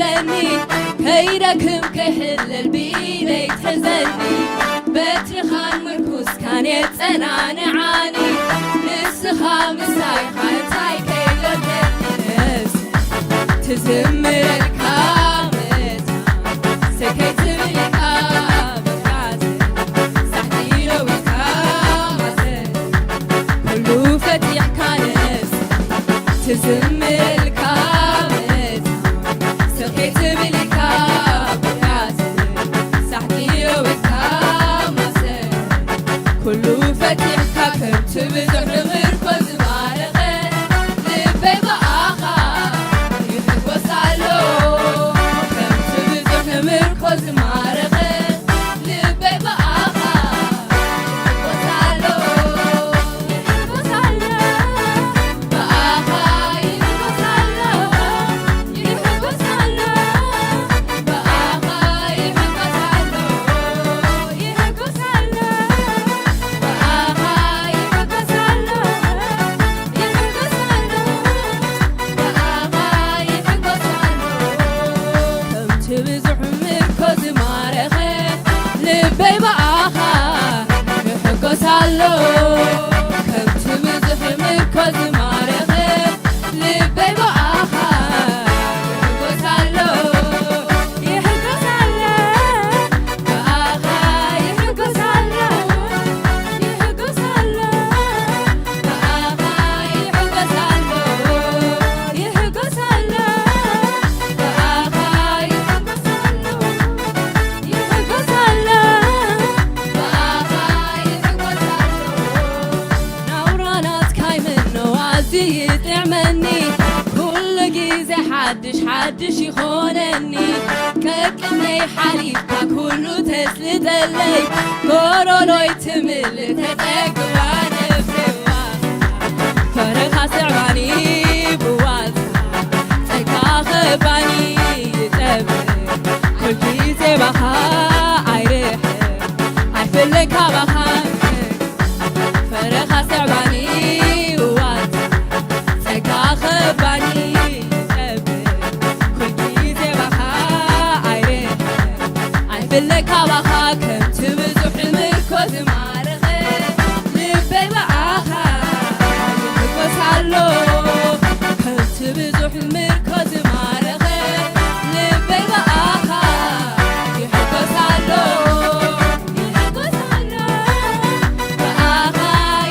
ለኒ ከይደክም ክሕለል ብኢደይ ትሕዘኒ፣ በትርኻን ምርኩስካን የጸናንዓኒ። ንስኻ ምሳይ ኻንታይ ከይጎደልስ፣ ትዝምረልካ መታ ሰከይ ትብልካ ብርዓት ሳሕቲ ለዊካ ማሰ ኩሉ ፈቲሕካ ነስ ትዝምረልካ መታ ሰከይ ትብልካ ብርዓት ሳሕቲ ለዊካ ማሰ ኩሉ ፈቲሕካ ከም ትብዝሕ ንምርኮ ዝማረኸ ልበይ ብኣኻ ይሕጎስ ኣሎ። ከም ትብዝሕ ንምርኮ ዝማረኸ ልበይ ብኣኻ ይሕጎስ ኣሎ። ይሕጎስ ኣሎ። ብኣኻ ይሕጎስ ኣሎ። ይሕጎስ ኣሎ። ብኣኻ ይሕጎስ ኣሎ። ይሕጎስ ከምቲ ብዙሕ ምርኮ ዝማረኸ ልበይ ብኣኻ ይሕጎስ ኣሎ። ከምቲ ብዙሕ ምርኮ ዝማረኸ ልበይ ብኣኻ ይሕጎስ ኣሎ። ይሕጎስ ኣሎ። ብኣኻ ይሕጎስ ኣሎ። ይሕጎስ ኣሎ። ብኣኻ ይሕጎስ ኣሎ። ይሕጎስ ኣሎ። ብኣኻ ይሕጎስ ኣሎ። ይሕጎስ ኣሎ። ብኣኻ ይሕጎስ ኣሎ። ናብራ ናትካ ይምኖ ኣዝዩ ይጥዕመኒ፣ ኩሉ ግዜ ሓድሽ ሓድሽ ይኾነኒ። ቀቅነይ ሓሊፍካ ኩሉ ተስልጠለይ፣ ጎሮሮይ ትምልእ ተጸግባ ነፍሰዋ። ፈረኻ ስዕባኒ ብዋዛ፣ ጸጋ ኸባኒ ይጸብእ፣ ኩልግዜ ባኻ ኣይርሕቕ፣ ኣይፍለካ ባኻ ፈረኻ ስዕባኒ ዋት ጸጋ ኸባኒ ይጸብእ፣ ኩልግዜ ባኻ ኣይርሕቕ፣ ኣይፍለካ ባኻ ከምቲ ብዙሕ ምርኮ ዝማረኸ ልበይ ብኣኻ ይሕጎስ ኣሎ። ከምቲ ብዙሕ ምርኮ ዝማረኸ ልበይ ብኣኻ ይሕጎስ ኣሎ። ይሕጎስ ኣሎ። ብኣኻ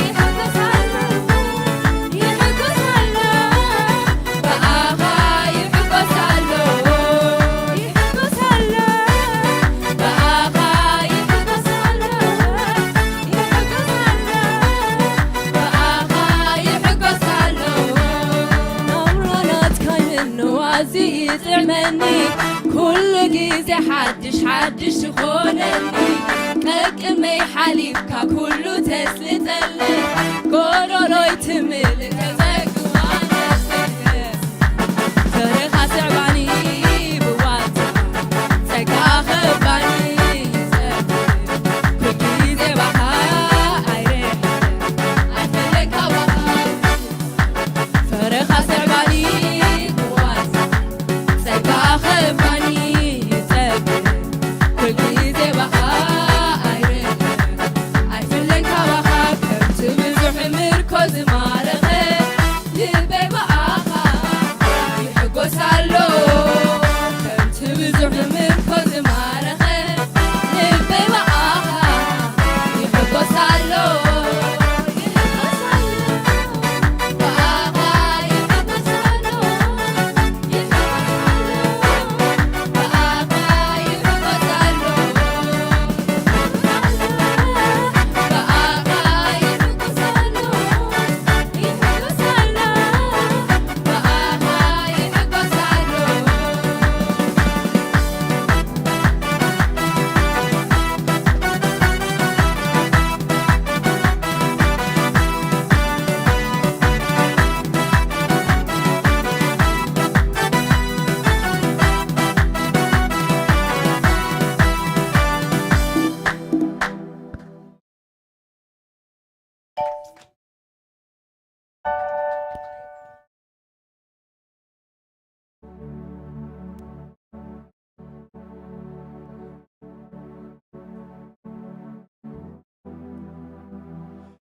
ይሕጎስ ኣሎ። ይሕጎስ ኣሎ። ብኣኻ ይሕጎስ ኣሎ። ይሕጎስ ኣሎ። ብኣኻ ይሕጎስ ኣሎ። ይሕጎስ ኣሎ። ብኣኻ ይሕጎስ ኣሎ። ናብራ ናትካ ይምኖ ኣዝዩ ይጥዕመኒ፣ ኩሉ ግዜ ሓድሽ ሓድሽ ትኾነኒ። ቀቅመይ ሓሊፍካ ኩሉ ተስልጠለይ፣ ጎሮሮይ ትምልእ ተጸግዋ ነፍሰይ። ፈረኻ ስዕባኒ ብዋዛ፣ ጸጋ ኸባኒ ይጸብእ፣ ኩሉ ግዜ ባኻ ኣይርሕቕ፣ ኣይፈለካ ባኻ። ፈረኻ ስዕባኒ ብዋዛ፣ ጸጋ ኸባኒ ይጸብእ፣ ኩሉ ግዜ ባኻ ኣይርሕቕ፣ ኣይፍለካ ባኻ። ከምቲ ብዙሕ ምርኮ ዝማረኸ ልበይ ብኣኻ ይሕጎስ ኣሎ።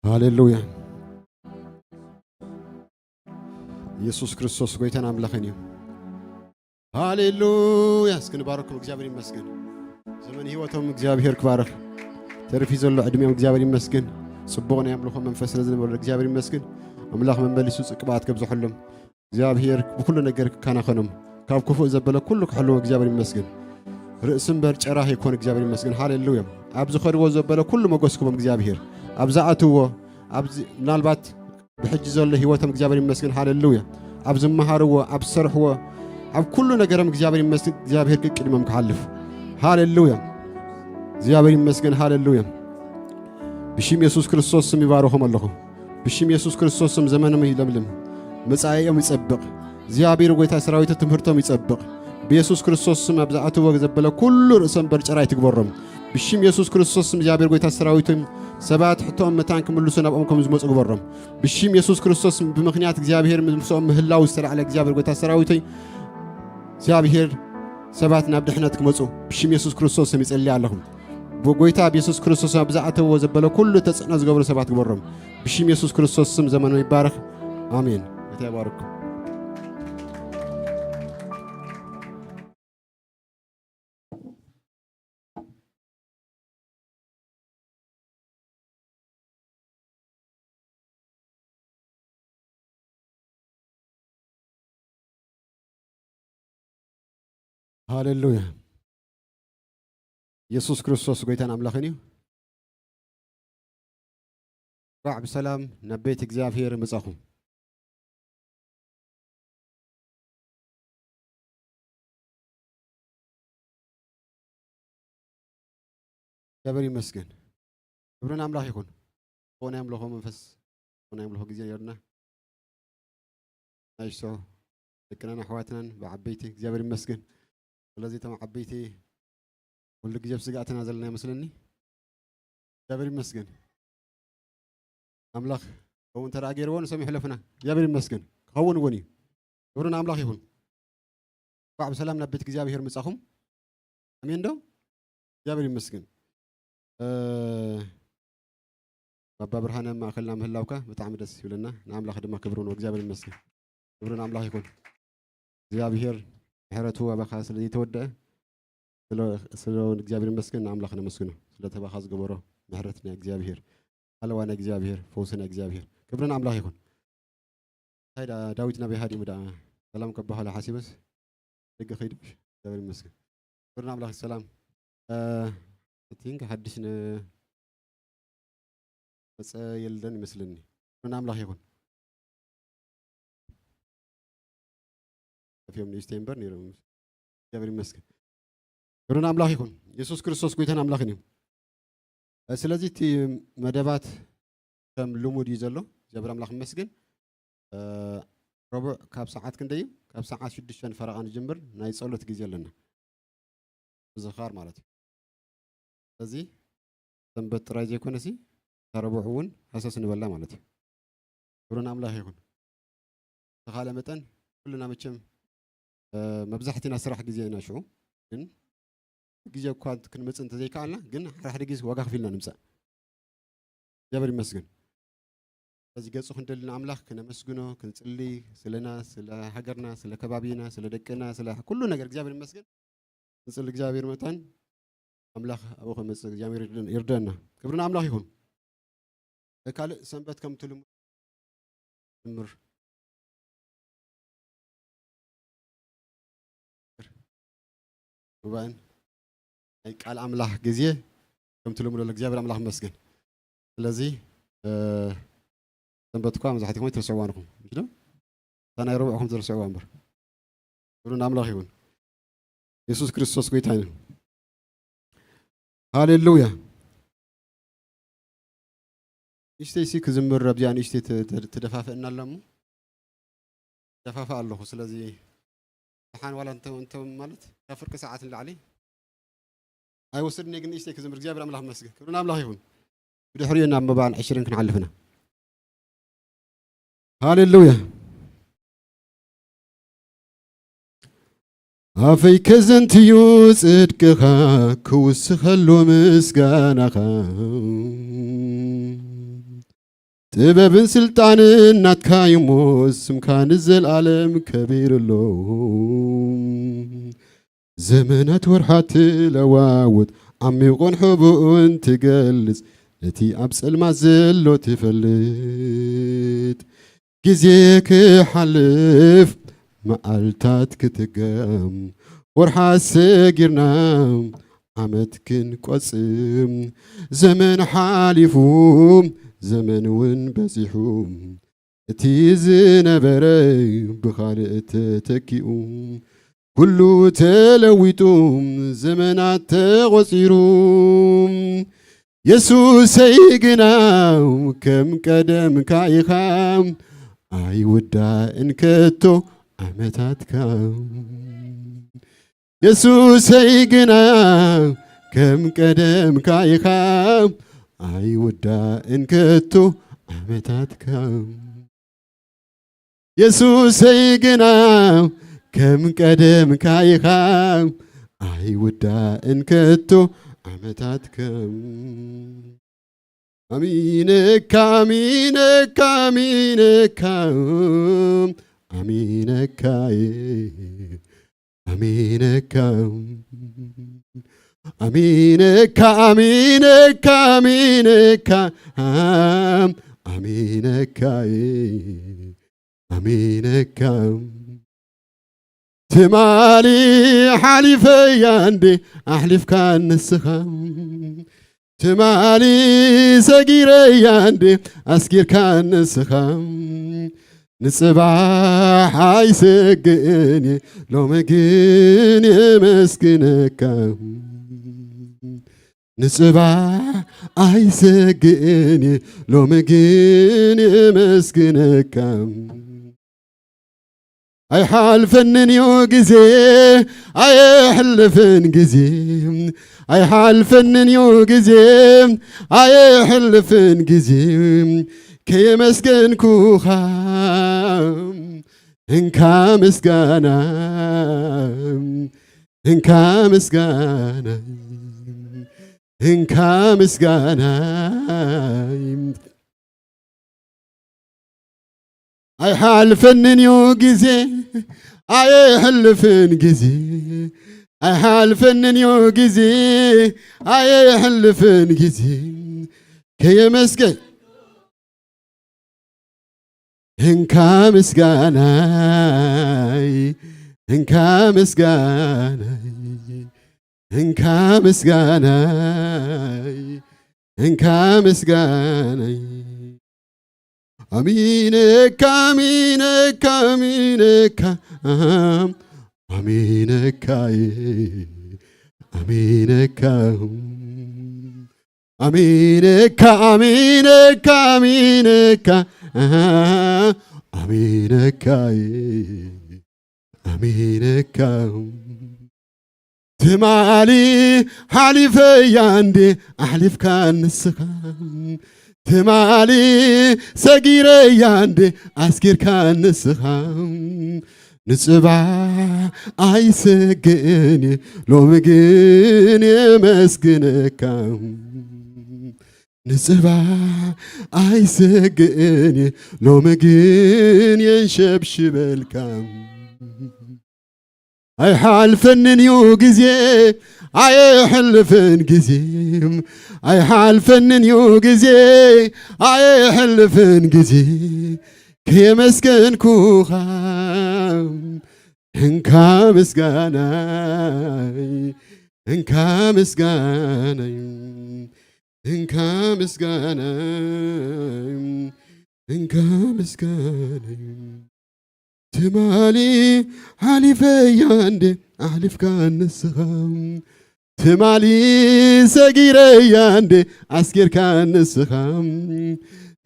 ሃሌሉያ። ኢየሱስ ክርስቶስ ጎይታን ኣምላኽን እዩ። ሃሌሉያ። እስኪ ንባረኩም። እግዚኣብሔር ይመስገን። ዘመን ህይወቶም እግዚኣብሔር ክባረኽ። ተርፊ ዘሎ ዕድሜኦም እግዚኣብሔር ይመስገን። ጽቡቕ ናይ ኣምልኾ መንፈስ ስለ ዝነበሩ እግዚኣብሔር ይመስገን። ኣምላኽ መመሊሱ ጽቅባት ከብዝሐሎም። እግዚኣብሔር ብኩሉ ነገር ክከናኸኖም፣ ካብ ክፉእ ዘበለ ኩሉ ክሕልዎ እግዚኣብሔር ይመስገን። ርእሲ እምበር ጨራህ ይኮን እግዚኣብሔር ይመስገን። ሃሌሉያ። ኣብ ዝኸድዎ ዘበለ ኩሉ ሞገስ ክቦም እግዚኣብሔር። ኣብ ዝኣትዎ፣ ኣብዚ ምናልባት ብሕጂ ዘሎ ህይወቶም እግዚኣብሔር ይመስገን። ሃሌሉያ። ኣብ ዝመሃርዎ፣ ኣብ ዝሰርሕዎ፣ ኣብ ኩሉ ነገሮም እግዚኣብሔር ይመስገን። እግዚኣብሔር ቅድሚኦም ክሓልፍ። ሃሌሉያ። እግዚኣብሔር ይመስገን። ሃሌሉያ። ብሽም የሱስ ክርስቶስ ስም ይባርኾም ኣለኹ። ብሽም የሱስ ክርስቶስ ስም ዘመኖም ይለምልም። መጻኢኦም ይጸብቕ። እግዚኣብሔር ጎይታ ሰራዊት ትምህርቶም ይጸብቕ። ብየሱስ ክርስቶስ ስም ኣብ ዝኣትዎ ዘበለ ኩሉ ርእሰ እምበር ጭራ ይትግበሮም። ብሽም የሱስ ክርስቶስ ስም እግዚኣብሔር ጎይታ ሰራዊቶም ሰባት ሕቶኦም መታን ክምልሱ ናብኦም ከም ዝመጹ ግበሮም። ብሽም የሱስ ክርስቶስ ስም ብምኽንያት እግዚኣብሔር ምስኦም ምህላው ዝተላዕለ እግዚኣብሔር ጎይታ ሰራዊተይ እግዚኣብሔር ሰባት ናብ ድሕነት ክመጹ ብሽም የሱስ ክርስቶስ ስም ይጸልይ ኣለኹ። ብጎይታ ብየሱስ ክርስቶስ ኣብ ዝኣተዎ ዘበለ ኩሉ ተጽዕኖ ዝገብሩ ሰባት ግበሮም። ብሽም የሱስ ክርስቶስ ስም ዘመኖም ይባረኽ። ኣሜን። ጌታ ይባርክ። ሃሌሉያ። የሱስ ክርስቶስ ጎይታን ኣምላኽን እዩ። እንኳዕ ብሰላም ናብ ቤት እግዚኣብሔር መጻኹም። እግዚኣብሔር ይመስገን። ክብሪ ንኣምላኽ ይኹን። ብኡ ናይ ኣምልኾ መንፈስ፣ ብኡ ናይ ኣምልኾ ግዜ ነርና። ናይሶ ደቅናን ኣሕዋትናን ብዓበይቲ እግዚኣብሔር ይመስገን። ስለዚ እቶም ዓበይቲ ኩሉ ግዜ ኣብ ስግኣትና ዘለና ይመስለኒ። እግዚኣብሔር ይመስገን። ኣምላኽ ከምኡ እንተ ደኣ ገይርዎ ንሶም ይሕለፉና። እግዚኣብሔር ይመስገን። ክኸውን እውን እዩ። ክብሪ ንኣምላኽ ይኹን። እንኳዕ ብሰላም ናብ ቤት እግዚኣብሔር መጻኹም። ኣሜን ዶ? እግዚኣብሔር ይመስገን። እ፣ ባባ ብርሃነ ኣብ ማእከልና ምህላውካ ብጣዕሚ ደስ ይብለና። ንኣምላኽ ድማ ክብሪ ንእግዚኣብሔር ይመስገን። ክብሪ ንኣምላኽ ይኹን። እግዚኣብሔር ምሕረቱ ኣባኻ ስለ ዘይተወደአ፣ ስለ፣ ስለ እግዚኣብሔር ይመስገን፣ ንኣምላኽ ነመስግኖ። ስለ ተባኻ ዝገበሮ ምሕረት ናይ እግዚኣብሔር፣ ሃለዋ ናይ እግዚኣብሔር፣ ፈውሲ ናይ እግዚኣብሔር። ክብሪ ንኣምላኽ ይኹን። እንታይ ደኣ ዳዊት ናበይ ሃዲሙ ደኣ? ሰላም ከበሃሎ ሓሲበስ ደገ ከይዱ። እግዚኣብሔር ይመስገን። ክብሪ ንኣምላኽ። ሰላም። እ፣ I think ሓድሽ ን-፣ መጸ የለን ይመስለኒ። ክብሪ ንኣምላኽ ይኹን። ጠፊኦም ንእሽተይ እምበር ነይሮም። እግዚኣብሔር ይመስገን። ክብሪ ንኣምላኽ ይኹን። የሱስ ክርስቶስ ጎይታን ኣምላኽን እዩ። እ፣ ስለዚ እቲ መደባት ከም ልሙድ እዩ ዘሎ። እግዚኣብሔር ኣምላኽ ይመስገን። እ፣ ረቡዕ ካብ ሰዓት ክንደይ እዩ? ካብ ሰዓት ሽዱሽተ ፈረቓ ንጅምር ናይ ጸሎት ግዜ ኣለና። ምዝኻር ማለት እዩ። ስለዚ ሰንበት ጥራይ ዘይኮነሲ፣ እታ ረቡዕ እውን ሃሰስ ንበላ ማለት እዩ። ክብሪ ንኣምላኽ ይኹን። ብዝተኻእለ መጠን ኩልና መቸም፣ እ፣ መብዛሕትና ስራሕ ግዜ ኢና ሽዑ፣ ግን ግዜ እኳ ክንመጽእ እንተዘይከኣልና፣ ግን ሓደ ሓደ ግዜ ዋጋ ከፊልና ንምጻእ። እግዚኣብሔር ይመስገን። ስለዚ ገጹ ክንደሊ ንኣምላኽ ክነመስግኖ፣ ክንጽሊ፣ ስለና፣ ስለ ሃገርና፣ ስለ ከባቢና፣ ስለ ደቅና፣ ስለ ኩሉ ነገር እግዚኣብሔር ይመስገን። ንጽሊ እግዚኣብሔር መታን ኣምላኽ ኣብኡ ክመጽእ እግዚኣብሔር ይርድ-፣ ይርደና። ክብሪ ንኣምላኽ ይኹን። ካልእ ሰንበት ከምቲ ልሙድ ዝምር ጉባኤን ናይ ቃል ኣምላኽ ግዜ ከምቲ ልሙድ ኣሎ። እግዚኣብሔር ኣምላኽ ይመስገን። ስለዚ፣ እ፣ ሰንበት እኳ መብዛሕትኹም ትርስዕዋ ንኹም፣ ምሽ ዶ? እታ ናይ ረቡዕኹም ትርስዕዋ እምበር። ክብሪ ንኣምላኽ ይኹን። የሱስ ክርስቶስ ጎይታ እዩ። ሃሌሉያ። ንእሽተይ ሲ ክዝምር ኣብዚኣ ንእሽተይ ተ-፣ ተ-፣ ተደፋፍእና ኣሎ እሞ። ደፋፍእ ኣለኹ። ስለዚ ደሓን ዋላ እንተ-፣ እንተ-፣ ማለት ካብ ፍርቂ ሰዓት ንላዕሊ ኣይወስድን እየ፣ ግን ንእሽተይ ክዝምር። እግዚኣብሔር ኣምላኽ ይመስገን። ክብሪ ንኣምላኽ ይኹን። ብድሕሪኡ ናብ መባል ዕሽርን ክንሓልፍ ኢና። ሃሌሉያ። ኣፈይ ከዘንትዩ ጽድቅኻ ክውስኸሉ ምስጋናኻ። ጥበብን ስልጣንን ናትካ እዩሞ፣ ስምካ ንዘለኣለም ከቢሩ ኣሎ። ዘመናት ወርሓት ትለዋውጥ፣ ዓሚቑን ሕቡእን ትገልጽ፣ ነቲ ኣብ ጸልማት ዘሎ ትፈልጥ። ግዜ ክሓልፍ መዓልታት ክትገም፣ ወርሓት ሰጊርና ዓመት ክንቆጽም፣ ዘመን ሓሊፉ ዘመን እውን በዚሑ፣ እቲ ዝነበረ ብኻልእ ተተኪኡ፣ ኩሉ ተለዊጡ ዘመናት ተቖጺሩ። የሱሰይ ግና ከም ቀደምካ ኢኻ፣ ኣይውዳእን ከቶ ዓመታትካ። የሱሰይ ግና ከም ቀደምካ ኢኻ፣ ኣይውዳእን ከቶ ዓመታትካ። የሱሰይ ግና ከም ቀደምካ ኢኻ፣ ኣይውዳእን ከቶ ዓመታትካ። ኣሚነካ፣ ኣሚነካ፣ ኣሚነካ፣ ኣሚነካ፣ ኣሚነካ፣ ኣሚነካ፣ ኣሚነካ፣ ኣሚነካ፣ ኣሚነካ፣ ኣሚነካ። ትማሊ ሓሊፈያ እንዴ ኣሕሊፍካ ንስኻ፣ ትማሊ ሰጊረያ እንዴ ኣስጊርካ ንስኻ፣ ንጽባሕ ኣይሰግእን እየ ሎሚ ግን የመስግነካ። ንጽባሕ ኣይሰግእን እየ ሎሚ ግን የመስግነካ። ኣይሓልፈንን እዩ ግዜ፣ ኣይሕልፍን ግዜ፣ ኣይሓልፈንን እዩ ግዜ፣ ኣይሕልፍን ግዜ፣ ከየመስገንኩኻ እንካ ምስጋና፣ እንካ ምስጋና፣ እንካ ምስጋና። ኣይሓልፈንን እዩ ግዜ፣ ኣይሕልፍን ግዜ፣ ኣይሓልፈንን እዩ ግዜ፣ ኣይሕልፍን ግዜ፣ ከየመስገን እንካ ምስጋናይ፣ እንካ ምስጋናይ፣ እንካ ምስጋናይ፣ እንካ ምስጋናይ። ኣሚነካ፣ ኣሚነካ፣ ኣሚነካ፣ ኣሃ፣ ኣሚነካይ፣ ኣሚነካ፣ ኣሚነካ፣ ኣሚነካ፣ ኣሚነካ፣ ኣሃ፣ ኣሚነካይ፣ ኣሚነካ። ትማሊ ሓሊፈያ እንዴ ኣሕሊፍካ ንስኻ፣ ትማሊ ሰጊረያ እንዴ ኣስጊርካ ንስኻ፣ ንጽባሕ ኣይሰግእን እየ ሎሚ ግን የመስግነካ። ንጽባሕ ኣይሰግእን እየ ሎሚ ግን የንሸብሽበልካ። ኣይሓልፈንን እዩ ግዜ፣ ኣይሕልፍን ግዜ፣ ኣይሓልፈንን እዩ ግዜ፣ ኣይሕልፍን ግዜ፣ ከየመስገንኩኻ እንካ ምስጋናይ፣ እንካ ምስጋናይ፣ እንካ ምስጋናይ፣ እንካ ምስጋናይ። ትማሊ ሓሊፈያ እንዴ ኣሕሊፍካ ንስኻ፣ ትማሊ ሰጊረያ እንዴ ኣስጊርካ ንስኻ፣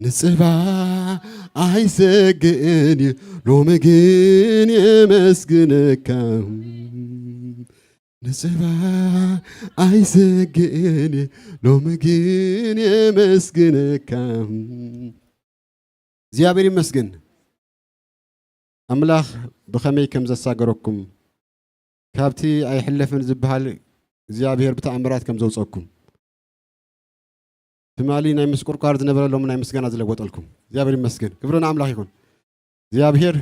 ንጽባሕ ኣይሰግእን እየ ሎሚ ግን የመስግነካ። ንጽባሕ ኣይሰግእን እየ ሎሚ ግን የመስግነካ። እግዚኣብሔር ይመስገን። ኣምላኽ ብኸመይ ከም ዘሳገረኩም፣ ካብቲ ኣይሕለፍን ዝበሃል እግዚኣብሔር ብተኣምራት ከም ዘውጸኩም። ትማሊ ናይ ምስቁርቋር ዝነበረ ሎሚ ናይ ምስጋና ዝለወጠልኩም እግዚኣብሔር ይመስገን። ክብሪ ንኣምላኽ ይኹን። እግዚኣብሔር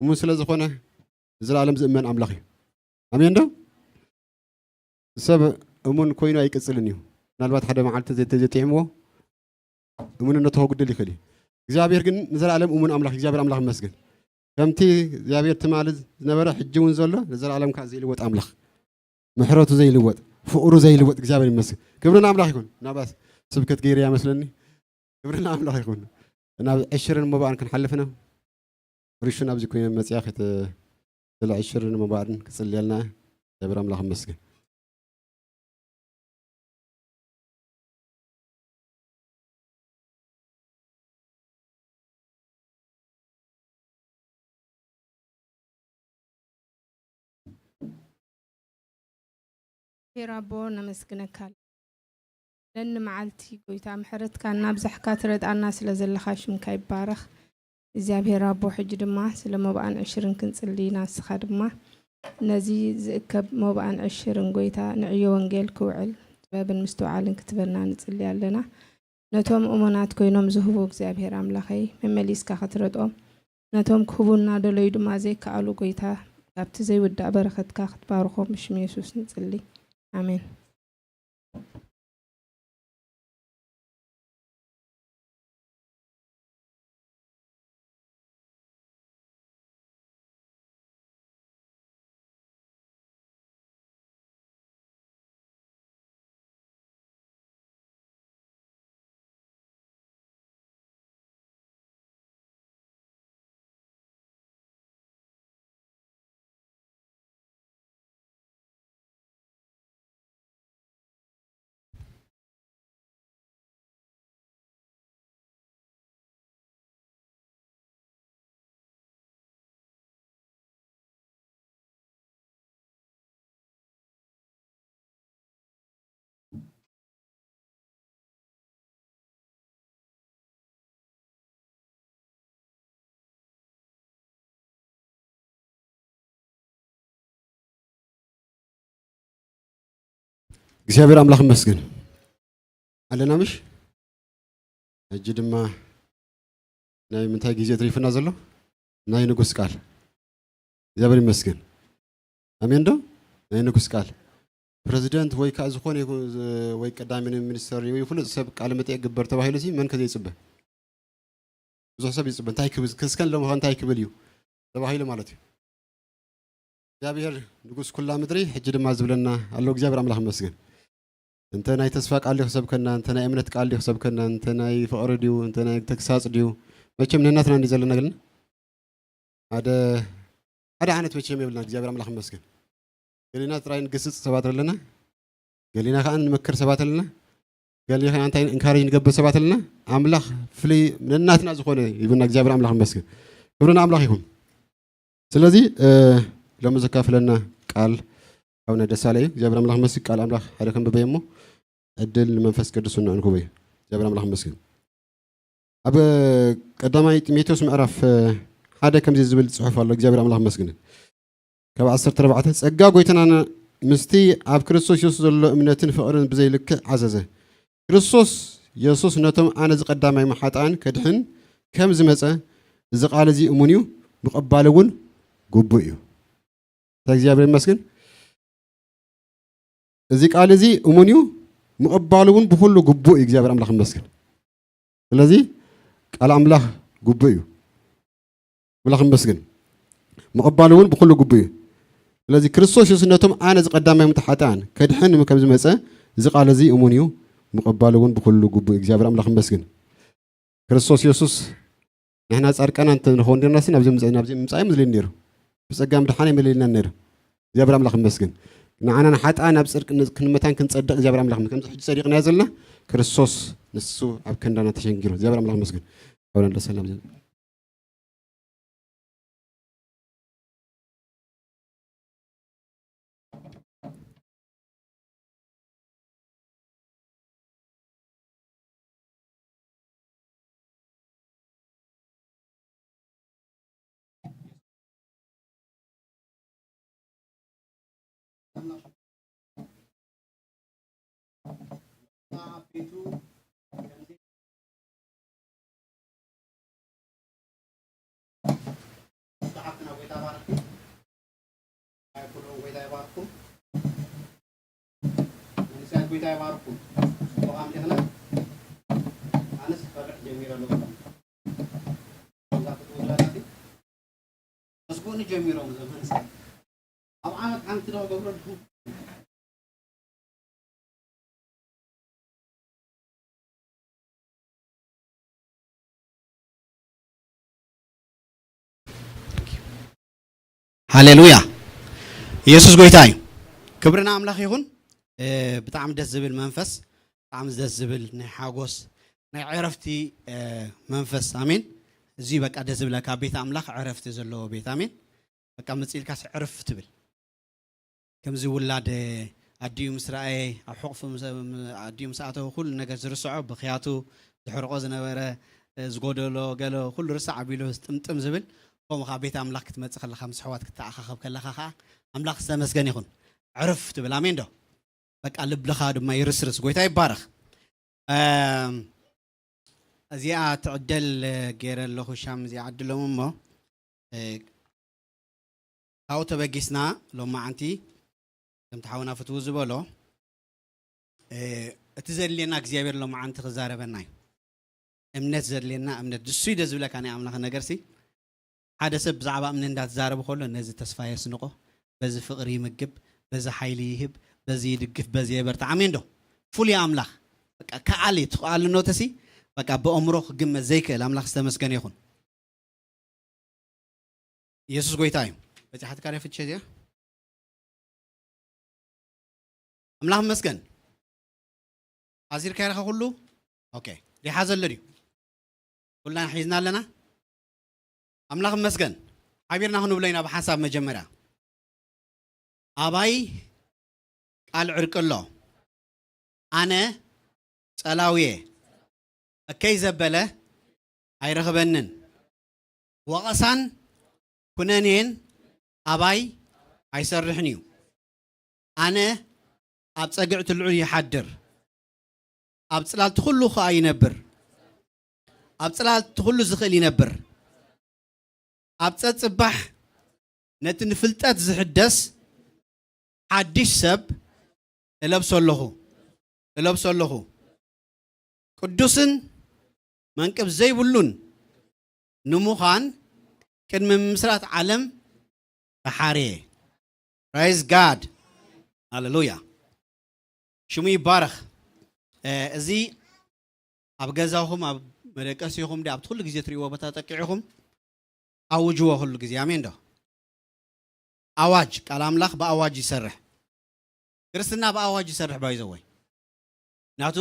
እሙን ስለ ዝኾነ ንዘለኣለም ዝእመን ኣምላኽ እዩ። ኣሜን ዶ? ሰብ እሙን ኮይኑ ኣይቅጽልን እዩ። ምናልባት ሓደ መዓልቲ ዘተ-፣ ዘጥዕምዎ እሙንነቱ ከጉድል ይኽእል እዩ። እግዚኣብሔር ግን ንዘለኣለም እሙን ኣምላኽ፣ እግዚኣብሔር ኣምላኽ ይመስገን። ከምቲ እግዚኣብሔር ትማሊ ዝነበረ ሕጂ እውን ዘሎ ንዘለኣለም ከዓ ዘይልወጥ ኣምላኽ፣ ምሕረቱ ዘይልወጥ፣ ፍቕሩ ዘይልወጥ እግዚኣብሔር ይመስገን። ክብሪ ንኣምላኽ ይኹን። ናብኣ ስብከት ገይረ እያ መስለኒ። ክብሪ ንኣምላኽ ይኹን። ናብ ዕሽርን መባእን ክንሓልፍ ኢና። ርሹ ናብዚ ኮይነ መፅያ ከተ-፣ ስለ ዕሽርን መባእን ክጽልየልና እግዚኣብሔር ኣምላኽ ይመስገን። ሄር ኣቦ ነመስግነካ። ነኒ መዓልቲ ጎይታ ምሕረትካ እናብዛሕካ ትረድኣና ስለ ዘለኻ ሽምካ ይባረኽ። እግዚኣብሔር ኣቦ ሕጂ ድማ ስለ መባእን ዕሽርን ክንጽሊ ኢና። ንስኻ ድማ ነዚ ዝእከብ መባእን ዕሽርን ጎይታ ንዕዮ ወንጌል ክውዕል ጥበብን ምስትውዓልን ክትበና ንጽሊ ኣለና። ነቶም እሙናት ኮይኖም ዝህቡ እግዚኣብሔር ኣምላኸይ መመሊስካ ክትረድኦም፣ ነቶም ክህቡ እናደለዩ ድማ ዘይከኣሉ ጎይታ ካብቲ ዘይውዳእ በረኸትካ ክትባርኾም ብሽም የሱስ ንጽሊ። ኣሜን። እግዚኣብሔር ኣምላኽ ይመስገን። ኣለና ምሽ? ሕጂ ድማ ናይ ምንታይ ግዜ ተሪፍና ዘሎ? ናይ ንጉስ ቃል። እግዚኣብሔር ይመስገን። ኣሜን ዶ? ናይ ንጉስ ቃል። ፕረዚደንት ወይ ከዓ ዝኾነ ይኹን ዝ-፣ ወይ ቀዳሚ ሚኒስተር ወይ ፍሉጥ ሰብ ቃለ መጠይቅ ግበር ተባሂሉ ሲ መን ከ ዘይጽበ? ብዙሕ ሰብ ይጽበ። እንታይ ክብል፣ ከስከን ለምኸ እንታይ ክብል እዩ ተባሂሉ ማለት እዩ። እግዚኣብሔር ንጉስ ኩላ ምድሪ ሕጂ ድማ ዝብለና ኣሎ። እግዚኣብሔር ኣምላኽ ይመስገን። እንተ ናይ ተስፋ ቃል ድዩ ክሰብከና፣ እንተ ናይ እምነት ቃል ድዩ ክሰብከና፣ እንተ ናይ ፍቕሪ ድዩ፣ እንተ ናይ ተግሳጽ ድዩ፣ መቸም ነናትና እንዲ ዘለና ገልና ሓደ፣ ሓደ ዓይነት መቸም የብልና። እግዚኣብሔር ኣምላኽ ይመስገን። ገሊና ጥራይ ንግስጽ ሰባት ኣለና፣ ገሊና ከኣ ንመክር ሰባት ኣለና፣ ገሊና ከኣ እንታይ እንካሬጅ ንገብር ሰባት ኣለና። ኣምላኽ ፍሉይ ነናትና ዝኾነ ይብና። እግዚኣብሔር ኣምላኽ ይመስገን። ክብሪ ንኣምላኽ ይኹን። ስለዚ፣ እ፣ ሎሚ ዘካፍለና ቃል ኣቡነ ደሳለ እዩ። እግዚኣብሔር ኣምላኽ ይመስገን። ቃል ኣምላኽ ሓደ ከንብበዮ እሞ ዕድል ንመንፈስ ቅዱስ ንዕንክቦ እዩ። እግዚኣብሔር ኣምላኽ ይመስገን። ኣብ ቀዳማይ ጢሞቴዎስ ምዕራፍ ሓደ ከምዚ ዝብል ጽሑፍ ኣሎ። እግዚኣብሔር ኣምላኽ ይመስገን። ካብ ዓሰርተ ኣርባዕተ፣ "ጸጋ ጎይታና ምስቲ ኣብ ክርስቶስ የሱስ ዘሎ እምነትን ፍቕርን ብዘይልክዕ ዓዘዘ። ክርስቶስ የሱስ ነቶም ኣነ ዝቐዳማይ ሓጥኣን ከድሕን ከም ዝመጸ፣ እዚ ቃል እዚ እሙን እዩ፣ ምቕባል እውን ግቡእ እዩ።" እንታይ እግዚኣብሔር ይመስገን። እዚ ቃል እዚ እሙን እዩ፣ ምቕባሉ እውን ብኹሉ ግቡእ እዩ። እግዚኣብሔር ኣምላኽ ይመስገን። ስለዚ ቃል ኣምላኽ ግቡእ እዩ። ኣምላኽ ይመስገን። ምቕባሉ እውን ብኹሉ ግቡእ እዩ። ስለዚ ክርስቶስ የሱስ ነቶም ኣነ ዝቐዳማይ ምእንቲ ሓጥኣን ከድሕን ከም ዝመጸ፣ እዚ ቃል እዚ እሙን እዩ፣ ምቕባሉ እውን ብኹሉ ግቡእ እዩ። እግዚኣብሔር ኣምላኽ ይመስገን። ክርስቶስ የሱስ ንሕና ጻድቃና እንተ ንኸውን ነርና፣ ናብዚ ምጽ-፣ ናብዚ ምምጻእ እዩ መድልየና ነይሩ። ብጸጋ ምድሓን እዩ መድልየና ነይሩ። እግዚኣብሔር ኣምላኽ ይመስገን። ንዓና ንሓጥኣን ናብ ጽድቂ ን-፣ ክንመታን ክንጸድቕ እግዚኣብሔር ኣምላኽ፣ ከምዚ ሕጂ ጸዲቕናዮ ዘለና ክርስቶስ ንሱ ኣብ ክንዳና ተሸንጊሩ። እግዚኣብሔር ኣምላኽ ይመስገን። ኣውላን ለሰላም መንእሰያት ጎይታ ይባርኩም። ጽቡቕ ኣምሊኽና። ኣነስ ክፈርሕ ጀሚረ ኣለኹ። እዛ ክትውለድ ኣቲ መስጎኒ ጀሚሮም እዞም መንእሰያት። ኣብ ዓመት ሓንቲ ዶ ክገብሩ ኣለኹም? ሃሌሉያ። ኢየሱስ ጎይታ እዩ። ክብሪ ንኣምላኽ ይኹን። እ፣ ብጣዕሚ ደስ ዝብል መንፈስ፣ ብጣዕሚ ደስ ዝብል ናይ ሓጎስ፣ ናይ ዕረፍቲ፣ እ፣ መንፈስ። ኣሜን። እዚ በቃ ደስ ዝብለካ ቤት ኣምላኽ ዕረፍቲ ዘለዎ ቤት። ኣሜን። በቃ መጺእልካስ ዕርፍ ትብል። ከምዚ ውላድ ኣዲኡ ምስ ረኣየ፣ ኣብ ሕቑፉ ምስ፣ ኣዲኡ ምስ ኣተወ ኩሉ ነገር ዝርስዖ፣ ብኽያቱ ዝሕርቆ ዝነበረ፣ እ፣ ዝጎደሎ፣ ገለ ኩሉ ርሳዕ ኣቢሉ ጥምጥም ዝብል፣ ከምኡ ኸዓ ቤት ኣምላኽ ክትመጽእ ከለኻ፣ ምስ ኣሕዋት ክትተኣኻኸብ ከለኻ ኸዓ፣ ኣምላኽ ዝተመስገን ይኹን። ዕርፍ ትብል። ኣሜን ዶ? በቃ ልብኻ ድማ ይርስርስ። ጎይታ ይባረኽ። እም፣ እዚኣ ትዕደል ገይረ ኣለኹ፣ ሻም እዚኣ ዕድሎም እሞ፣ እ፣ ካብኡ ተበጊስና ሎማዓንቲ ከምቲ ሓውና ፍትዉ ዝበሎ፣ እ፣ እቲ ዘድልየና እግዚኣብሔር ሎማዓንቲ ክዛረበና እዩ። እምነት ዘድልየና እምነት። ድሱ ኢደ ዝብለካ ናይ ኣምላኽ ነገርሲ፣ ሓደ ሰብ ብዛዕባ እምነት እንዳተዛረበ ከሎ ነዚ ተስፋ የስንቆ፣ በዚ ፍቕሪ ይምግብ፣ በዚ ሓይሊ ይህብ፣ በዚ ይድግፍ፣ በዚ የበርታ። ኣሜን ዶ? ፍሉይ ኣምላኽ። በቃ ከኣል እዩ። ትኽኣልነቱሲ በቃ ብኣእምሮ ክግመት ዘይክእል ኣምላኽ ዝተመስገነ ይኹን። ኢየሱስ ጎይታ እዩ። በፂሓትካ ዶ ፍቼ እዚኣ? ኣምላኽ ይመስገን። ኣዚርካዮ ኢኻ ኩሉ? ኦኬ። ዲሓ ዘሎ ድዩ? ኩልና ሒዝና ኣለና? ኣምላኽ ይመስገን። ሓቢርና ክንብሎ ኢና ብሓንሳብ መጀመርያ። ኣባይ ቃል ዕርቂ ኣሎ። ኣነ ጸላውየ። እከይ ዘበለ ኣይረኽበንን። ወቐሳን ኩነኔን ኣባይ ኣይሰርሕን እዩ። ኣነ ኣብ ጸግዕቲ ልዑል ይሓድር፣ ኣብ ጽላልቲ ኩሉ ኸኣ ይነብር። ኣብ ጽላልቲ ኩሉ ዝኽእል ይነብር። ኣብ ጸጽባሕ ነቲ ንፍልጠት ዝሕደስ ሓድሽ ሰብ እለብሶ ኣለኹ፣ እለብሶ ኣለኹ። ቅዱስን መንቅብ ዘይብሉን ንምዃን ቅድሚ ምምስራት ዓለም ተሓርየ። Praise God። ሃሌሉያ። ሽሙ ይባረኽ። እ፣ እዚ ኣብ ገዛኹም፣ ኣብ መደቀሲኹም፣ ድኣ ኣብቲ ኩሉ ግዜ ትርእይዎ ቦታ ጠቂዕኹም ኣውጅዎ ኩሉ ግዜ። ኣሜን ዶ? ኣዋጅ፣ ቃል ኣምላኽ ብኣዋጅ ይሰርሕ። ክርስትና ብኣዋጅ ይሰርሕ፣ ባይዘወይ። ናቱ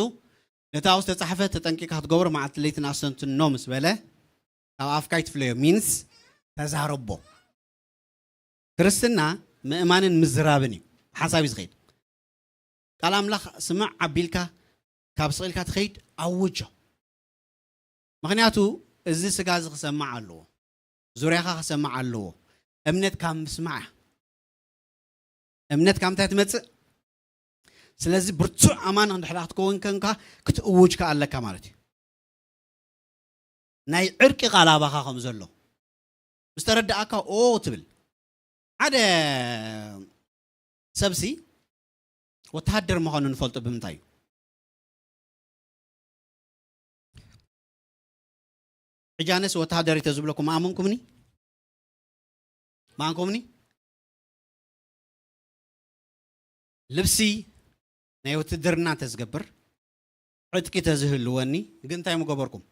ነቲ ኣብኡ ዝተጻሕፈ ተጠንቂቕካ ክትገብሮ መዓልቲ ለይትን ኣስተንትኖ ምስ በለ፣ ካብ ኣፍካ ይትፍለዮ፣ ሚንስ ተዛረቦ። ክርስትና ምእማንን ምዝራብን እዩ። ሓሳብ እዩ ዝኸይድ። ቃል ኣምላኽ ስምዕ ኣቢልካ ካብ ስቕ ኢልካ ትኸይድ ኣውጆ። ምኽንያቱ እዚ ስጋ እዚ ክሰማዕ ኣለዎ። ዙርያኻ ክሰማዕ ኣለዎ። እምነት ካብ ምስማዕ እያ። እምነት ካብ ምንታይ ትመጽእ? ስለዚ ብርቱዕ ኣማኒ እንድሕር ክትከውን ከንካ ክትእውጅ ከኣ ኣለካ ማለት እዩ። ናይ ዕርቂ ቃል ኣባኻ ከም ዘሎ ምስ ተረዳእካ ኦ ትብል። ሓደ ሰብሲ ወተሃደር ምዃኑ ንፈልጦ ብምንታይ እዩ? ሕጂ ኣነስ ወተሃደር እዩ ተዝብለኩም ምኣመንኩምኒ? ምኣመንኩምኒ? ልብሲ ናይ ውትድርና እንተዝገብር፣ ዕጥቂ ተዝህልወኒ፣ ግን እንታይ ምገበርኩም?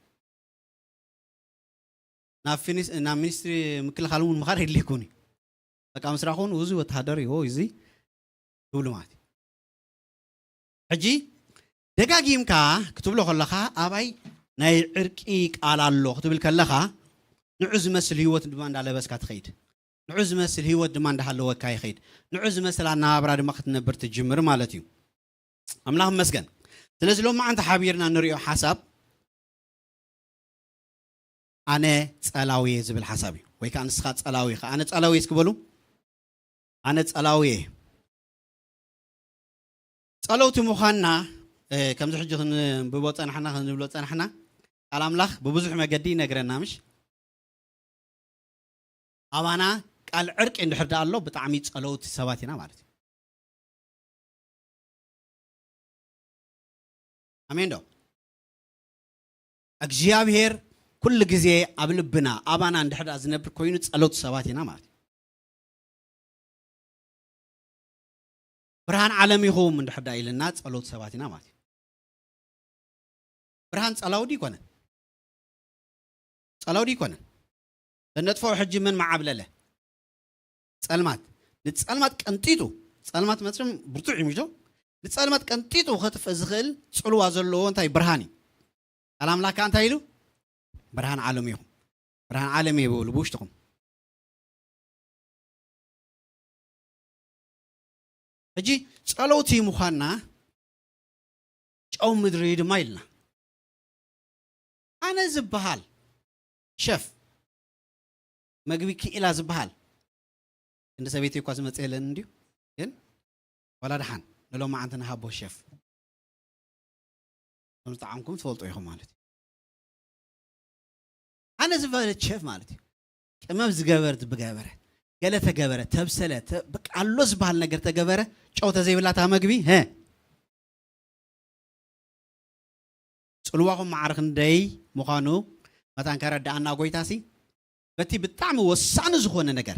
ናብ ፊኒስ-፣ ናብ ሚኒስትሪ ምክልኻል እውን ምኻድ የድልየኩም እዩ። በቃ ምስ ረኣኹም፣ እዚ ወተሃደር እዩ፣ እዚ ትብሉ ማለት እዩ። ሕጂ ደጋጊምካ ክትብሎ ከለኻ፣ ኣባይ ናይ ዕርቂ ቃል ኣሎ ክትብል ከለኻ፣ ንዑ ዝመስል ህይወት ድማ እንዳለበስካ ትኸይድ። ንዑ ዝመስል ህይወት ድማ እንዳሃለወካ ይኸይድ። ንዑ ዝመስል ኣነባብራ ድማ ክትነብር ትጅምር ማለት እዩ። ኣምላኽ ይመስገን። ስለዚ ሎማዓንቲ ሓቢርና ንሪኦ ሓሳብ ኣነ ጸላውየ ዝብል ሓሳብ እዩ። ወይ ከኣ ንስኻ ጸላዊ ኢኻ። ኣነ ጸላውየ እስኪ በሉ። ኣነ ጸላውየ። ጸለውቲ ምዃንና፣ እ፣ ከምዚ ሕጂ ክንብቦ ጸናሕና፣ ክንብሎ ጸናሕና፣ ቃል ኣምላኽ ብብዙሕ መገዲ ይነግረና፣ ምሽ? ኣባና ቃል ዕርቂ እንድሕር ደኣ ኣሎ፣ ብጣዕሚ ጸለውቲ ሰባት ኢና ማለት እዩ። ኣሜን ዶ? እግዚኣብሔር ኩሉ ግዜ ኣብ ልብና ኣባና እንድሕር ደኣ ዝነብር ኮይኑ ጸሎት ሰባት ኢና ማለት እዩ። ብርሃን ዓለም ኢኹም እንድሕር ደኣ ኢልና ጸሎት ሰባት ኢና ማለት እዩ። ብርሃን ጸላውዲ ይኮነን። ጸላውዲ ይኮነን። ተነጥፎ ሕጂ መን መዓብለለ? ጸልማት። ንጸልማት ቀንጢጡ፣ ጸልማት መቸም ብርቱዕ እዩ ምሽዶ? ንጸልማት ቀንጢጡ ከጥፍእ ዝኽእል ጽልዋ ዘለዎ እንታይ? ብርሃን እዩ። ቃል ኣምላክ ከኣ እንታይ ኢሉ? ብርሃን ዓለም ኢኹም። ብርሃን ዓለም እየ ብውሽጥኹም። ሕጂ ጸለውቲ ምዃንና ጨው ምድሪ ድማ ኢልና። ኣነ ዝበሃል ሸፍ መግቢ ክኢላ ዝበሃል እንደ ሰበይቲ እኳ ዝመጽእ የለን እንድዩ። ግን ዋላ ደሓን ንሎማዓንቲ ንሃቦ ሸፍ ከም ዝጠዓምኩም ትፈልጡ ኢኹም ማለት እዩ። ኣነ ዝበለ ሸፍ ማለት እዩ። ቅመም ዝገበር ዝብገበረ ገለ ተገበረ ተብሰለ ተ- በቃ ኣሎ ዝበሃል ነገር ተገበረ። ጨው ተዘይብላታ መግቢ ሀ ጽልዋኹም ማዕረ ክንደይ ምዃኑ መታን ከረድኣና ጎይታሲ በቲ ብጣዕሚ ወሳኒ ዝኾነ ነገር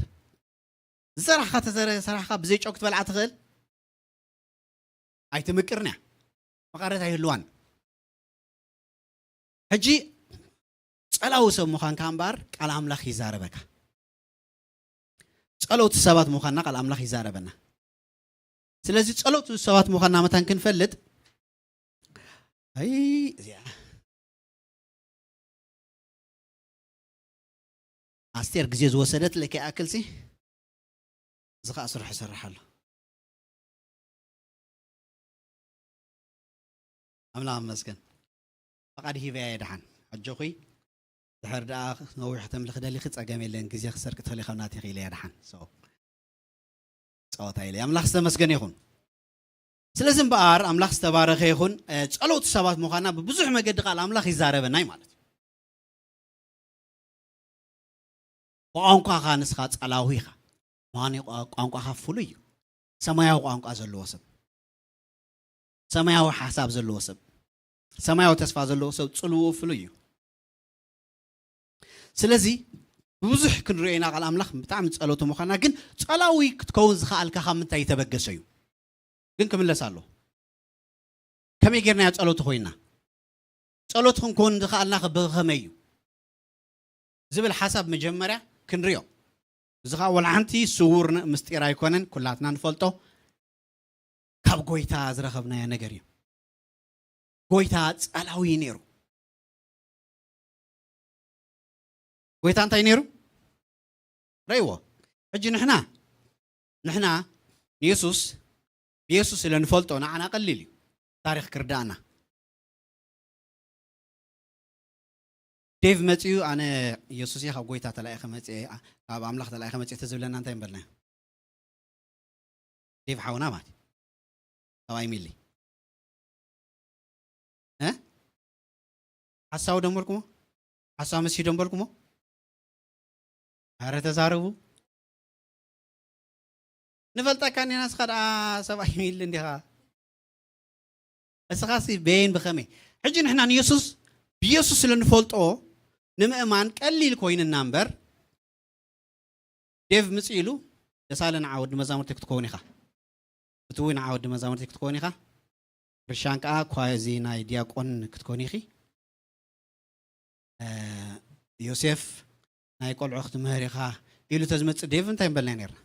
ዝሰራሕካ ተሰረ ሰራሕካ ብዘይ ጨው ክትበልዓ ትኽእል ኣይትምቅርን እያ። መቐረት ኣይህልዋን። ሕጂ ጸላዊ ሰብ ምዃንካ እምበኣር ቃል ኣምላኽ ይዛረበካ። ጸለውቲ ሰባት ምዃንና ቃል ኣምላኽ ይዛረበና። ስለዚ ጸለውቲ ሰባት ምዃንና መታን ክንፈልጥ ኣይ እዚኣ ኣስቴር ግዜ ዝወሰደት ለከ ይኣክልሲ እዚ ከዓ ስርሑ ይሰርሕ ኣሎ። ኣምላኽ መስገን ፈቓድ ሂበያ እየ ደሓን ኣጆኹይ። ድሕር ደኣ ነዊሕ ተምልኽ ደሊኺ ጸገም የለን ግዜ ክሰርቂ ትኽእሊ ካብ ናትኺ ኢለ እየ ደሓን። So ጸወታ ኢለ ኣምላኽ ዝተመስገነ ይኹን። ስለዚ እምበኣር ኣምላኽ ዝተባረኸ ይኹን። ጸሎት ሰባት ምዃና ብብዙሕ መገዲ ቃል ኣምላኽ ይዛረበና እዩ ማለት እዩ። ብቋንቋኻ ንስኻ ጸላዊ ኢኻ። ምዃኑ ቋንቋኻ ፍሉይ እዩ። ሰማያዊ ቋንቋ ዘለዎ ሰብ፣ ሰማያዊ ሓሳብ ዘለዎ ሰብ፣ ሰማያዊ ተስፋ ዘለዎ ሰብ ጽልውኡ ፍሉይ እዩ። ስለዚ ብብዙሕ ክንሪኦ ኢና ቃል ኣምላኽ ብጣዕሚ ጸሎቱ ምዃና። ግን ጸላዊ ክትከውን ዝኸኣልካ ካብ ምንታይ ዝተበገሰ እዩ? ግን ክምለስ ኣሎ። ከመይ ጌርናዮ ጸሎቱ ኮይና? ጸሎት ክንከውን ዝኸኣልና ብኸመይ እዩ ዝብል ሓሳብ መጀመርያ ክንሪኦ። እዚ ኸዓ ወላ ሓንቲ ስዉር ምስጢር ኣይኮነን፣ ኩላትና ንፈልጦ ካብ ጎይታ ዝረኸብናዮ ነገር እዩ። ጎይታ ጸላዊ እዩ ነይሩ። ጎይታ እንታይ ነይሩ? ረእይዎ። ሕጂ ንሕና ንሕና ንየሱስ ብየሱስ ስለ ንፈልጦ ንዓና ቀሊል እዩ ታሪኽ ክርዳእና። ዴቭ መጺኡ ኣነ የሱስ እየ ካብ ጎይታ ተላኢኸ መጽየ ካብ ኣምላኽ ተላኢኸ መጽየ ተዝብለና እንታይ ምበልናዮ? ዴቭ ሓውና ማለት እዩ። ሰብኣይ ሚሊ እ ሓሳዊ ደንበልኩሞ ሓሳዊ መሲሑ ደንበልኩሞ ኣረ ተዛረቡ። ንፈልጠካ እኒና እስኻ ደኣ ሰብኣይ ሚሊ እንዲኻ እስኻሲ በየን ብኸመይ? ሕጂ ንሕና ንየሱስ ብየሱስ ስለ ንፈልጦ ንምእማን ቀሊል ኮይንና እምበር ዴቭ ምጽእ ኢሉ ደሳለ ንዓ ወዲ መዛሙርቲ ክትከውን ኢኻ። እቲ እውን ንዓ ወዲ መዛሙርቲ ክትከውን ኢኻ። ርሻን ከኣ ኳዚ ናይ ዲያቆን ክትኮን ኢኺ። ዮሴፍ ናይ ቆልዑ ክትምህር ኢኻ ኢሉ ተዝመጽእ ዴቭ እንታይ ምበልና ነርና?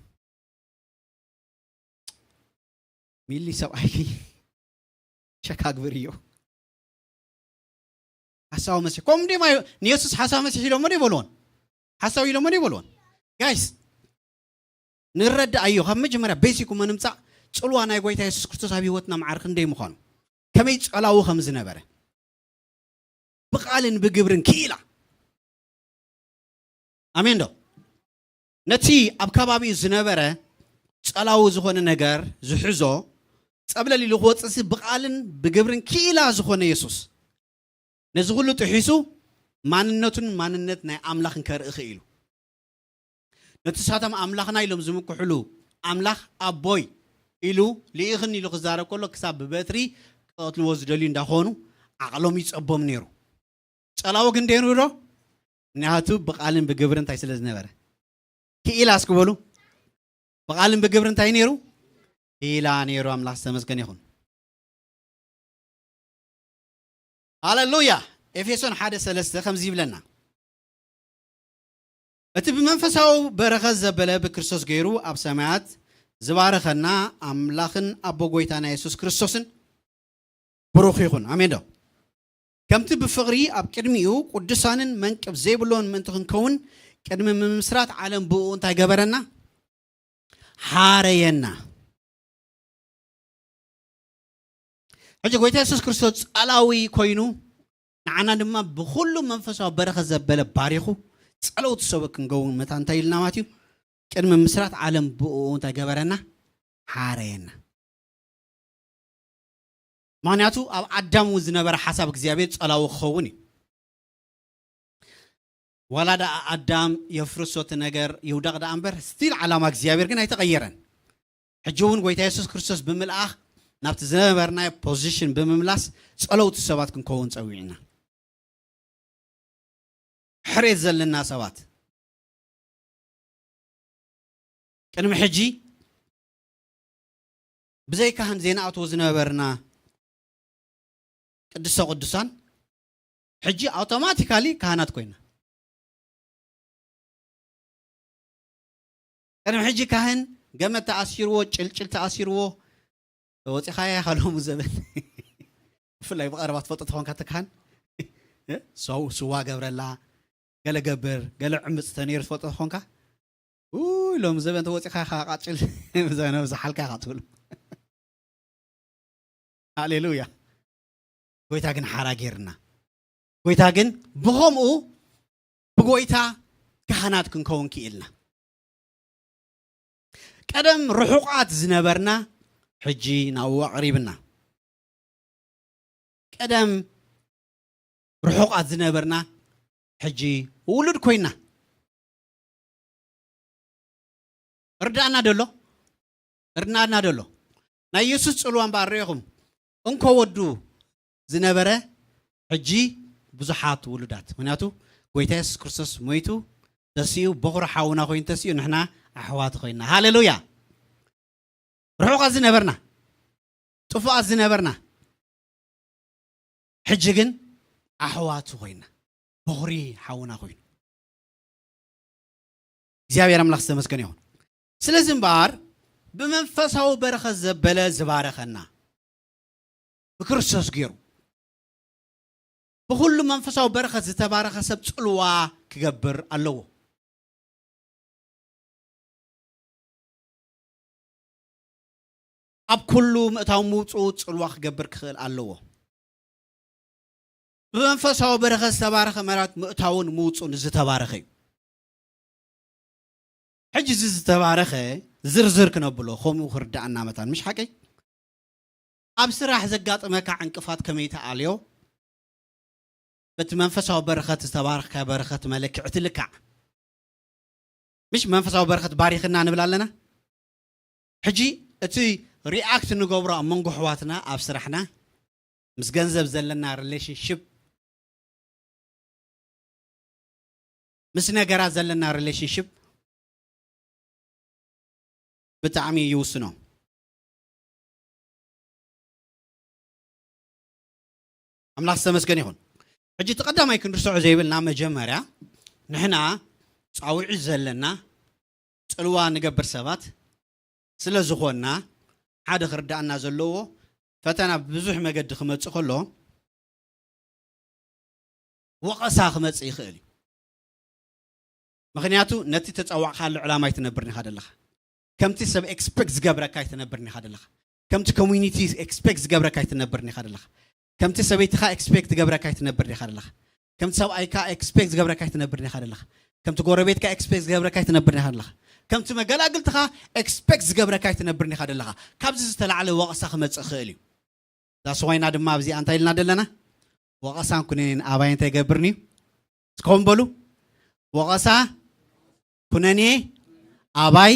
ሚሊ ሰብኣይኪ ሸካግብር እዩ ሓሳዊ መሲሕ ከምኡ ዲማ ንየሱስ ሓሳዊ መሲሕ ኢሎሞ ዶ ይበልዎን? ሓሳዊ ኢሎሞ ዶ ይበልዎን? ጋይስ ንረዳእ ኣዮ ካብ መጀመርያ ቤሲኩ መንምፃእ ጽልዋ ናይ ጎይታ የሱስ ክርስቶስ ኣብ ህይወትና መዓር ክንደይ ምዃኑ ከመይ ጸላዊ ከም ዝነበረ ብቓልን ብግብርን ክኢላ ኣሜን ዶ ነቲ ኣብ ከባቢኡ ዝነበረ ጸላዊ ዝኾነ ነገር ዝሕዞ ጸብለል ኢሉ ክወፅእሲ ብቓልን ብግብርን ክኢላ ዝኾነ የሱስ ነዚ ኩሉ ጥሒሱ ማንነቱን ማንነት ናይ ኣምላኽን ከርኢ ክኢሉ ነቲ ሳቶም ኣምላኽና ኢሎም ዝምክሕሉ ኣምላኽ ኣቦይ ኢሉ ልኢኽን ኢሉ ክዛረብ ከሎ ክሳብ ብበትሪ ክቐትልዎ ዝደልዩ እንዳኾኑ ዓቕሎም ይጸቦም ነይሩ። ጸላዊ ግን ደይሩ ዶ? ምክንያቱ ብቓልን ብግብሪ እንታይ ስለ ዝነበረ። ክኢላ እስኪ በሉ። ብቓልን ብግብሪ እንታይ ነይሩ? ክኢላ ነይሩ። ኣምላኽ ዝተመስገነ ይኹን። ሃሌሉያ። ኤፌሶን ሓደ ሰለስተ ከምዚ ይብለና፣ እቲ ብመንፈሳዊ በረኸት ዘበለ ብክርስቶስ ገይሩ ኣብ ሰማያት ዝባረኸና ኣምላኽን ኣቦ ጎይታና የሱስ ክርስቶስን ብሩኽ ይኹን። ኣሜን ዶ? ከምቲ ብፍቕሪ ኣብ ቅድሚኡ ቅዱሳንን መንቅብ ዘይብሎን ምእንቲ ክንከውን ቅድሚ ምምስራት ዓለም ብኡ እንታይ ገበረና? ሓረየና። ሕጂ ጎይታ የሱስ ክርስቶስ ጸላዊ ኮይኑ ንዓና ድማ ብኹሉ መንፈሳዊ በረኸት ዘበለ ባሪኹ ጸለውቲ ሰበ ክንገውን መታ እንታይ ኢልና ማለት እዩ? ቅድሚ ምስራት ዓለም ብኡ እንታይ ገበረና? ሓረየና። ምክንያቱ ኣብ ኣዳም እውን ዝነበረ ሓሳብ እግዚኣብሔር ጸላዊ ክኸውን እዩ። ዋላ ደኣ ኣዳም የፍርሶ እቲ ነገር ይውደቕ ደኣ እምበር፣ ስቲል ዓላማ እግዚኣብሔር ግን ኣይተቐየረን። ሕጂ እውን ጎይታ የሱስ ክርስቶስ ብምልኣኽ ናብቲ ዝነበርናዮ ፖዚሽን ብምምላስ ጸለውቲ ሰባት ክንከውን ጸዊዕና። ሕሬት ዘለና ሰባት። ቅድሚ ሕጂ ብዘይ ካህን ዘይንኣትዎ ዝነበርና ቅድስተ ቅዱሳን ሕጂ ኣውቶማቲካሊ ካህናት ኮይና። ቅድሚ ሕጂ ካህን ገመድ ተኣሲርዎ፣ ጭልጭል ተኣሲርዎ፣ ወፂኻያ ኢኻ ሎሚ ዘበን። ብፍላይ ብቐረባ ትፈልጦ ተኾንካ እቲ ካህን፣ እ? ሰው-፣ ስዋ ገብረላ፣ ገለ ገብር፣ ገለ ዕምፅ ተነይሩ ትፈልጦ ተኾንካ፣ ውይ፣ ሎሚ ዘበን ተወፂኻ ኢኻ ቃጭል፣ ብዘበነ ብዝሓልካ ኢኻ ትብሉ። ሃሌሉያ። ጎይታ ግን ሓራ ጌርና። ጎይታ ግን ብኸምኡ ብጎይታ ካህናት ክንከውን ክኢልና። ቀደም ርሑቓት ዝነበርና ሕጂ ናብኡ ኣቕሪብና። ቀደም ርሑቓት ዝነበርና ሕጂ ውሉድ ኮይና። ርዳእና ደሎ? ርዳእና ደሎ? ናይ የሱስ ጽልዋ እምበኣር ርኢኹም፣ እንኮ ወዱ ዝነበረ ሕጂ ብዙሓት ውሉዳት። ምክንያቱ ጎይታ የሱስ ክርስቶስ ሞይቱ ተሲኡ፣ በኹሪ ሓውና ኮይኑ ተሲኡ፣ ንሕና ኣሕዋት ኮይና። ሃሌሉያ! ርሑቓት ዝነበርና፣ ጥፉኣት ዝነበርና፣ ሕጂ ግን ኣሕዋቱ ኮይና፣ በኹሪ ሓውና ኮይኑ። እግዚኣብሔር ኣምላኽ ዝተመስገነ ይኹን። ስለዚ እምበኣር ብመንፈሳዊ በረኸት ዘበለ ዝባረኸና ብክርስቶስ ገይሩ፣ ብኹሉ መንፈሳዊ በረኸት ዝተባረኸ ሰብ ጽልዋ ክገብር ኣለዎ። ኣብ ኩሉ ምእታው ምውፅኡ ጽልዋ ክገብር ክኽእል ኣለዎ። ብመንፈሳዊ በረኸት ዝተባረኸ መራት ምእታውን ምውፁን ዝተባረኸ እዩ። ሕጂ እዚ ዝተባረኸ ዝርዝር ክነብሎ ከምኡ ክርዳእና መታን፣ ምሽ ሓቀይ? ኣብ ስራሕ ዘጋጥመካ ዕንቅፋት ከመይ ትኣልዮ? በቲ መንፈሳዊ በረኸት ዝተባረኽካ በረኸት መለክዒ ትልካዕ። ምሽ መንፈሳዊ በረኸት ባሪኽና ንብል ኣለና። ሕጂ እቲ ሪኣክት ንገብሮ ኣብ መንጎ ኣሕዋትና ኣብ ስራሕና፣ ምስ ገንዘብ ዘለና ሪሌሽንሽፕ፣ ምስ ነገራት ዘለና ሪሌሽንሽፕ ብጣዕሚ ይውስኖ። ኣምላኽ ዝተመስገነ ይኹን። ሕጂ እቲ ቀዳማይ ክንርስዖ ዘይብልና መጀመርያ ንሕና ጻውዒት ዘለና ጽልዋ ንገብር ሰባት ስለ ዝኾንና፣ ሓደ ክርዳእና ዘለዎ ፈተና ብብዙሕ መገዲ ክመጽእ ከሎ ወቐሳ ክመጽእ ይኽእል እዩ። ምኽንያቱ ነቲ ተጸዋዕካሉ ዕላማ ኣይትነብርን ኢኻ ደለኻ። ከምቲ ሰብ ኤክስፔክት ዝገብረካ ኣይትነብርን ኢኻ ደለኻ። ከምቲ ኮሚኒቲ ኤክስፔክት ዝገብረካ ኣይትነብርን ኢኻ ደለኻ። ከምቲ ሰበይትኻ ኤክስፔክት ዝገብረካ ኣይትነብርን ኢኻ ደለኻ። ከምቲ ሰብኣይካ ኤክስፔክት ዝገብረካ ኣይትነብርን ኢኻ ደለኻ። ከምቲ ጎረቤትካ ኤክስፔክት ዝገብረካ ኣይትነብርን ኢኻ ደለኻ። ከምቲ መገላግልትኻ ኤክስፔክት ዝገብረካ ኣይትነብርን ኢኻ ደለኻ። ካብዚ ዝተላዕለ ወቐሳ ክመጽእ ይኽእል እዩ። ዳስ ዋይና ድማ ኣብዚኣ እንታይ ኢልና ደለና? ወቐሳን ኩነኔን ኣባይ እንታይ ይገብርን እዩ? እስከ በሉ፣ ወቐሳ ኩነኔ ኣባይ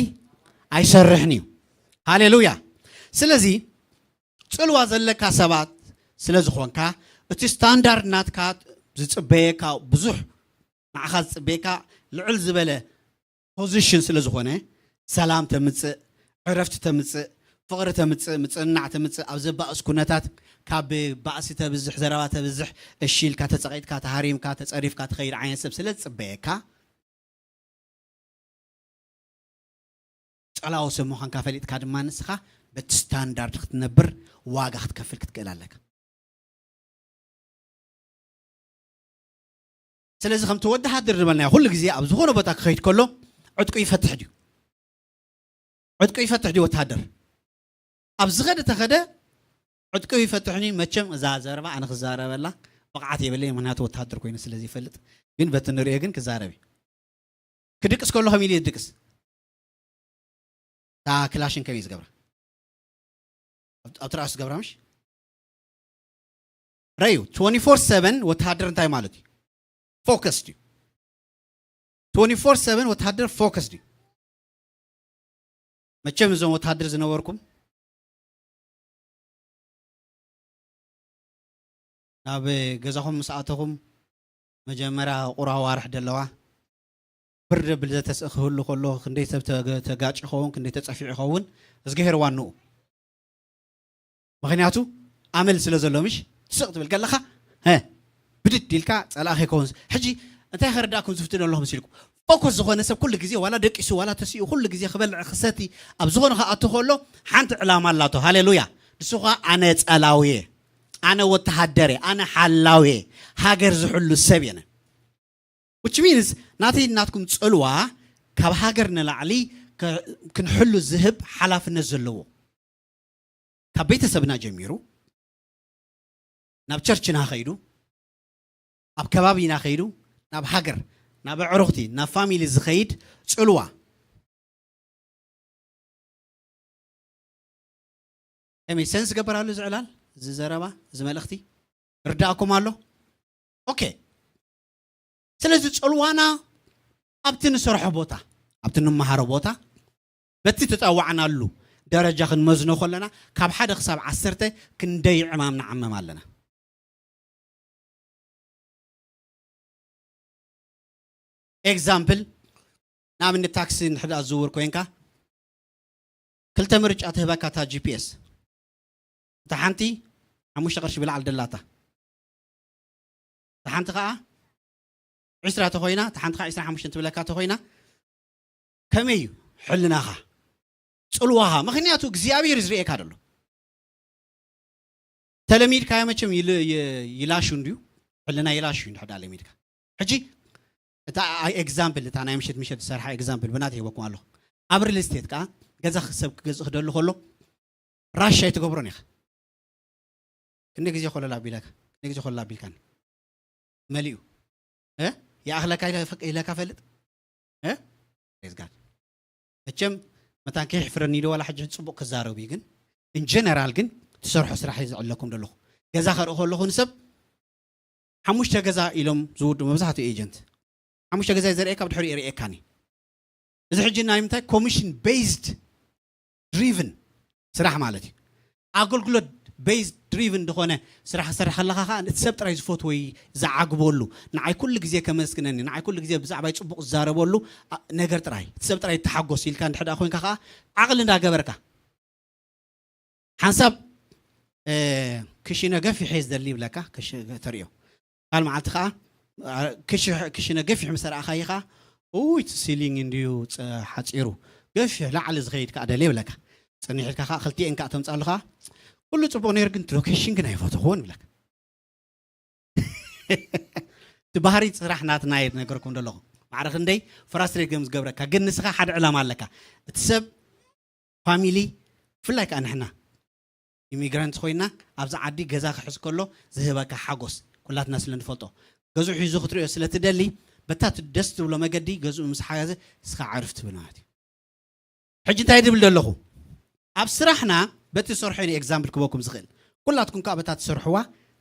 ኣይሰርሕን እዩ። ሃሌሉያ። ስለዚ ጽልዋ ዘለካ ሰባት ስለ ዝኾንካ፣ እቲ ስታንዳርድ ናትካ ዝፅበየካ ብዙሕ ንዓኻ ዝፅበየካ ልዕል ዝበለ ፖዚሽን ስለ ዝኾነ ሰላም ተምፅእ፣ ዕረፍቲ ተምፅእ፣ ፍቕሪ ተምፅእ፣ ምፅንናዕ ተምፅእ፣ ኣብ ዘባእስ ኩነታት ካብ ባእሲ ተብዝሕ፣ ዘረባ ተብዝሕ፣ እሺ ኢልካ ተፀቒጥካ፣ ተሃሪምካ፣ ተፀሪፍካ ትኸይድ ዓይነት ሰብ ስለ ዝፅበየካ ጸላዊ ሰብ ምዃንካ ፈሊጥካ ድማ ንስኻ በቲ ስታንዳርድ ክትነብር ዋጋ ክትከፍል ክትክእል ኣለካ። ስለዚ ከምቲ ወተሃደር ዝበልናዮ ኩሉ ግዜ ኣብ ዝኾነ ቦታ ክኸይድ ከሎ ዕጥቁ ይፈትሕ ድዩ? ዕጥቁ ይፈትሕ ድዩ ወተሃደር? ኣብ ዝኸደ ተኸደ ዕጥቁ ይፈትሕኒ። መቸም እዛ ዘረባ ኣነ ክዛረበላ ብቕዓት የብለይ፣ ምክንያቱ ወተሃደር ኮይኑ ስለ ዘይፈልጥ። ግን በቲ ንሪኦ ግን ክዛረብ እዩ። ክድቅስ ከሎ ከመይ ኢሉ ይድቅስ? እታ ክላሽን ከመይ ዝገብራ? ኣብ ትራእሱ ዝገብራ ምሽ ረዩ። ትወንቲ ፎር ሰቨን ወተሃደር እንታይ ማለት እዩ? ፎከስድ እዩ። ትወንቲ ፎር ሰቨን ወተሃደር ፎከስድ እዩ። መቸም እዞም ወተሃደር ዝነበርኩም ናብ ገዛኹም ምስ ኣተኹም መጀመርያ ቁራ ዋርሕ ደለዋ ብር ደብል ዘተስእ ክህሉ ከሎ ክንደይ ሰብ ተጋጭ ይኸውን፣ ክንደይ ተጸፊዑ ይኸውን፣ እዝግሄር ዋንኡ። ምክንያቱ ኣመል ስለ ዘሎ ምሽ ስቕ ትብል ከለኻ ብድድ ኢልካ ጸላእ ከይከውን። ሕጂ እንታይ ከረዳእኩም ዝፍትን ኣለኹ መሲልኩም? ፎኮስ ዝኾነ ሰብ ኩሉ ግዜ ዋላ ደቂሱ ዋላ ተሲኡ ኩሉ ግዜ ክበልዕ ክሰቲ ኣብ ዝኾነ ክኣቱ ከሎ ሓንቲ ዕላማ ኣላቶ። ሃሌሉያ! ንሱ ኸዓ ኣነ ጸላውየ፣ ኣነ ወተሃደረ፣ ኣነ ሓላውየ፣ ሃገር ዝሕሉ ሰብ የነ። Which means ናተይ ናትኩም ጽልዋ ካብ ሃገር ንላዕሊ ክንሕሉ ዝህብ ሓላፍነት ዘለዎ ካብ ቤተሰብና ጀሚሩ ናብ ቸርችና ኸይዱ፣ ኣብ ከባቢና ኸይዱ፣ ናብ ሃገር፣ ናብ ኣዕሩኽቲ፣ ናብ ፋሚሊ ዝኸይድ ጽልዋ። ከመይ ሰንስ ገበራሉ እዚ ዕላል፣ እዚ ዘረባ፣ እዚ መልእኽቲ ርዳእኩም ኣሎ? ኦኬ። ስለዚ ጽልዋና ኣብቲ ንሰርሖ ቦታ፣ ኣብቲ ንመሃሮ ቦታ፣ በቲ ተጻዋዕናሉ ደረጃ ክንመዝኖ ከለና ካብ ሓደ ክሳብ ዓሰርተ ክንደይ ዕማም ንዓመም ኣለና? ኤግዛምፕል፣ ንኣብነት ታክሲ እንድሕር ዝዝውር ኮይንካ ክልተ ምርጫ ትህበካ እታ ጂ ፒ ኤስ። እታ ሓንቲ ሓሙሽተ ቅርሺ ብላዕሊ ደላታ፣ እታ ሓንቲ ከዓ ዒስራ ተኮይና፣ እታ ሓንቲ ከዓ ዒስራን ሓሙሽተን ትብለካ ተኮይና፣ ከመይ እዩ ሕልናኻ? ጽልዋኻ? ምክንያቱ እግዚኣብሔር ዝርእየካ ደሎ። ተለሚድካዮ መቸም ይል- ይ- ይላሹ እንድዩ፣ ሕልና ይላሹ እዩ እንድሕር ለሚድካ። ሕጂ እታ ኤግዛምፕል፣ እታ ናይ ምሸት ምሸት ዝሰርሓ ኤግዛምፕል ብናት ይህበኩም ኣለኹ። ኣብ ሪል ስቴት ከዓ ገዛ ሰብ ክገዝእ ክደሊ ከሎ ራሽ ኣይትገብሮን ኢኻ። ክንደ ግዜ ኮለል ኣቢለካ፣ ክንደ ግዜ ኮለል ኣቢልካኒ መሊኡ እ ይኣኽለካ ኢለ- ኢለካ ፈልጥ እ ፕሬዝ ጋድ። መቸም መታን ከይሕፍረኒ ዶ ዋላ ሕጂ ጽቡቕ ክዛረቡ እዩ፣ ግን ኢን ጀነራል ግን ትሰርሖ ስራሕ እዩ ዘዕለኩም ዘለኹ። ገዛ ከርኢ ከለኹ ንሰብ ሓሙሽተ ገዛ ኢሎም ዝውዱ መብዛሕትኡ ኤጀንት ሓሙሽተ ገዛ እዩ ዘርእየካ፣ ብድሕሪኡ የርእየካኒ። እዚ ሕጂ ናይ ምንታይ ኮሚሽን ቤዝድ ድሪቭን ስራሕ ማለት እዩ። ኣገልግሎት ቤዝድ ድሪቭን ዝኾነ ስራሕ ክሰርሕ ከለኻ ከዓ እቲ ሰብ ጥራይ ዝፈትዎ እዩ ዝዓግበሉ። ንዓይ ኩሉ ግዜ ከመስግነኒ፣ ንዓይ ኩሉ ግዜ ብዛዕባይ ጽቡቕ ዝዛረበሉ ኣ- ነገር ጥራይ፣ እቲ ሰብ ጥራይ ይተሓጎስ ኢልካ እንድሕር ደኣ ኮይንካ ከዓ ዓቕሊ እንዳገበርካ ሓንሳብ እ፣ ክሽነ ገፊሕ እየ ዝደሊ ይብለካ። ክሽ- ተርእዮ ካል መዓልቲ ከዓ ኣ፣ ክሽ- ክሽነ ገፊሕ ምስ ረኣኻይ ከዓ ውይ እቲ ሲሊንግ እንድዩ ጸ- ሓፂሩ ገፊሕ ላዕሊ ዝኸይድ ከዓ ደልየ ይብለካ። ፅኒሕ ኢልካ ከዓ ክልቲኤን ከዓ ተምፃሉ ከዓ ኩሉ ፅቡቅ ነይሩ ግን ሎኬሽን ግን ኣይፈተኽዎን ይብለካ። እቲ ባህሪ ስራሕ ናትና እየ ዝነገርኩም ዘለኹ። ማዕረ ክንደይ ፍራስትሬት ከም ዝገብረካ ግን ንስኻ ሓደ ዕላማ ኣለካ። እቲ ሰብ ፋሚሊ ብፍላይ ከዓ ንሕና ኢሚግራንት ኮይና ኣብዚ ዓዲ ገዛ ክሕዝ ከሎ ዝህበካ ሓጎስ ኩላትና ስለ ንፈልጦ ገዝኡ ሒዙ ክትሪኦ ስለ ትደሊ በታ ት- ደስ ትብሎ መገዲ ገዝኡ ምስ ሓገዘ እስኻ ዓርፍ ትብል ማለት እዩ። ሕጂ እንታይ ድብል ዘለኹ ኣብ ስራሕና በቲ ዝሰርሖ ዩ ኤግዛምፕል ክበኩም ዝኽእል ኩላትኩም ከዓ በታ ትሰርሕዋ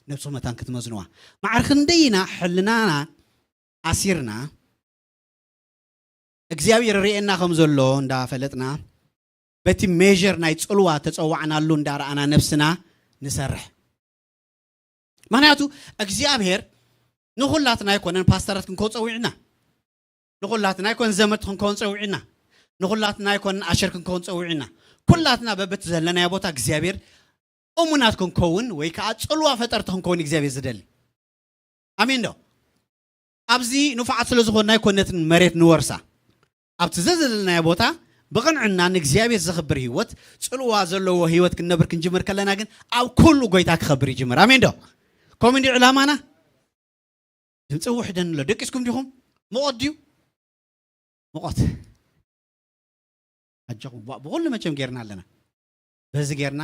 ነብስኹም መታን ክትመዝንዋ ማዕረ ክንደይና ሕልናና ኣሲርና እግዚኣብሔር ርእየና ከም ዘሎ እንዳፈለጥና በቲ ሜር ናይ ፅልዋ ተፀዋዕናሉ እንዳረኣና ነብስና ንሰርሕ። ምክንያቱ እግዚኣብሔር ንኹላትና ኣይኮነን ፓስተራት ክንከውን ጸዊዕና፣ ንኹላትና ኣይኮነን ዘመድቲ ክንከውን ጸዊዕና፣ ንኹላትና ኣይኮነን ኣሸር ክንከውን ጸዊዕና። ኩላትና በበት ዘለናዮ ቦታ እግዚኣብሔር እሙናት ክንከውን ወይ ከዓ ጽልዋ ፈጠርቲ ክንከውን እግዚኣብሔር ዝደሊ። ኣሜን ዶ? ኣብዚ ንፉዓት ስለ ዝኾንና ኣይኮነትን መሬት ንወርሳ። ኣብቲ ዘዘለናዮ ቦታ ብቕንዕና ንእግዚኣብሔር ዘኽብር ህይወት፣ ጽልዋ ዘለዎ ህይወት ክንነብር ክንጅምር ከለና ግን ኣብ ኩሉ ጎይታ ክኸብር ይጅምር። ኣሜን ዶ? ከምኡ እንዲ ዕላማና። ድምፂ ውሕደን ኣሎ። ደቂስኩም ዲኹም? ምቖት ድዩ? ምቖት። ኣጆኹም። ዋ፣ ብኹሉ መቸም ጌርና ኣለና። በዚ ጌርና፣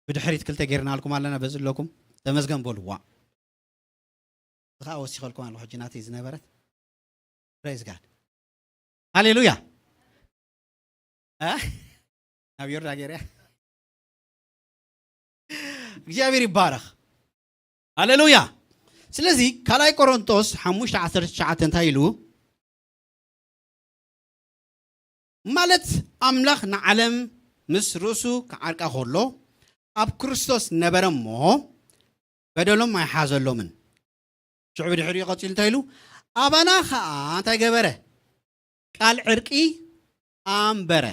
ብድሕሪት ክልተ ጌርና ኣልኩም ኣለና፣ በዚ ኣለኩም። ተመስገን በሉ። ዋ። እዚ ኸዓ ወሲኸልኩም ኣለኹ ሕጂ ናተይ ዝነበረት። Praise God. ሃሌሉያ። እ? ናብ ዮርዳ ገይረ። እግዚኣብሔር ይባረኽ። ሃሌሉያ። ስለዚ ካልኣይ ቆሮንቶስ ሓሙሽተ ዓሰርተ ትሽዓተ እንታይ ኢሉ? ማለት ኣምላኽ ንዓለም ምስ ርእሱ ክዓርቃ ከሎ ኣብ ክርስቶስ ነበረ እሞ በደሎም ኣይሓዘሎምን። ሽዑ ብድሕሪኡ ቀጺሉ እንታይ ኢሉ? ኣባና ኸኣ እንታይ ገበረ? ቃል ዕርቂ ኣንበረ።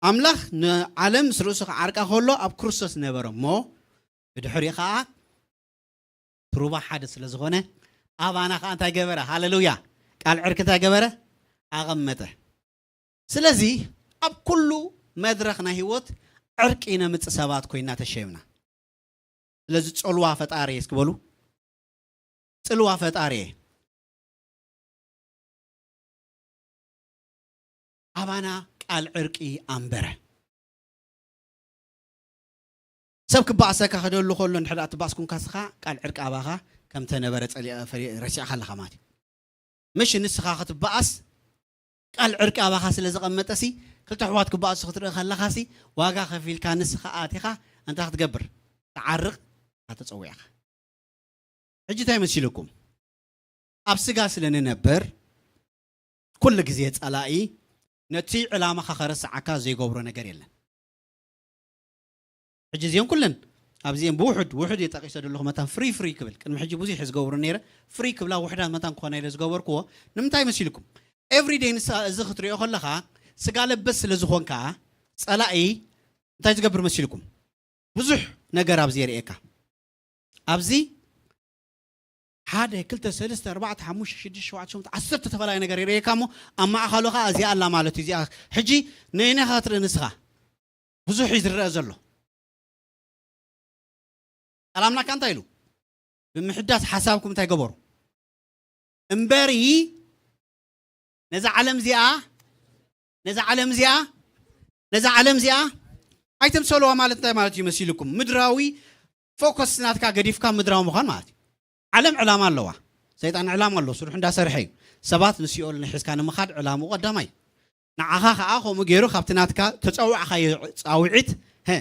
ኣምላኽ ንዓለም ምስ ርእሱ ክዓርቃ ከሎ ኣብ ክርስቶስ ነበረ እሞ ብድሕሪኡ ኸኣ ትሩባ ሓደ ስለ ዝኾነ ኣባና ኸኣ እንታይ ገበረ? ሃሌሉያ! ቃል ዕርቂ እንታይ ገበረ? ኣቐመጠ። ስለዚ ኣብ ኩሉ መድረኽ ናይ ህይወት ዕርቂ ነምጽእ ሰባት ኮይና ተሸይምና። ስለዚ ጽልዋ ፈጣሪ እስኪ በሉ። ጽልዋ ፈጣሪ ኣባና ቃል ዕርቂ ኣንበረ። ሰብ ክበኣሰካ ክደሉ ከሎ እንድሕር ደኣ ትበኣስ ኩንካ ንስኻ ቃል ዕርቂ ኣባኻ ከም ተነበረ ጸሊኣ ፈሪ-፣ ረሲዕካ ኣለኻ ማለት እዩ። ምሽ ንስኻ ክትበኣስ ቃል ዕርቂ ኣባኻ ስለ ዘቐመጠሲ ክልተ ኣሕዋት ክበኣሱ ክትርኢ ከለኻሲ ዋጋ ከፊልካ ንስኻ ኣቲኻ እንታይ ክትገብር? ትዓርቕ ኢኻ ተጸዊዕካ። ሕጂ እንታይ መሲልኩም? ኣብ ስጋ ስለ ንነብር ኩሉ ግዜ ጸላኢ ነቲ ዕላማኻ ከረስዓካ ዘይገብሮ ነገር የለን። ሕጂ እዚኦም ኩለን ኣብዚኦም ብውሑድ ውሑድ እየ ጠቂሰ ዘለኹ መታን ፍሪ ፍሪ ክብል ቅድሚ ሕጂ ብዙሕ እየ ዝገብሩ ነይረ። ፍሪ ክብላ ውሕዳት መታን ክኾና ኢለ ዝገበርክዎ ንምንታይ መሲልኩም? ኤቭሪደይ ንሳ እዚ ክትሪኦ ከለኻ ስጋ ለበስ ስለ ዝኾንካ ጸላኢ እንታይ ዝገብር መሲልኩም? ብዙሕ ነገር ኣብዚ የርእየካ። ኣብዚ ሓደ ክልተ ሰለስተ ኣርባዕተ ሓሙሽተ ሽዱሽተ ሸውዓተ ሸሞንተ ዓሰርተ ተፈላለየ ነገር የርእየካ እሞ ኣብ ማእኸሉ ኸዓ እዚኣ ኣላ ማለት እዩ። እዚኣ ሕጂ ነየናይ ኸዓ ትርኢ ንስኻ? ብዙሕ እዩ ዝረአ ዘሎ። ሰላምናካ እንታይ ኢሉ? ብምሕዳስ ሓሳብኩም እንታይ ገበሩ? እምበሪ ነዛ ዓለም እዚኣ፣ ነዛ ዓለም እዚኣ፣ ነዛ ዓለም እዚኣ ኣይተምሰልዋ ማለት እንታይ ማለት እዩ መሲልኩም? ምድራዊ ፎከስ ናትካ ገዲፍካ ምድራዊ ምዃን ማለት እዩ። ዓለም ዕላማ ኣለዋ። ሰይጣን ዕላማ ኣለዎ። ስርሑ እንዳሰርሐ እዩ። ሰባት ንሲኦል ንሒዝካ ንምኻድ ዕላምኡ ቀዳማይ። ንዓኻ ኸዓ ከምኡ ገይሩ ካብቲ ናትካ ተጸዋዕኻዮ ጻውዒት፣ ሀ፣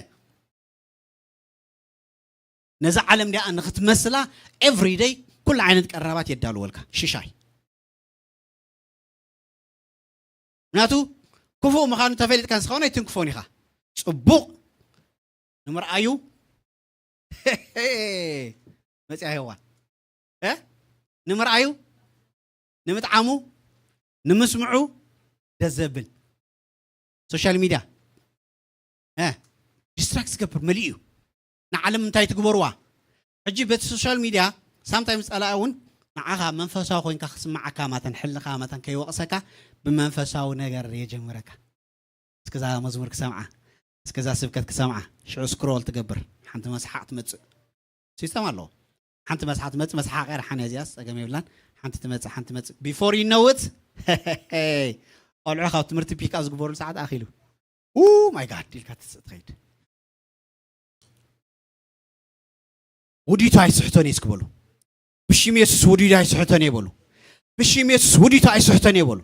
ነዛ ዓለም ዲኣ ንኽትመስላ ኤቭሪደይ ኩሉ ዓይነት ቀረባት የዳልወልካ። ሽሻይ። ምክንያቱ ክፉእ ምዃኑ ተፈሊጥካ ንስኻ እውን ኣይትንክፎን ኢኻ። ጽቡቕ ንምርኣዩ መጽያ ሄዋን። እ? ንምርኣዩ፣ ንምጥዓሙ፣ ንምስምዑ ደስ ዘብል። ሶሻል ሚድያ፣ እ፣ ዲስትራክት ዝገብር መሊኡ እዩ። ንዓለም እንታይ ትግበርዋ? ሕጂ በቲ ሶሻል ሚድያ ሳምታይምስ ጸላኢ እውን ንዓኻ መንፈሳዊ ኮይንካ ክስምዓካ መታን፣ ሕልኻ መታን ከይወቕሰካ ብመንፈሳዊ ነገር የጀምረካ። እስከዛ መዝሙር ክሰምዓ፣ እስከዛ ስብከት ክሰምዓ፣ ሽዑ ስክሮል ትገብር፣ ሓንቲ መስሓቕ ትመጽእ። ሲስተም ኣለዎ። ሓንቲ መስሓቕ ትመጽእ፣ መስሓቕ እያ፣ ሓነ እዚኣስ ጸገም የብላን። ሓንቲ ትመጽእ፣ ሓንቲ ትመጽእ። ቢፎር ዩ ኖው ኢት፣ ቆልዑ ካብ ትምህርቲ ፒክ ኣፕ ዝግበሩሉ ሰዓት ኣኺሉ። ኡ ማይ ጋድ ኢልካ ትስእ ትኸይድ። ውዲቱ ኣይስሕቶን እዩ እስኪ በሉ። ብሽም የሱስ ውዲቱ ኣይስሕቶን እዩ በሉ። ብሽም የሱስ ውዲቱ ኣይስሕቶን እዩ በሉ።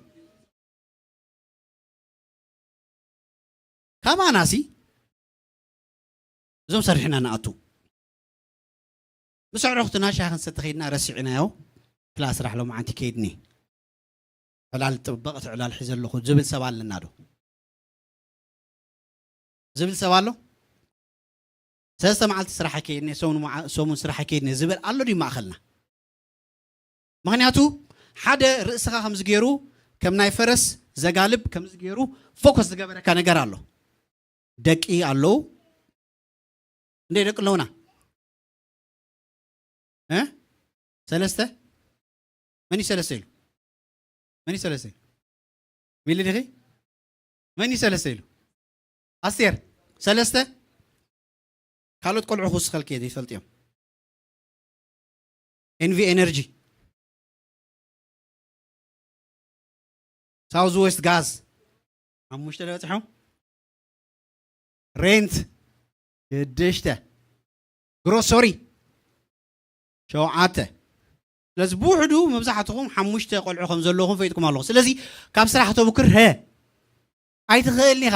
ካባናሲ እዞም ሰሪሕና ንኣቱ። ምስ ኣዕሩኽትና ሻሂ ክንሰቲ ከይድና ረሲዕናዮ። ክላስ ስራሕ ሎማዓንቲ ከይድኒ። ዕላል ጥበቕቲ ዕላል ሒዘ ኣለኹ ዝብል ሰብ ኣለና ዶ? ዝብል ሰብ ኣሎ? ሰለስተ መዓልቲ ስራሕ ኣይከይድን እየ፣ ሰሙን መዓ- ሰሙን ስራሕ ኣይከይድን እየ ዝብል ኣሎ ድዩ ማእኸልና? ምኽንያቱ ሓደ ርእስኻ ከምዚ ገይሩ፣ ከም ናይ ፈረስ ዘጋልብ ከምዚ ገይሩ ፎከስ ዝገበረካ ነገር ኣሎ። ደቂ ኣለዉ እንደ ደቂ ኣለውና እ ሰለስተ መን እዩ ሰለስተ ኢሉ? መን እዩ ሰለስተ ኢሉ? ሚሊ ዲኺ? መን እዩ ሰለስተ ኢሉ? ኣስቴር ሰለስተ። ካልኦት ቆልዑ ክውስኸልኪ እየ ዘይፈልጥ እዮም። ኤንቪ ኤነርጂ፣ ሳውዝ ዌስት ጋዝ ሓሙሽተ ዶ በፂሖም? ሬንት ሽዱሽተ፣ ግሮሰሪ ሸውዓተ። ስለዚ ብውሕዱ መብዛሕትኹም ሓሙሽተ ቆልዑ ከም ዘለኹም ፈይጥኩም ኣለኹ። ስለዚ ካብ ስራሕ ተብክር ሀ ኣይትኽእልን ኢኻ።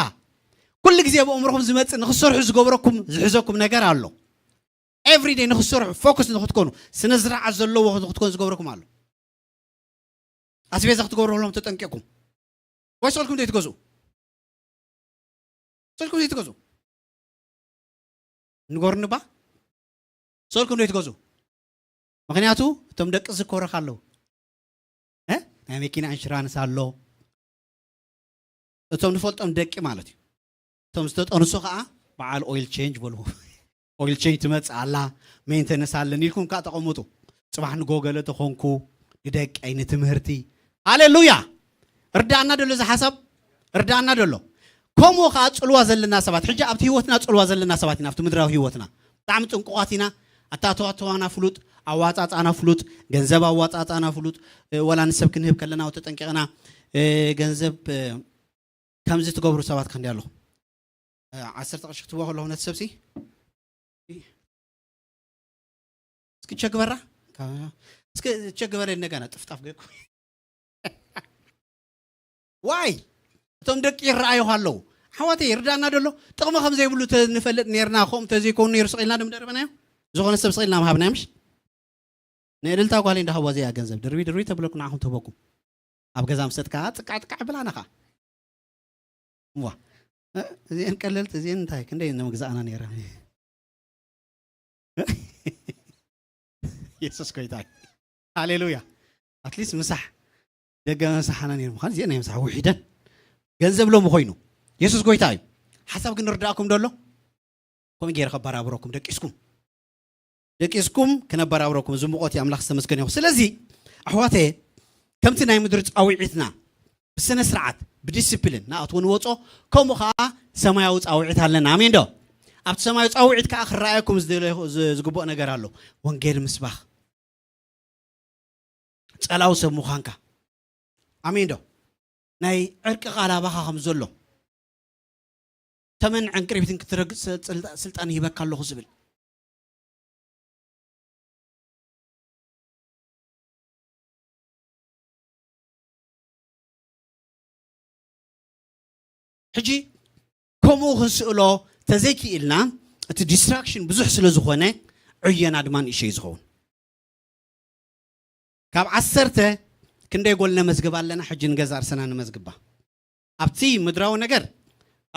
ኩሉ ግዜ ብእምሮኹም ዝመፅእ ንክሰርሑ ዝገብረኩም ዝሕዘኩም ነገር ኣሎ። ኤቭሪደይ ንክሰርሑ ፎከስ ንክትኮኑ፣ ስነ ስርዓት ዘለዎ ንክትኮኑ ዝገብረኩም ኣሎ። ኣስቤዛ ክትገብሩ ከለኹም ተጠንቂቕኩም ወይ ሰልኩም ዘይትገዝኡ ሰልኩም ዘይትገዝኡ ንገሩኒ ባ ሰልኩም ዘይትገዝኡ። ምክንያቱ እቶም ደቂ ዝኮረካ ኣለዉ እ ናይ መኪና ኢንሹራንስ ኣሎ። እቶም ንፈልጦም ደቂ ማለት እዩ። እቶም ዝተጠንሱ ከዓ በዓል ኦይል ቼንጅ በልዎ። ኦይል ቼንጅ ትመፅእ ኣላ፣ ሜንተነስ ኣለኒ ኢልኩም ከዓ ተቐምጡ። ፅባሕ ንጎ ገለ ተኾንኩ ንደቀይ ንትምህርቲ። ሃሌሉያ። ርዳእና ደሎ እዚ ሓሳብ ርዳእና ደሎ። ከምኡ ከዓ ፅልዋ ዘለና ሰባት፣ ሕጂ ኣብቲ ህይወትና ፅልዋ ዘለና ሰባት ኢና። ኣብቲ ምድራዊ ህይወትና ብጣዕሚ ጥንቁቓት ኢና። ኣታተዋተዋና ፍሉጥ፣ ኣዋፃፃና ፍሉጥ፣ ገንዘብ ኣዋፃፃና ፍሉጥ። ወላ ንሰብ ክንህብ ከለና ተጠንቂቕና። ገንዘብ ከምዚ ትገብሩ ሰባት ክንዲ ኣለኹም። ዓሰርተ ቅርሺ ክትቦ ከለኹም ነቲ ሰብሲ እስኪ ቸግበራ እስኪ ቸግበረ ነገና ጥፍጣፍ ገኩ ዋይ እቶም ደቂ ይረኣዩ ኣለዉ። ሓዋተይ ይርዳእና ደሎ ጥቕሚ ከም ዘይብሉ ንፈልጥ ነርና። ከምኡ ተዘይኮኑ ነይሩ ስቕ ኢልና ድምደርበናዮ። ዝኾነ ሰብ ስቕ ኢልና ምሃብናዮ ምሽ ንእልልታ ጓል እንዳሃዋ እዚኣ ገንዘብ ድርቢ ድርቢ ተብለኩም ንዓኹም ትህበኩም። ኣብ ገዛ ምሰጥካ ጥቃዕ ጥቃዕ ብላና ኸዓ እዋ እዚአን ቀለልቲ እዚአን እንታይ ክንደይ ንምግዛእና ነይረ። የሱስ ጎይታ ሃሌሉያ። ኣትሊስት ምሳሕ ደገ መሳሓና ነይሩ ምዃን እዚአን ናይ ምሳሕ ውሒደን ገንዘብ ሎሚ ኮይኑ የሱስ ጎይታ እዩ። ሓሳብ ግን ርዳእኩም ደሎ ከምኡ ገይረ ከባራብረኩም ደቂስኩም ደቂስኩም ክነበራብረኩም እዚ ሙቐት ኣምላኽ ዝተመስገነ ይኹን። ስለዚ ኣሕዋተ ከምቲ ናይ ምድሪ ፃውዒትና ብስነ ስርዓት ብዲስፕሊን ንኣትዎ ንወፆ ከምኡ ከዓ ሰማያዊ ፃውዒት ኣለና። ኣሜን ዶ? ኣብቲ ሰማያዊ ፃውዒት ከዓ ክረኣየኩም ዝግብኦ ነገር ኣሎ። ወንጌል ምስባኽ ጸላው ሰብ ምዃንካ ኣሜን ዶ ናይ ዕርቂ ቃል ኣባኻ ከም ዘሎ ተመን ዕንቅሪቢትን ክትረግጽ ስልጣን ሂበካ ኣለኹ ዝብል ሕጂ ከምኡ ክንስእሎ ተዘይክኢልና እቲ ዲስትራክሽን ብዙሕ ስለ ዝኾነ ዕዮና ድማ ንእሸ እዩ ዝኸውን ካብ ዓሰርተ ክንደይ ጎል ነመዝግብ ኣለና ሕጂ ንገዛ ርእስና ንመዝግባ ኣብቲ ምድራዊ ነገር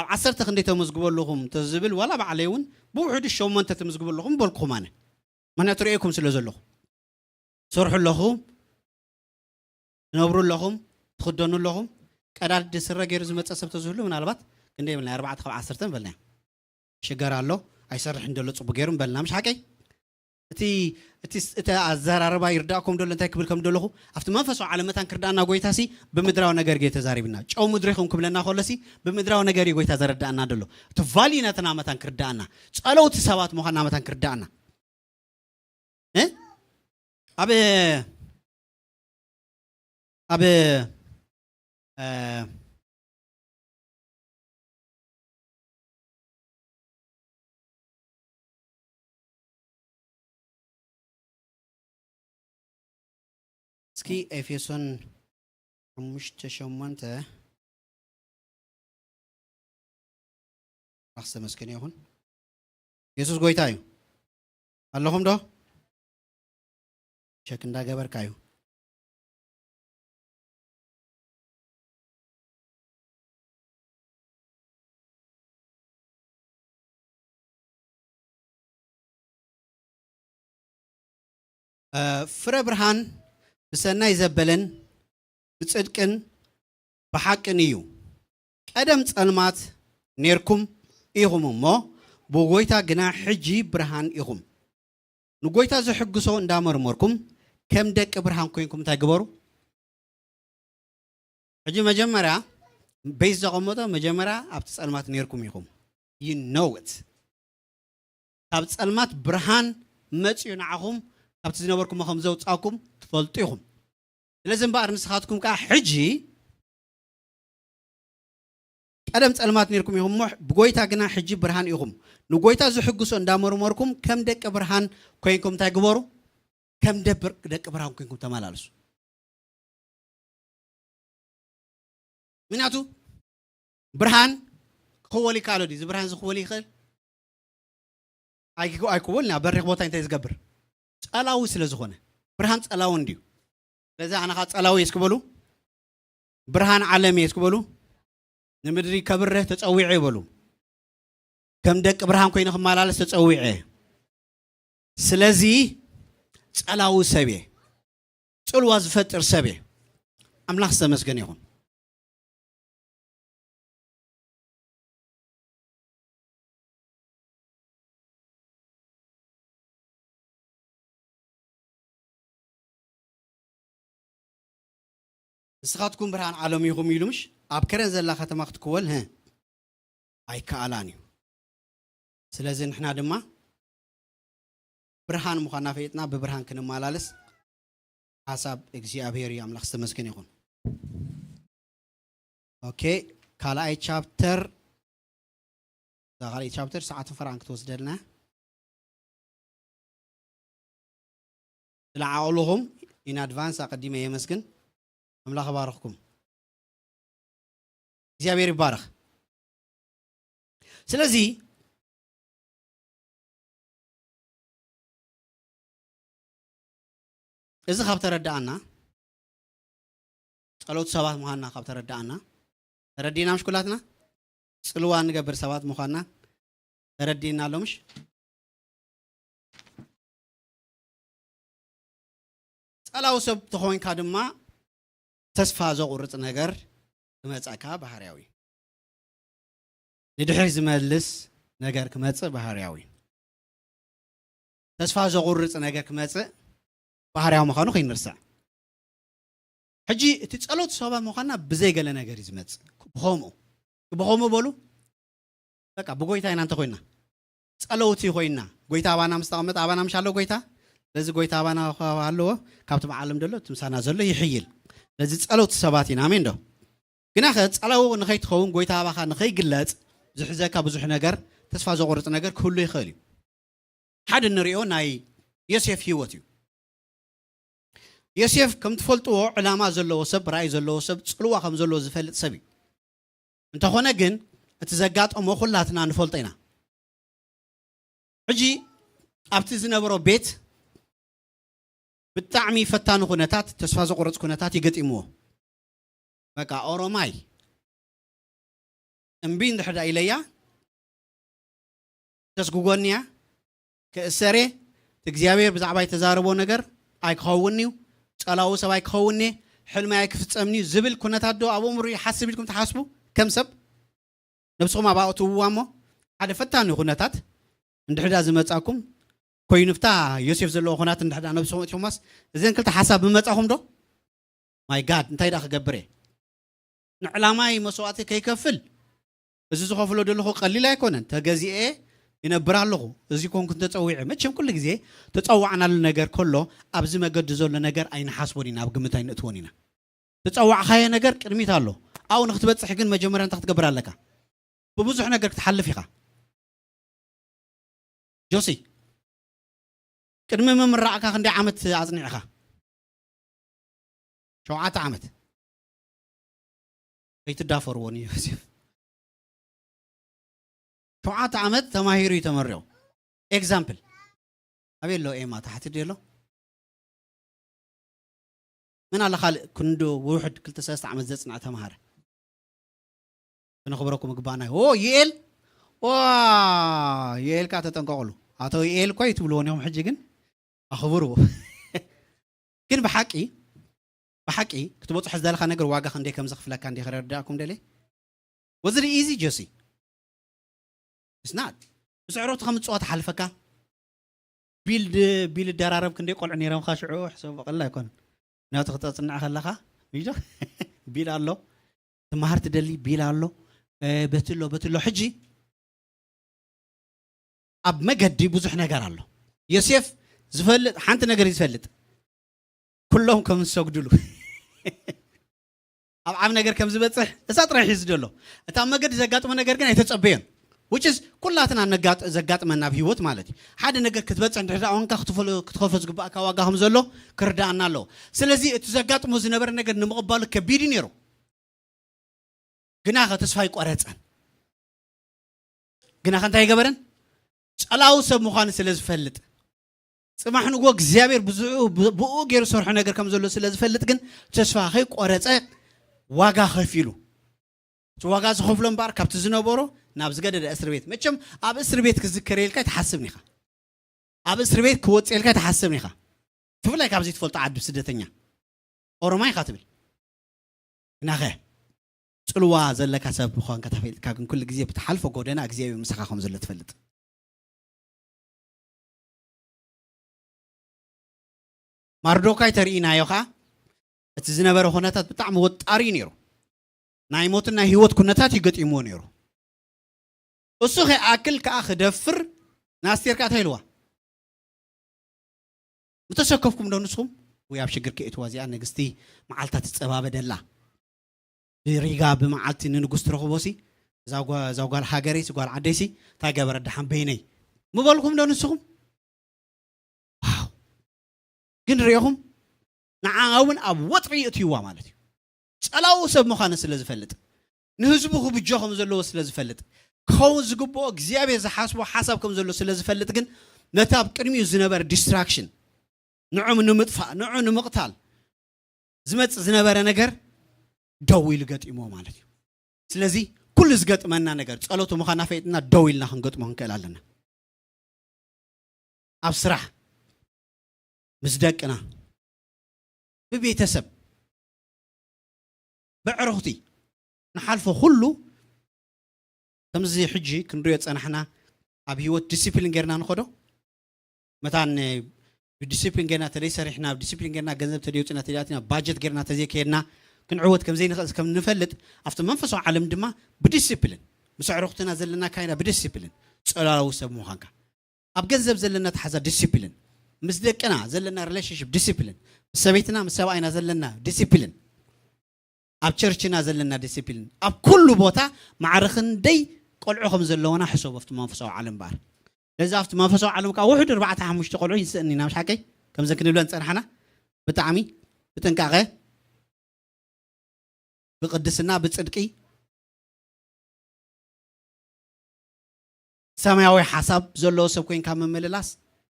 ኣብ ዓሰርተ ክንደይ ተመዝግቡ ኣለኹም ተዝብል ዋላ ባዕለይ እውን ብውሕዱ ሸሞንተ ተመዝግቡ ኣለኹም በልኩኹም ኣነ ምክንያቱ ርእየኩም ስለ ዘለኹ ትሰርሑ ኣለኹም ትነብሩ ኣለኹም ትኽደኑ ኣለኹም ቀዳድ ስረ ገይሩ ዝመፀ ሰብ ተዝህሉ ምናልባት ክንደይ ይብልና ኣርባዕተ ካብ ዓሰርተ ንበልና ሽገር ኣሎ ኣይሰርሕን ደሎ ፅቡቅ ገይሩ ንበልና ምሽ ሓቀይ እቲ እቲ እቲ ኣዘራርባ ይርዳእኩም ደሎ እንታይ ክብል ከም ደለኹ ኣብቲ መንፈሳዊ ዓለም መታን ክርዳእና ጎይታ ሲ ብምድራዊ ነገር ገይ ተዛሪብና ጨው ምድሪኹም ክብለና ከሎ ሲ ብምድራዊ ነገር እዩ ጎይታ ዘረዳእና ደሎ እቲ ቫልዩ ናትና መታን ክርዳእና ጸለውቲ ሰባት ምዃንና መታን ክርዳእና እ ኣብ ኣብ እስኪ ኤፌሶን ሓሙሽተ ሸሞንተ ኣኽሰመስክን ይኹን የሱስ ጎይታ እዩ ኣለኹም ዶ ቸክ እንዳገበርካ እዩ እ፣ ፍረ ብርሃን ብሰናይ ዘበለን ብጽድቅን ብሓቅን እዩ። ቀደም ጸልማት ኔርኩም ኢኹም እሞ፣ ብጎይታ ግና ሕጂ ብርሃን ኢኹም። ንጎይታ ዝሕግሶ እንዳመርመርኩም፣ ከም ደቂ ብርሃን ኮይንኩም እንታይ ግበሩ? ሕጂ መጀመርያ ቤዝ ዘቐመጦ፣ መጀመርያ ኣብቲ ጸልማት ኔርኩም ኢኹም። You know it። ካብ ጸልማት ብርሃን መጽዩ ንዓኹም፣ ካብቲ ዝነበርኩሞ ከም ዘውጻእኩም ትፈልጡ ኢኹም። ስለዚ እምበኣር ንስኻትኩም ከኣ ሕጂ ቀደም ጸልማት ኔርኩም ኢኹም እሞ፣ ብጎይታ ግና ሕጂ ብርሃን ኢኹም። ንጎይታ ዝሕግሶ እንዳመርመርኩም ከም ደቂ ብርሃን ኮይንኩም እንታይ ግበሩ? ከም ደብር-፣ ደቂ ብርሃን ኮይንኩም ተመላለሱ። ምክንያቱ ብርሃን ክኽወል ይከኣሎ ድዩ? እዚ ብርሃን እዚ ክኽወል ይኽእል? ኣይክ-፣ ኣይክወልን። ኣብ በሪኽ ቦታ እንታይ ዝገብር? ጸላዊ ስለ ዝኾነ። ብርሃን ጸላዊ እንድዩ። ስለዚ ኣነ ኸኣ ጸላዊ እየ እስኪ በሉ። ብርሃን ዓለም እየ እስኪ በሉ። ንምድሪ ከብርህ ተጸዊዐ ይበሉ። ከም ደቂ ብርሃን ኮይነ ክመላለስ ተጸዊዐ። ስለዚ ጸላዊ ሰብ እየ። ጽልዋ ዝፈጥር ሰብ እየ። ኣምላኽ ዝተመስገነ ይኹን። ንስኻትኩም ብርሃን ዓለም ኢኹም ኢሉ ምሽ ኣብ ከረን ዘላ ከተማ ክትክወል፣ ህ፣ ኣይከኣላን እዩ። ስለዚ ንሕና ድማ ብርሃን ምዃንና ፈሊጥና ብብርሃን ክንመላለስ ሓሳብ እግዚኣብሔር እዩ። ኣምላኽ ዝተመስገነ ይኹን። ኦኬ፣ ካልኣይ ቻፕተር፣ እዛ ካልኣይ ቻፕተር ሰዓትን ፈረቓን ክትወስደልና። ስለ ዓቕልኹም in advance ኣቐዲመ የመስግን። ኣምላኽ ይባርኽኩም። እግዚኣብሔር ይባረኽ። ስለዚ እዚ ካብ ተረዳኣና፣ ጸለውቲ ሰባት ምዃንና ካብ ተረዳኣና፣ ተረዲእና ምሽ ኩላትና? ጽልዋ እንገብር ሰባት ምዃንና ተረዲእና ኣሎ ምሽ? ጸላዊ ሰብ ተኾይንካ ድማ ተስፋ ዘቑርጽ ነገር ክመጻካ ባህርያዊ እዩ። ንድሕሪት ዝመልስ ነገር ክመጽእ ባህርያዊ እዩ። ተስፋ ዘቑርጽ ነገር ክመጽእ ባህርያዊ ምዃኑ ከይንርስዕ። ሕጂ እቲ ጸሎት ሰባ ምዃንና ብዘይ ገለ ነገር እዩ ዝመጽእ። ብኸምኡ፣ ብኸምኡ በሉ። በቃ ብጎይታ ኢና እንተ ኮይና፣ ጸለውቲ ኮይና፣ ጎይታ ኣባና ምስ ተቐመጠ፣ ኣባና ምሽ ኣሎ ጎይታ። ስለዚ ጎይታ ኣባና ከ ኣለዎ፣ ካብቲ ብዓለም ዘሎ፣ እቲ ምሳና ዘሎ ይሕይል። ስለዚ ጸለውቲ ሰባት ኢና። ኣሜን ዶ? ግናኸ ጸላዊ ንኸይትኸውን፣ ጎይታ ኣባኻ ንኸይግለጽ ዝሕዘካ ብዙሕ ነገር፣ ተስፋ ዘቑርጽ ነገር ክህሉ ይኽእል እዩ። ሓደ እንሪኦ ናይ ዮሴፍ ህይወት እዩ። ዮሴፍ ከም ትፈልጥዎ ዕላማ ዘለዎ ሰብ፣ ራእይ ዘለዎ ሰብ፣ ጽልዋ ከም ዘለዎ ዝፈልጥ ሰብ እዩ። እንተኾነ ግን እቲ ዘጋጠሞ ኩላትና ንፈልጦ ኢና። ሕጂ ኣብቲ ዝነበሮ ቤት ብጣዕሚ ፈታኒ ኩነታት፣ ተስፋ ዘቑርጽ ኩነታት ይገጢምዎ። በቃ ኦሮማይ እምቢ እንድሕር ደኣ ኢለያ፣ ተስጉጎኒ እያ፣ ክእሰር እየ፣ እቲ እግዚኣብሔር ብዛዕባ ዝተዛረቦ ነገር ኣይክኸውን እዩ፣ ጸላዊ ሰብ ኣይክኸውን እየ፣ ሕልመይ ኣይክፍጸምን እዩ ዝብል ኩነታት ዶ ኣብ ኣእምሮ ይሓስብ ኢልኩም ትሓስቡ? ከም ሰብ ነብስኹም ኣብኣ እትውዋ እሞ፣ ሓደ ፈታኒ ኩነታት እንድሕር ደኣ ዝመጻኩም ኮይኑ፣ ፍታ ዮሴፍ ዘለዎ ኩነታት እንድሕር ደኣ ነብስኹም እትኹማስ፣ እዘን ክልተ ሓሳብ ምመጻኹም ዶ? ማይ ጋድ፣ እንታይ ደኣ ክገብር እየ? ንዕላማይ መስዋእቲ ከይከፍል፣ እዚ ዝኸፍሎ ዘለኹ ቀሊል ኣይኮነን። ተገዚኤ ይነብር ኣለኹ። እዚ ኮንኩ ተጸዊዐ። መቸም ኩሉ ግዜ ተጸዋዕናሉ ነገር ከሎ፣ ኣብዚ መገዲ ዘሎ ነገር ኣይንሓስቦን ኢና፣ ኣብ ግምት ኣይነእትዎን ኢና። ተጸዋዕኻዮ ነገር ቅድሚት ኣሎ። ኣብኡ ንክትበጽሕ ግን መጀመርያ እንታይ ክትገብር ኣለካ? ብብዙሕ ነገር ክትሓልፍ ኢኻ። ጆሲ፣ ቅድሚ ምምራቕካ ክንደይ ዓመት ኣጽኒዕኻ? ሸውዓተ ዓመት። ከይትዳፈርዎ ንዮሴፍ። ሸውዓተ ዓመት ተማሂሩ እዩ ተመሪቑ። ኤግዛምፕል። ኣበይ ኣሎ ኤማ? ታሕቲ ድዩ ኣሎ? መን ኣለ ካልእ ክንዱ ውሑድ ክልተ ሰለስተ ዓመት ዘጽንዐ ተማሃረ? ክነኽብረኩም ግባእና እዩ። ኦ፣ ዩኤል! ዋ፣ ዩኤል ከኣ ተጠንቀቑሉ። ኣቶ ዩኤል እኮ እዩ ትብልዎ ኔኹም፣ ሕጂ ግን ኣኽብርዎ። ግን ብሓቂ ብሓቂ ክትበፅሖ ዝደለኻ ነገር ዋጋ ክንደይ ከም ዘኽፍለካ እንደ ከረዳእኩም ደለ ወዝሪ ኢዚ ጆሲ ስናት ምስ ዕሮቱ ከም ምፅዋት ሓልፈካ ቢል ቢል ደራረብ ክንደይ ቆልዑ ነይሮምካ ሽዑ ሕሰብ ቀላ ኣይኮን ናቱ ክተፅንዕ ከለኻ ቢል ኣሎ ትማሃር ትደሊ ቢል ኣሎ በትሎ በትሎ ሕጂ ኣብ መገዲ ብዙሕ ነገር ኣሎ ዮሴፍ ዝፈልጥ ሓንቲ ነገር እዩ ዝፈልጥ ኩሎም ከም ዝሰግድሉ ኣብ ዓብ ነገር ከም ዝበፅሕ እሳ ጥራይ ሒዙ ዘሎ እታ መገዲ ዘጋጥሞ ነገር ግን ኣይተፀበዮን which is ኩላትና ዘጋጥመና ኣብ ህይወት ማለት እዩ ሓደ ነገር ክትበፅሕ እንድሕር ዳኣ ኮንካ ክትኸፍሎ ዝግባእካ ዋጋ ከም ዘሎ ክርዳኣና ኣለዎ ስለዚ እቲ ዘጋጥሞ ዝነበረ ነገር ንምቕባሉ ከቢድ እዩ ነይሩ ግናኸ ተስፋ ኣይቆረፀን ግናኸ እንታይ ኣይገበረን ፀላዊ ሰብ ምዃኑ ስለ ዝፈልጥ ፅባሕ ንግሆ እግዚኣብሔር ብኡ ገይሩ ሰርሖ ነገር ከም ዘሎ ስለ ዝፈልጥ ግን ተስፋ ከይቆረፀ ዋጋ ከፊሉ እቲ ዋጋ ዝኸፍሎ እምበኣር ካብቲ ዝነበሮ ናብ ዝገደደ እስር ቤት መቸም ኣብ እስር ቤት ክዝከር ኢልካ ይትሓስብ ኒኻ ኣብ እስር ቤት ክወፅእ ኢልካ ይትሓስብ ኒኻ ብፍላይ ካብዚ ትፈልጦ ዓዲ ስደተኛ ኦሮማይ ኢኻ ትብል ግናኸ ጽልዋ ዘለካ ሰብ ምዃንካ ተፈሊጥካ ግን ኩሉ ግዜ ብትሓልፎ ጎደና እግዚኣብሔር ምሳኻ ከም ዘሎ ትፈልጥ ማርዶካይ ተርእናዮ ኸዓ እቲ ዝነበረ ኩነታት ብጣዕሚ ወጣሪ እዩ ነይሩ ናይ ሞትን ናይ ህይወት ኩነታት እዩ ገጢምዎ ነይሩ እሱ ከይኣክል ከዓ ክደፍር ንኣስቴር ከዓ እንታይ ኢልዋ ምተሰከፍኩም ዶ ንስኹም ወይ ኣብ ሽግር ከእትዋ እዚኣ ንግስቲ መዓልታ ትጸባበደላ ብሪጋ ብመዓልቲ ንንጉስ ትረኽቦ ሲ እዛ ጓል ሃገረይ ሲ ጓል ዓደይ ሲ እንታይ ገበረ ደሓን በይነይ ምበልኩም ዶ ንስኹም ግን ሪኢኹም ንዓ እውን ኣብ ወጥሪ ይእትይዋ ማለት እዩ ጸላኡ ሰብ ምዃነ ስለ ዝፈልጥ ንህዝቡ ክብጆ ከም ዘለዎ ስለ ዝፈልጥ ክኸውን ዝግብኦ እግዚኣብሔር ዝሓስቦ ሓሳብ ከም ዘሎ ስለ ዝፈልጥ ግን ነቲ ኣብ ቅድሚኡ ዝነበረ distraction ንዑ ንምጥፋእ ንዑ ንምቕታል ዝመጽእ ዝነበረ ነገር ደው ኢሉ ገጢሞ ማለት እዩ ስለዚ ኩሉ ዝገጥመና ነገር ጸሎቱ ምዃና ፈይጥና ደው ኢልና ክንገጥሞ ክንክእል ኣለና ኣብ ስራሕ ምስ ደቅና ብቤተሰብ ብዕሩኽቲ ንሓልፎ ኩሉ ከምዚ ሕጂ ክንሪኦ ጸናሕና ኣብ ህይወት ዲሲፕሊን ጌርና ንኸዶ መታን ብዲሲፕሊን ጌርና ተለይ ሰሪሕና ብዲሲፕሊን ጌርና ገንዘብ ተደውፅና ተዲኣትና ባጀት ጌርና ተዘይከየድና ክንዕወት ከም ዘይንኽእል ከም ንፈልጥ ኣብቲ መንፈሳዊ ዓለም ድማ ብዲሲፕሊን ምስ ኣዕሩኽትና ዘለና ካይዳ ብዲሲፕሊን ጸላዊ ሰብ ምዃንካ ኣብ ገንዘብ ዘለና ተሓዛ ዲሲፕሊን ምስ ደቅና ዘለና ሪሌሽንሽፕ ዲሲፕሊን ምስ ሰበይትና ምስ ሰብኣይና ዘለና ዲሲፕሊን ኣብ ቸርችና ዘለና ዲሲፕሊን ኣብ ኩሉ ቦታ ማዕረ ክንደይ ቆልዑ ከም ዘለውና ሕሰብ ኣብቲ መንፈሳዊ ዓለም በኣር ነዚ ኣብቲ መንፈሳዊ ዓለም ከዓ ውሕድ ኣርባዕተ ሓሙሽተ ቆልዑ ይስእኒ ናብ ሓቀይ ከምዘ ክንብለን ፀናሕና ብጣዕሚ ብጥንቃቐ ብቅድስና ብፅድቂ ሰማያዊ ሓሳብ ዘለዎ ሰብ ኮይንካ ምምልላስ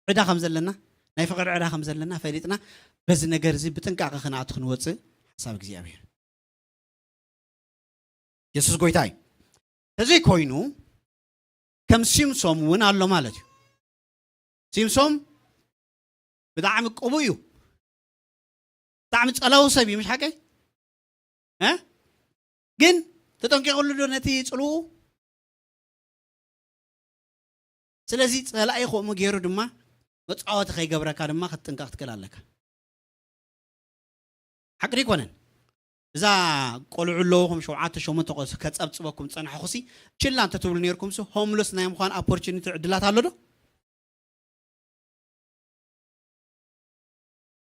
ዕዳ ከም ዘለና ናይ ፍቅሪ ዕዳ ከም ዘለና ፈሊጥና በዚ ነገር እዚ ብጥንቃቄ ክንኣቱ ክንወፅእ ሓሳብ እግዚኣብሔር የሱስ ጎይታ እዩ። ተዘይኮይኑ ከም ሲምሶም እውን ኣሎ ማለት እዩ። ሲምሶም ብጣዕሚ ቅቡእ እዩ። ብጣዕሚ ጸላዊ ሰብ እዩ፣ ምሽ ሓቀይ? እ? ግን ተጠንቂቕሉ ዶ ነቲ ጽልኡ? ስለዚ ጸላኢ ከምኡ ገይሩ ድማ መጻወቲ ከይገብረካ ድማ ክትጥንቀቕ ትክእል ኣለካ። ሓቂ ኣይኮነን። እዛ ቆልዑ ኣለውኹም ሸውዓተ ሸሞንተ ቆልዑ ከጸብጽበኩም ጸናሕኹሲ ችላ እንተትብሉ ነይርኩምሲ ሆምለስ ናይ ምዃን ኦፖርቹኒቲ ዕድላት ኣሎ ዶ?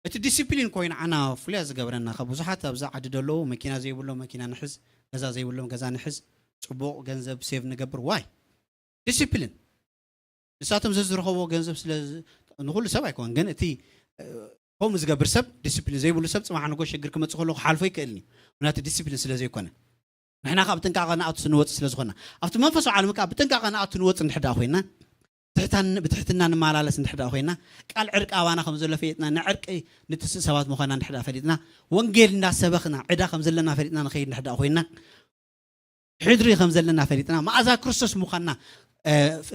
እቲ ዲሲፕሊን ኮይኑ ዓና ፍሉያ ዝገብረና ካብ ብዙሓት ኣብዛ ዓዲ ደለዉ መኪና ዘይብሎም መኪና ንሕዝ፣ ገዛ ዘይብሎም ገዛ ንሕዝ፣ ጽቡቕ ገንዘብ ሴቭ ንገብር። ዋይ? ዲሲፕሊን። ንሳቶም ዘዝረኸብዎ ገንዘብ ስለ ዝ-፣ ንኹሉ ሰብ ኣይኮን፣ ግን እቲ፣ እ፣ ከምኡ ዝገብር ሰብ፣ ዲሲፕሊን ዘይብሉ ሰብ ጽባሕ ንጎ ሽግር ክመጽእ ከሎ ክሓልፎ ይክእልን እዩ። ምክንያቱ ዲሲፕሊን ስለ ዘይኮነ። ንሕና ካብ ጥንቃቐ ንኣቱ ንወጽእ ስለ ዝኾንና። ኣብቲ መንፈሳዊ ዓለም ከኣ ብጥንቃቐ ንኣቱ ንወጽእ እንድሕር ደኣ ኮይንና፣ ትሕታን-፣ ብትሕትና ንመላለስ እንድሕር ደኣ ኮይንና፣ ቃል ዕርቂ ኣባና ከም ዘሎ ፈሊጥና፣ ንዕርቂ ንትስእ ሰባት ምዃንና እንድሕር ደኣ ፈሊጥና፣ ወንጌል እንዳሰበኽና፣ ዕዳ ከም ዘለና ፈሊጥና ንኸይድ እንድሕር ደኣ ኮይንና፣ ሕድሪ ከም ዘለና ፈሊጥና፣ መኣዛ ክርስቶስ ምዃንና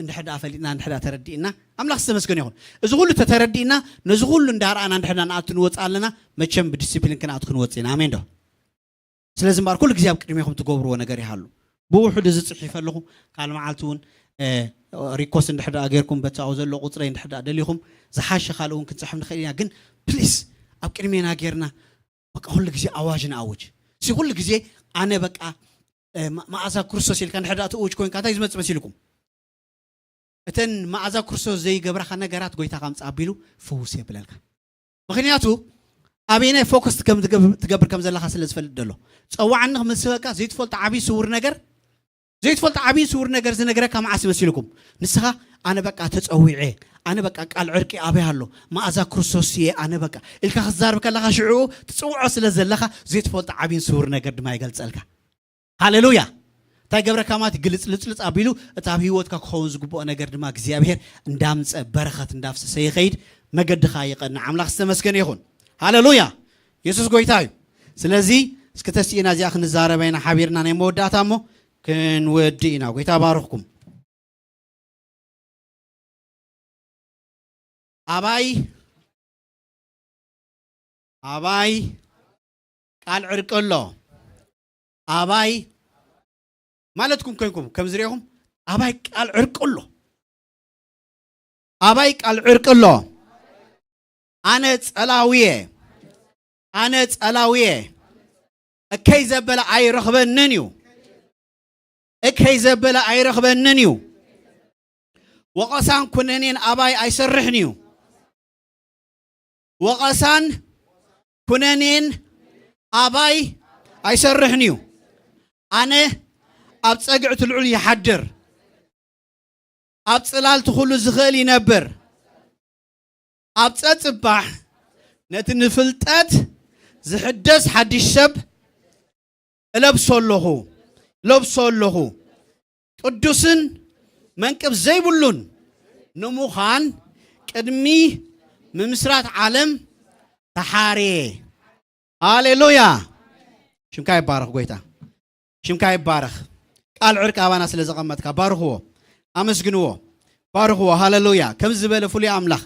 እንድሕር ደኣ ፈሊጥና፣ እንድሕር ደኣ ተረዲእና፣ ኣምላኽ ዝተመስገነ ይኹን። እዚ ኩሉ ተተረዲእና፣ ነዚ ኩሉ እንዳረኣና እንድሕር ደኣ ንኣቱ ንወፅእ ኣለና፣ መቸም ብዲሲፕሊን ክንኣቱ ክንወፅእ ኢና። ኣሜን ዶ? ስለዚ እምበኣር ኩሉ ግዜ ኣብ ቅድሜኹም ትገብርዎ ነገር ይሃሉ። ብውሕዱ እዚ ጽሒፈ ኣለኹ። ካልእ መዓልቲ እውን ሪኮስት እንድሕር ደኣ ጌርኩም በቲ ኣብኡ ዘሎ ቁፅረይ እንድሕር ደኣ ደሊኹም፣ ዝሓሸ ካልእ እውን ክንፅሕፍ ንኽእል ኢና። ግን ፕሊስ፣ ኣብ ቅድሜና ጌርና በቃ ኩሉ ግዜ ኣዋጅ ንኣውጅ። ሲ ኩሉ ግዜ ኣነ በቃ መኣዛ ክርስቶስ ኢልካ እንድሕር ደኣ ትእውጅ ኮይንካ እንታይ ዝመፅእ መሲልኩም? እተን መኣዛ ክርስቶስ ዘይገብራኻ ነገራት ጎይታ ካምፃ ኣቢሉ ፍውስ የብለልካ። ምኽንያቱ ኣበየናይ ፎከስ ከም ትገብር ከም ዘለኻ ስለ ዝፈልጥ ዘሎ። ፀዋዕኒ ክምስበካ ዘይትፈልጦ ዓብዪ ስውር ነገር ዘይትፈልጦ ዓብዪ ስውር ነገር ዝነግረካ መዓስ ይመስልኩም? ንስኻ ኣነ በቃ ተፀዊዐ፣ ኣነ በቃ ቃል ዕርቂ ኣበይ ኣሎ፣ መኣዛ ክርስቶስ እየ ኣነ በቃ ኢልካ ክትዛርብ ከለኻ ሽዑ ትፅውዖ ስለ ዘለኻ ዘይትፈልጦ ዓብዪን ስውር ነገር ድማ ይገልፀልካ። ሃሌሉያ። እንታይ ገብረካ ማለት ግልፅልፅልፅ ኣቢሉ እቲ ኣብ ህይወትካ ክኸውን ዝግብኦ ነገር ድማ እግዚኣብሔር እንዳምፀ በረኸት እንዳፍሰሰ ይኸይድ። መገድኻ ይቐንዕ። ኣምላኽ ዝተመስገነ ይኹን። ሃሌሉያ። የሱስ ጎይታ እዩ። ስለዚ እስኪ ተስኢና እዚኣ ክንዛረበ ኢና ሓቢርና ናይ መወዳእታ እሞ ክንወዲ ኢና። ጎይታ ባርኽኩም። ኣባይ ኣባይ ቃል ዕርቂ ኣሎ። ኣባይ ማለትኩም ኮይንኩም ከም ዝሪእኹም ኣባይ ቃል ዕርቂ ኣሎ። ኣባይ ቃል ዕርቂ ኣሎ። ኣነ ጸላውየ ኣነ ጸላውየ እከይ ዘበለ ኣይረኽበንን እዩ። እከይ ዘበለ ኣይረኽበንን እዩ። ወቐሳን ኩነኔን ኣባይ ኣይሰርሕን እዩ። ወቐሳን ኩነኔን ኣባይ ኣይሰርሕን እዩ። ኣነ ኣብ ጸግዕቲ ልዑል ይሓድር፣ ኣብ ጽላልቲ ኩሉ ዝኽእል ይነብር። ኣብ ጸጽባሕ ነቲ ንፍልጠት ዝሕደስ ሓድሽ ሰብ እለብሶ ኣለኹ፣ ለብሶ ኣለኹ። ቅዱስን መንቅብ ዘይብሉን ንምዃን ቅድሚ ምምስራት ዓለም ተሓርየ። ሃሌሉያ! ሽምካ ይባረኽ ጎይታ፣ ሽምካ ይባረኽ። ቃል ዕርቂ ኣባና ስለ ዘቐመጥካ ባርኽዎ፣ ኣመስግንዎ፣ ባርኽዎ። ሃሌሉያ! ከምዚ ዝበለ ፍሉይ ኣምላኽ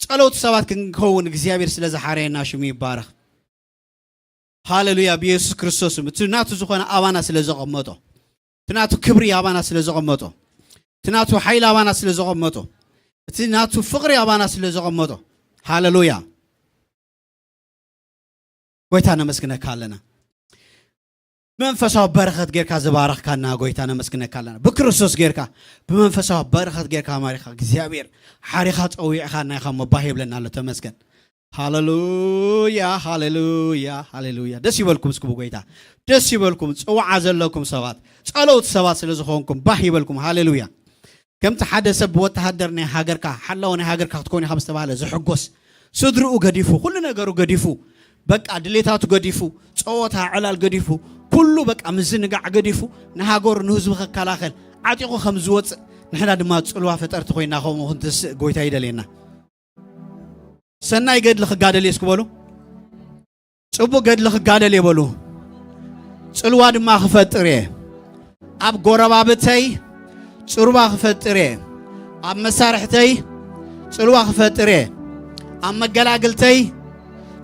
ጸለውቲ ሰባት ክንከውን እግዚኣብሔር ስለ ዝሓረየና ሽሙ ይባረኽ። ሃሌሉያ! ብየሱስ ክርስቶስ ስም እቲ ናቱ ዝኾነ ኣባና ስለ ዘቐመጦ፣ እቲ ናቱ ክብሪ ኣባና ስለ ዘቐመጦ፣ እቲ ናቱ ሓይሊ ኣባና ስለ ዘቐመጦ፣ እቲ ናቱ ፍቕሪ ኣባና ስለ ዘቐመጦ፣ ሃሌሉያ! ጎይታ ነመስግነካ ኣለና። ብመንፈሳዊ በረኸት ጌርካ ዝባረኽካና ጎይታ ነመስግነካ ኣለና። ብክርስቶስ ጌርካ ብመንፈሳዊ በረኸት ጌርካ ማሪኻ እግዚኣብሔር ሓሪኻ ጸዊዕካና ኢኻ እሞ ባህ የብለና ኣሎ። ተመስገን። ሃሌሉያ፣ ሃሌሉያ፣ ሃሌሉያ። ደስ ይበልኩም እስኪ ብጎይታ። ደስ ይበልኩም። ጽዋዓ ዘለኩም ሰባት፣ ጸለውቲ ሰባት ስለ ዝኾንኩም ባህ ይበልኩም። ሃሌሉያ። ከምቲ ሓደ ሰብ ወተሃደር ናይ ሃገርካ፣ ሓላው ናይ ሃገርካ ክትኮን ኢኻ ምስ ተባህለ ዝሕጎስ፣ ስድርኡ ገዲፉ፣ ኩሉ ነገሩ ገዲፉ፣ በቃ ድሌታቱ ገዲፉ፣ ጸወታ ዕላል ገዲፉ፣ ኩሉ በቃ ምዝንጋዕ ገዲፉ፣ ንሃገሩ ንህዝቡ ክከላኸል ዓጢቑ ከም ዝወጽእ ንሕና ድማ ጽልዋ ፈጠርቲ ኮይና ከምኡ ክንትስእ ጎይታ ይደልየና። ሰናይ ገድሊ ክጋደል እየ እስኪ በሉ። ጽቡቕ ገድሊ ክጋደል እየ በሉ። ጽልዋ ድማ ክፈጥር እየ። ኣብ ጎረባብተይ ጽልዋ ክፈጥር እየ። ኣብ መሳርሕተይ ጽልዋ ክፈጥር እየ። ኣብ መገላግልተይ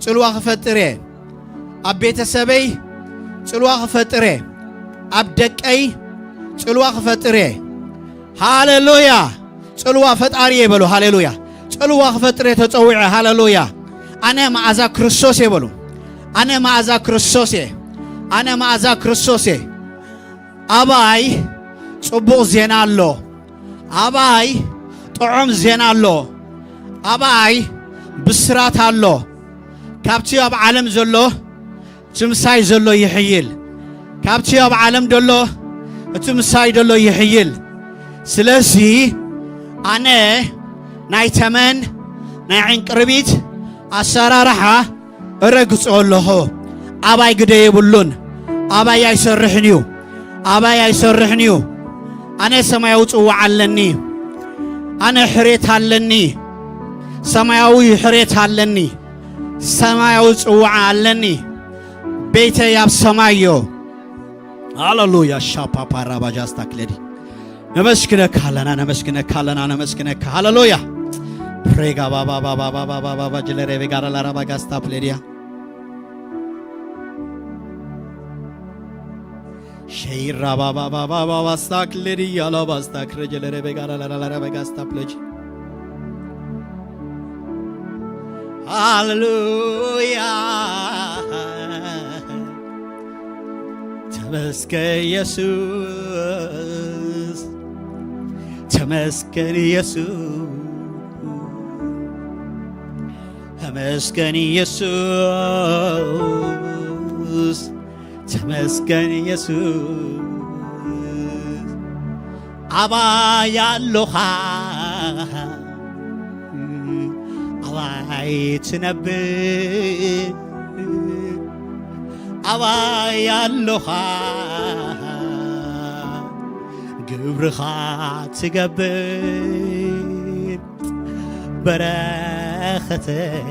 ጽልዋ ክፈጥር እየ። ኣብ ቤተሰበይ ጽልዋ ክፈጥር እየ። ኣብ ደቀይ ጽልዋ ክፈጥር እየ። ሃሌሉያ! ጽልዋ ፈጣሪ እየ በሉ። ሃሌሉያ! ጽልዋ ክፈጥር እየ ተጸዊዐ። ሃሌሉያ! ኣነ መኣዛ ክርስቶስ እየ በሉ። ኣነ መኣዛ ክርስቶስ እየ። ኣነ መኣዛ ክርስቶስ እየ። ኣባይ ጽቡቕ ዜና ኣሎ። ኣባይ ጥዑም ዜና ኣሎ። ኣባይ ብስራት ኣሎ። ካብቲ ኣብ ዓለም ዘሎ እቲ ምሳይ ዘሎ ይሕይል። ካብቲ ኣብ ዓለም ዘሎ እቲ ምሳይ ዘሎ ይሕይል። ስለዚ ኣነ ናይ ተመን ናይ ዕንቅርቢት ኣሰራርሓ እረግጾ ኣለኹ። ኣባይ ግደ የብሉን። ኣባይ ኣይሰርሕን እዩ። ኣባይ ኣይሰርሕን እዩ። ኣነ ሰማያዊ ጽዋዕ ኣለኒ። ኣነ ሕሬት ኣለኒ። ሰማያዊ ሕሬት ኣለኒ። ሰማያዊ ጽዋዕ ኣለኒ። ቤተይ ኣብ ሰማይ እዮ። ሃሌሉያ። ሻፓፓራባጃስታ ክለዲ ነመስግነካ ኣለና፣ ነመስግነካ ኣለና፣ ነመስግነካ። ሃሌሉያ። ፕሬጋ ባባ ባባ ባባ ባባ ጀለሬ ቤጋራ ላራ ባጋስታ ፕሌዲያ ሸይራ ባባ ባባ ባባ ስታክ ሌዲ ያላ ባስታክ ረጀለሬ ቤጋራ ላራ ላራ ባጋስታ ፕሌጂ ሃሌሉያ። ተመስገን ኢየሱስ፣ ተመስገን ኢየሱስ፣ ተመስገን ኢየሱስ፣ ተመስገን ኢየሱስ። ኣባይ ኣሎኻ ኣባይ ትነብር ኣባይ ኣሎኻ ግብርኻ ትገብር በረኸተይ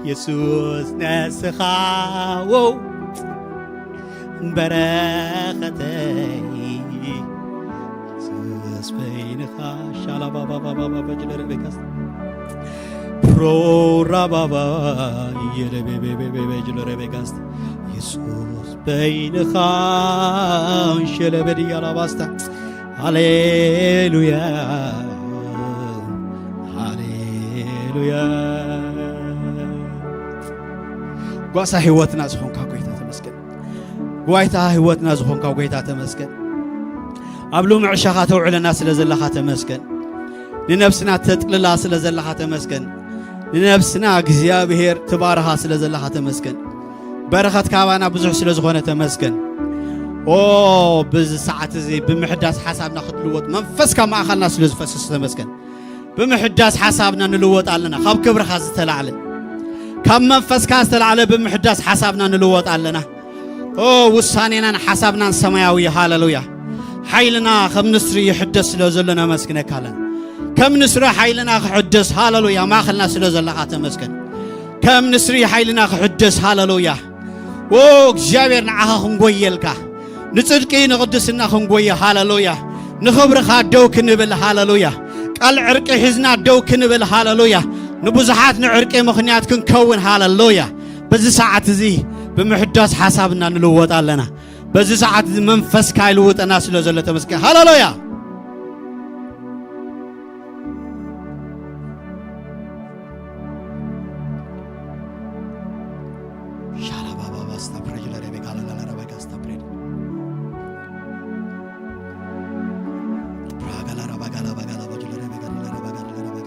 የሱስ ነስኻ ወው በረኸተይ የሱስ በይንኻ ሻላባባባባባ ጀለሬ ቤጋስ ፕሮራባባ የለቤቤቤቤ ጀለሬ ቤጋስ የሱስ በይንኻ ሸለበድ ያላባስታ ሃሌሉያ ሃሌሉያ። ጓሳ ህይወትና ዝኾንካ ጎይታ ተመስገን። ጓይታ ህይወትና ዝኾንካ ጎይታ ተመስገን። ኣብ ሎሚ ዕሻኻ ተውዕለና ስለ ዘለኻ ተመስገን። ንነብስና ተጥልላ ስለ ዘለኻ ተመስገን። ንነብስና እግዚኣብሔር ትባርኻ ስለ ዘለኻ ተመስገን። በረኸት ካባና ብዙሕ ስለ ዝኾነ ተመስገን። ኦ፣ በዚ ሰዓት እዚ ብምሕዳስ ሓሳብና ክትልወጥ መንፈስካ ማእኸልና ስለ ዝፈስስ ተመስገን። ብምሕዳስ ሓሳብና ንልወጥ ኣለና። ካብ ክብርኻ ዝተላዕለ፣ ካብ መንፈስካ ዝተላዕለ ብምሕዳስ ሓሳብና ንልወጥ ኣለና። ኦ፣ ውሳኔናን ሓሳብናን ሰማያዊ። ሃሌሉያ። ሓይልና ከም ንስሪ ይሕደስ ስለ ዘሎ ነመስግነካ ኣለና። ከም ንስሪ ሓይልና ክሕደስ፣ ሃሌሉያ፣ ማእኸልና ስለ ዘለኻ ተመስገን። ከም ንስሪ ሓይልና ክሕደስ፣ ሃሌሉያ። ኦ፣ እግዚኣብሔር ንዓኻ ክንጎየልካ፣ ንጽድቂ ንቕድስና ክንጎየ፣ ሃሌሉያ። ንኽብርኻ ደው ክንብል፣ ሃሌሉያ። ቃል ዕርቂ ሒዝና ደው ክንብል፣ ሃሌሉያ። ንብዙሓት ንዕርቂ ምኽንያት ክንከውን፣ ሃሌሉያ። በዚ ሰዓት እዚ ብምሕዳስ ሓሳብና ንልወጥ ኣለና። በዚ ሰዓት እዚ መንፈስካ ይልውጠና ስለ ዘሎ ተመስገን። ሃሌሉያ። ሻላባባባ ስታፕሬጅ ለሬቤካ ለለለረበጋ ስታፕሬድ ብራጋ ለረበጋ ለበጋ ለበጅ ለሬቤጋ ለረበጋ ለረበጋ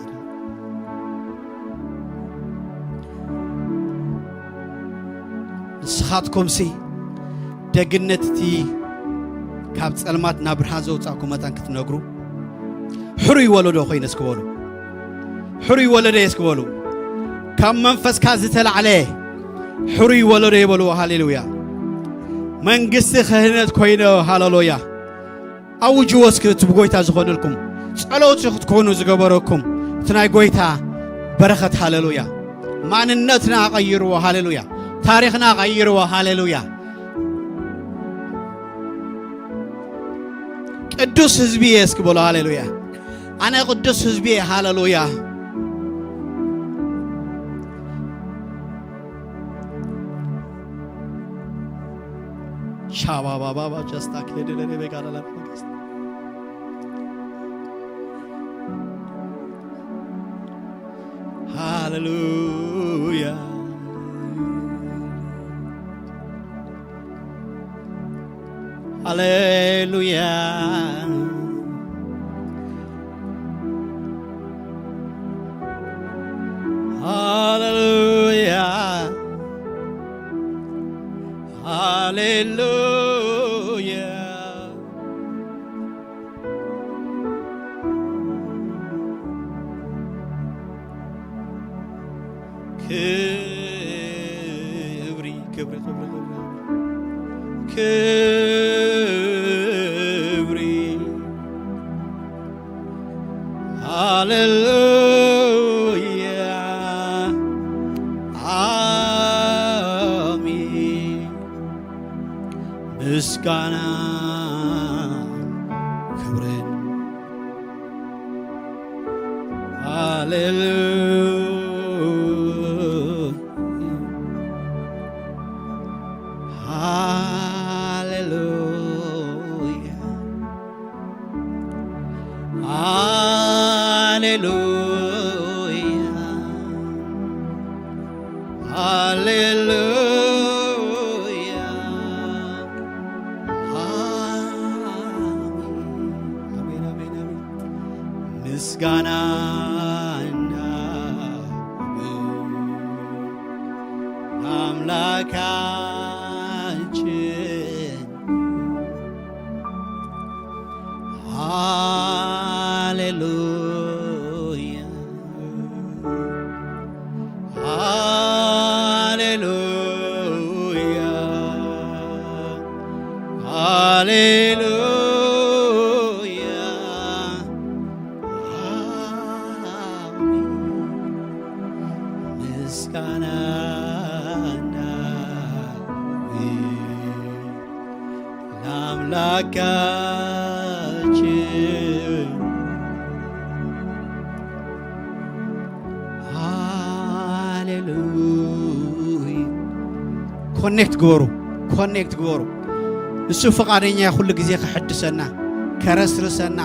ንስኻትኩምሲ ደግነት እቲ ካብ ጸልማት ናብ ብርሃን ዘውጻእኩ መጠን ክትነግሩ፣ ሕሩይ ወለዶ ኮይነ እስኪ በሉ። ሕሩይ ወለዶ እስኪ በሉ። ካብ መንፈስካ ዝተላዕለ ሕሩይ ወለዶ ይበልዎ። ሃሌሉያ። መንግስቲ ክህነት ኮይነ፣ ሃሌሉያ። ኣውጅዎ እስኪ እቲ ብጎይታ ዝኾነልኩም፣ ጸለውቲ ክትኮኑ ዝገበረኩም እቲ ናይ ጎይታ በረኸት። ሃሌሉያ። ማንነትና ቀይርዎ። ሃሌሉያ። ታሪኽና ቀይርዎ። ሃሌሉያ። ቅዱስ ህዝቢ እየ እስኪ በሉ። ሃሌሉያ። ኣነ ቅዱስ ህዝቢ እየ። ሃሌሉያ። ሻባባባባ ጀስታ ክሌደለለ ቤጋላላ ሃሌሉያ። ሃሌሉያ። ሃሌሉያ። ሃሌሉያ። ክብሪ፣ ክብሪ፣ ክብሪ፣ ክብሪ፣ ክብሪ። ሃሌሉያ። ኣሜን። ምስጋና Hallelujah. Hallelujah. Hallelujah. Hallelujah. Amen. Amen, amen, amen. ምስጋናና ሃሌሉያ፣ ሃሌሉያ፣ ሃሌሉያ። ምስጋናና ለአምላካችን። ሃሌሉያ። ኮኔክት ግበሩ፣ ኮኔክት ግበሩ። እሱ ፍቓደኛ ኩሉ ግዜ ክሕድሰና፣ ከረስርሰና፣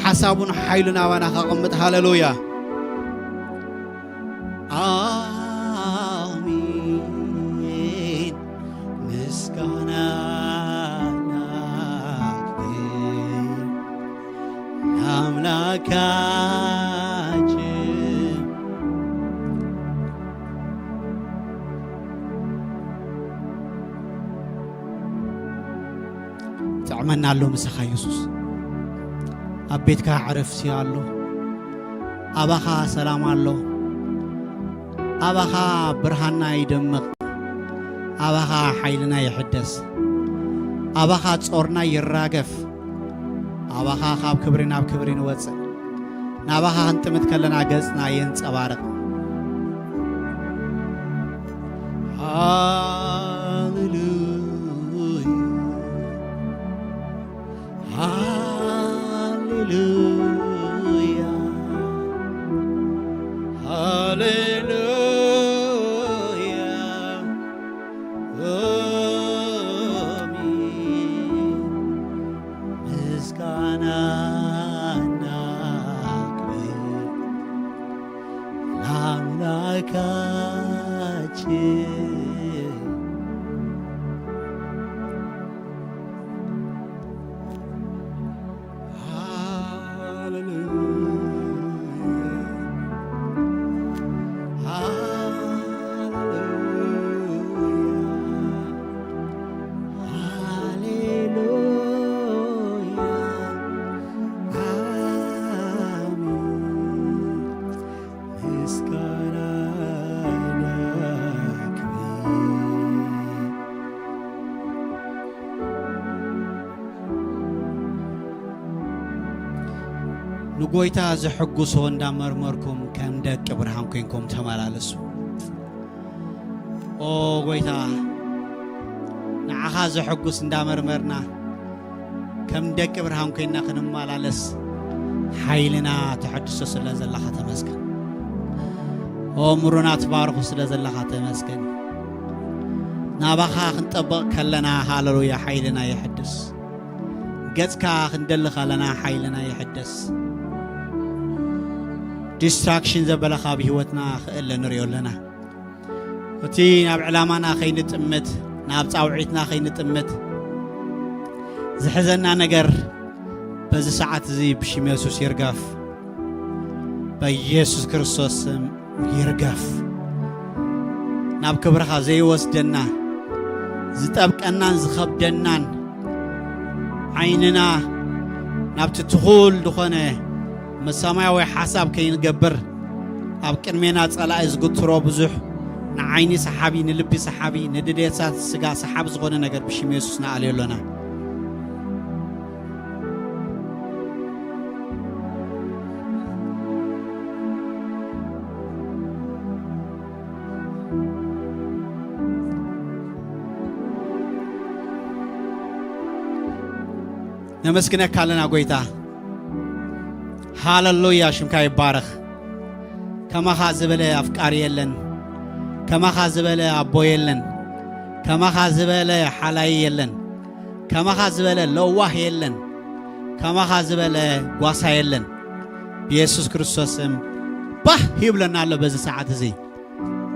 ሓሳቡን ሓይሉን ኣባና ከቐምጥ። ሃሌሉያ። ኣሜን። ምስጋናና ለአምላካችን። ጥዕመና ኣሎ ምሳኻ የሱስ። ኣብ ቤትካ ዕረፍቲ ኣሎ። ኣባኻ ሰላም ኣሎ። ኣባኻ ብርሃንና ይደምቕ። ኣባኻ ሓይልና ይሕደስ። ኣባኻ ጾርና ይራገፍ። ኣባኻ ካብ ክብሪ ናብ ክብሪ ንወጽእ። ናባኻ ክንጥምት ከለና ገጽና የንጸባርቕ። ሃሌሉያ፣ ሃሌሉያ፣ ሃሌሉያ። ኣሜን። ምስጋናና ክብር ለአምላካችን። ሃሌሉያ፣ ሃሌሉያ፣ ሃሌሉያ። ኣሜን። ምስጋናና ክብር ንጎይታ ዘሐጉሶ እንዳመርመርኩም ከም ደቂ ብርሃን ኮይንኩም ተመላለሱ። ኦ ጎይታ፣ ንዓኻ ዘሐጉስ እንዳመርመርና ከም ደቂ ብርሃን ኮይንና ክንመላለስ ሓይልና ተሐድሶ ስለ ዘለኻ ተመስገን። ኦ ምሩና ትባርኹ ስለ ዘለኻ ተመስገን። ናባኻ ክንጠብቕ ከለና ሃሌሉያ ሓይልና ይሕድስ። ገጽካ ክንደሊ ከለና ሓይልና ይሕደስ። ዲስትራክሽን ዘበለ ካብ ህይወትና ክእለ ንሪኦ ኣለና። እቲ ናብ ዕላማና ከይንጥምት፣ ናብ ጻውዒትና ከይንጥምት ዝሕዘና ነገር በዚ ሰዓት እዚ ብሽም የሱስ ይርገፍ። በኢየሱስ ክርስቶስ ስም ይርገፍ። ናብ ክብርኻ ዘይወስደና፣ ዝጠብቀናን ዝኸብደናን ዓይንና ናብቲ ትኹል ዝኾነ ሰማያዊ ሓሳብ ከይንገብር ኣብ ቅድሜና ጸላኢ ዝግትሮ ብዙሕ ንዓይኒ ሰሓቢ፣ ንልቢ ሰሓቢ፣ ንድሌታት ስጋ ሰሓቢ ዝኾነ ነገር ብሽም የሱስ ንኣልዮ ኣሎና። ነመስግነካ ኣለና ጎይታ። ሃሌሉያ፣ ሽምካ ይባረኽ። ከማኻ ዝበለ ኣፍቃሪ የለን። ከማኻ ዝበለ ኣቦ የለን። ከማኻ ዝበለ ሓላይ የለን። ከማኻ ዝበለ ለዋህ የለን። ከማኻ ዝበለ ጓሳ የለን። ብየሱስ ክርስቶስ ስም ባህ ይብለና ኣሎ በዚ ሰዓት እዚ።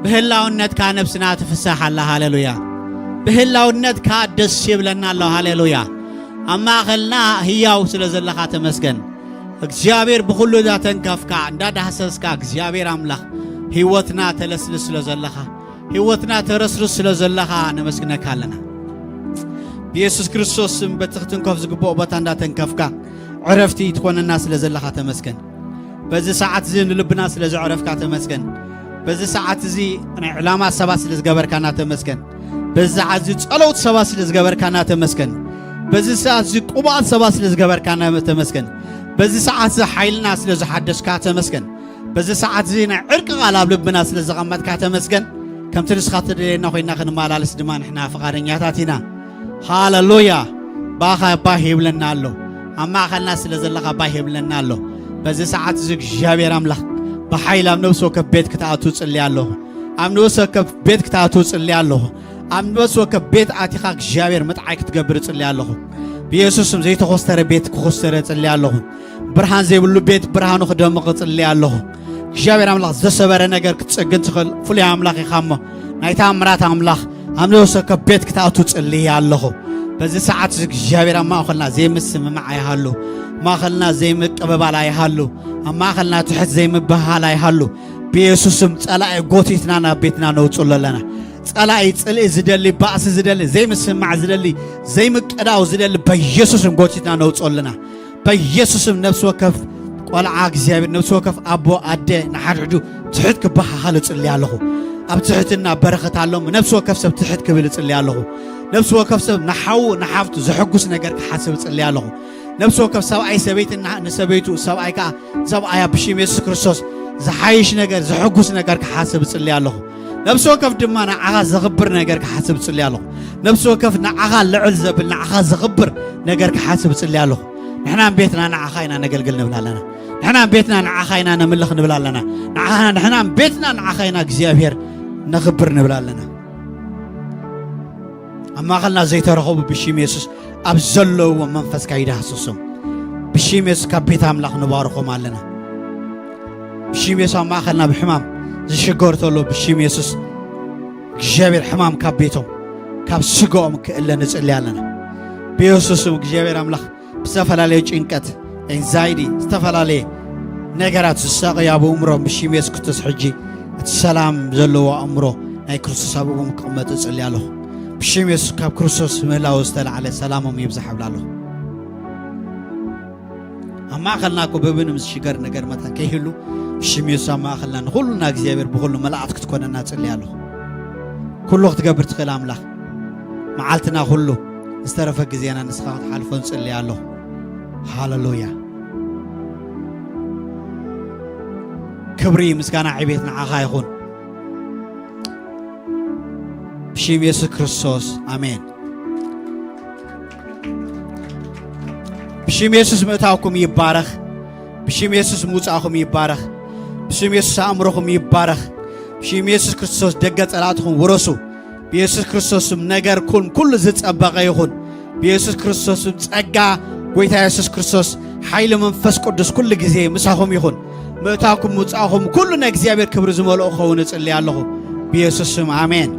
ብህላውነትካ ነብስና ትፍሳሕ ኣላ። ሃሌሉያ። ብህላውነትካ ደስ ይብለና ኣሎ። ሃሌሉያ። ኣብ ማእኸልና ህያው ስለ ዘለኻ ተመስገን። እግዚኣብሔር ብኹሉ እንዳተንከፍካ እንዳዳህሰስካ እግዚኣብሔር ኣምላኽ ህይወትና ተለስልስ ስለ ዘለኻ፣ ህይወትና ተረስርስ ስለ ዘለኻ ነመስግነካ ኣለና። ብየሱስ ክርስቶስ ስም በቲ ክትንከፍ ዝግብኦ ቦታ እንዳተንከፍካ ዕረፍቲ ትኾነና ስለ ዘለኻ ተመስገን። በዚ ሰዓት እዚ ንልብና ስለ ዘዕረፍካ ተመስገን። በዚ ሰዓት እዚ ናይ ዕላማ ሰባት ስለ ዝገበርካና ተመስገን። በዚ ሰዓት እዚ ጸለውት ሰባት ስለ ዝገበርካና ተመስገን። በዚ ሰዓት እዚ ቅቡኣት ሰባት ስለ ዝገበርካና ተመስገን። በዚ ሰዓት እዚ ሓይልና ስለ ዝሓደስካ ተመስገን። በዚ ሰዓት እዚ ናይ ዕርቂ ቃል ኣብ ልብና ስለ ዘቐመጥካ ተመስገን። ከምቲ ንስኻ ትደልየና ኮይና ክንመላለስ ድማ ንሕና ፍቓደኛታት ኢና። ሃሌሉያ። ባኻ ባህ ይብለና ኣሎ። ኣብ ማእኸልና ስለ ዘለኻ ባህ ይብለና ኣሎ። በዚ ሰዓት እዚ እግዚኣብሔር ኣምላኽ ብሓይሊ ኣብ ነብሲ ወከፍ ቤት ክትኣቱ ጽልያ ኣለኹ። ኣብ ነብሲ ወከፍ ቤት ክትኣቱ ጽልያ ኣለኹ። ኣብ ነብሲ ወከፍ ቤት ኣቲኻ እግዚኣብሔር ምጥዓይ ክትገብር ጽልያ ኣለኹ። ብየሱስ ስም ዘይተኾስተረ ቤት ክኾስተረ ጽልያ ኣለኹ። ብርሃን ዘይብሉ ቤት ብርሃኑ ክደምቕ ጽልያ ኣለኹ። እግዚኣብሔር ኣምላኽ ዝተሰበረ ነገር ክትጽግን ትኽእል ፍሉይ ኣምላኽ ኢኻ እሞ ናይ ተኣምራት ኣምላኽ ኣብ ነብሲ ወከፍ ቤት ክትኣቱ ጽልያ ኣለኹ። በዚ ሰዓት እዚ እግዚኣብሔር ኣብ ማእኸልና ዘይምስምማዕ ኣይሃሉ። ኣብ ማእኸልና ዘይምቅብባል ኣይሃሉ። ኣብ ማእኸልና ትሕት ዘይምብህሃል ኣይሃሉ። ብየሱስ ስም ጸላኢ ጎቲትና ናብ ቤትና ነውጽሎ ኣለና። ጸላኢ ጽልኢ ዝደሊ፣ ባእሲ ዝደሊ፣ ዘይምስማዕ ዝደሊ፣ ዘይምቅዳው ዝደሊ በየሱስ ስም ጎቲትና ነውጽሎ ኣለና። በየሱስ ስም ነብሲ ወከፍ ቆልዓ እግዚኣብሔር፣ ነብሲ ወከፍ ኣቦ ኣደ ንሓድሕዱ ትሕት ክበሃሃል እጽሊ ኣለኹ። ኣብ ትሕትና በረኸት ኣሎ። ነብሲ ወከፍ ሰብ ትሕት ክብል እጽሊ ኣለኹ። ነብሲ ወከፍ ሰብ ንሓዉ ንሓፍቱ ዘሐጉስ ነገር ክሓስብ እጽሊ ኣለኹ። ነብሲ ወከፍ ሰብኣይ ሰበይቲ ንሰበይቱ፣ ሰብኣይ ከኣ ሰብኣያ ብሽም የሱስ ክርስቶስ ዝሓይሽ ነገር፣ ዘሐጉስ ነገር ክሓስብ እጽሊ ኣለኹ። ነብሲ ወከፍ ድማ ንዓኻ ዘኽብር ነገር ክሓስብ እጽሊ ኣለኹ። ነብሲ ወከፍ ንዓኻ ልዕል ዘብል፣ ንዓኻ ዘኽብር ነገር ክሓስብ እጽሊ ኣለኹ። ንሕናን ቤትና ንዓኻ ኢና ነገልግል ንብል ኣለና። ንሕናን ቤትና ንዓኻ ኢና ነምልኽ ንብል ኣለና። ንዓኻ፣ ንሕናን ቤትና ንዓኻ ኢና እግዚኣብሔር ነኽብር ንብል ኣለና። ኣብ ማእኸልና ዘይተረኸቡ ብሽም የሱስ ኣብ ዘለውዎ መንፈስካ ይዳህስሶም። ብሽም የሱስ ካብ ቤት ኣምላኽ ንባርኾም ኣለና። ብሽም የሱስ ኣብ ማእኸልና ብሕማም ዝሽገር ተሎ ብሽም የሱስ እግዚኣብሔር ሕማም ካብ ቤቶም ካብ ስጋኦም ክእለ ንጽሊ ኣለና። ብየሱስ ስም እግዚኣብሔር ኣምላኽ ብዝተፈላለየ ጭንቀት፣ ኤንዛይቲ፣ ዝተፈላለየ ነገራት ዝሳቐዩ ኣብ ኣእምሮም ብሽም የሱስ ክርስቶስ ሕጂ እቲ ሰላም ዘለዎ ኣእምሮ ናይ ክርስቶስ ኣብ እግሮም ክቕመጥ እጽሊ ኣለኹ። ብሽም የሱስ ካብ ክርስቶስ ምህላው ዝተላዕለ ሰላሞም ይብዛሕ እብል ኣለኹ። ኣብ ማእኸልና እኮ ብብንም ዝሽገር ነገር መታን ከይህሉ ብሽም የሱስ ኣብ ማእኸልና ንኹልና እግዚኣብሔር ብኹሉ መላእክት ክትኮነና እጽሊ ኣለኹ። ኩሉ ክትገብር ትኽእል ኣምላኽ መዓልትና ኩሉ ዝተረፈ ግዜና ንስኻ ክትሓልፎ ንጽሊ ኣለኹ። ሃሌሉያ። ክብሪ ምስጋና ዕቤት ንዓኻ ይኹን። ብሽም የሱስ ክርስቶስ ኣሜን። ብሽም የሱስ ምእታውኩም ይባረኽ። ብሽም የሱስ ምውጻእኹም ይባረኽ። ብሽም የሱስ ኣእምሮኹም ይባረኽ። ብሽም የሱስ ክርስቶስ ደገ ጸላእትኹም ውረሱ። ብየሱስ ክርስቶስ ስም ነገር ኩን ኩሉ ዝጸበቐ ይኹን። ብየሱስ ክርስቶስ ስም ጸጋ ጎይታ የሱስ ክርስቶስ ሓይሊ መንፈስ ቅዱስ ኩሉ ግዜ ምሳኹም ይኹን። ምእታውኩም ምውጻእኹም ኩሉ ናይ እግዚኣብሔር ክብሪ ዝመልኦ ክኸውን እጽሊ ኣለኹ። ብየሱስ ስም ኣሜን።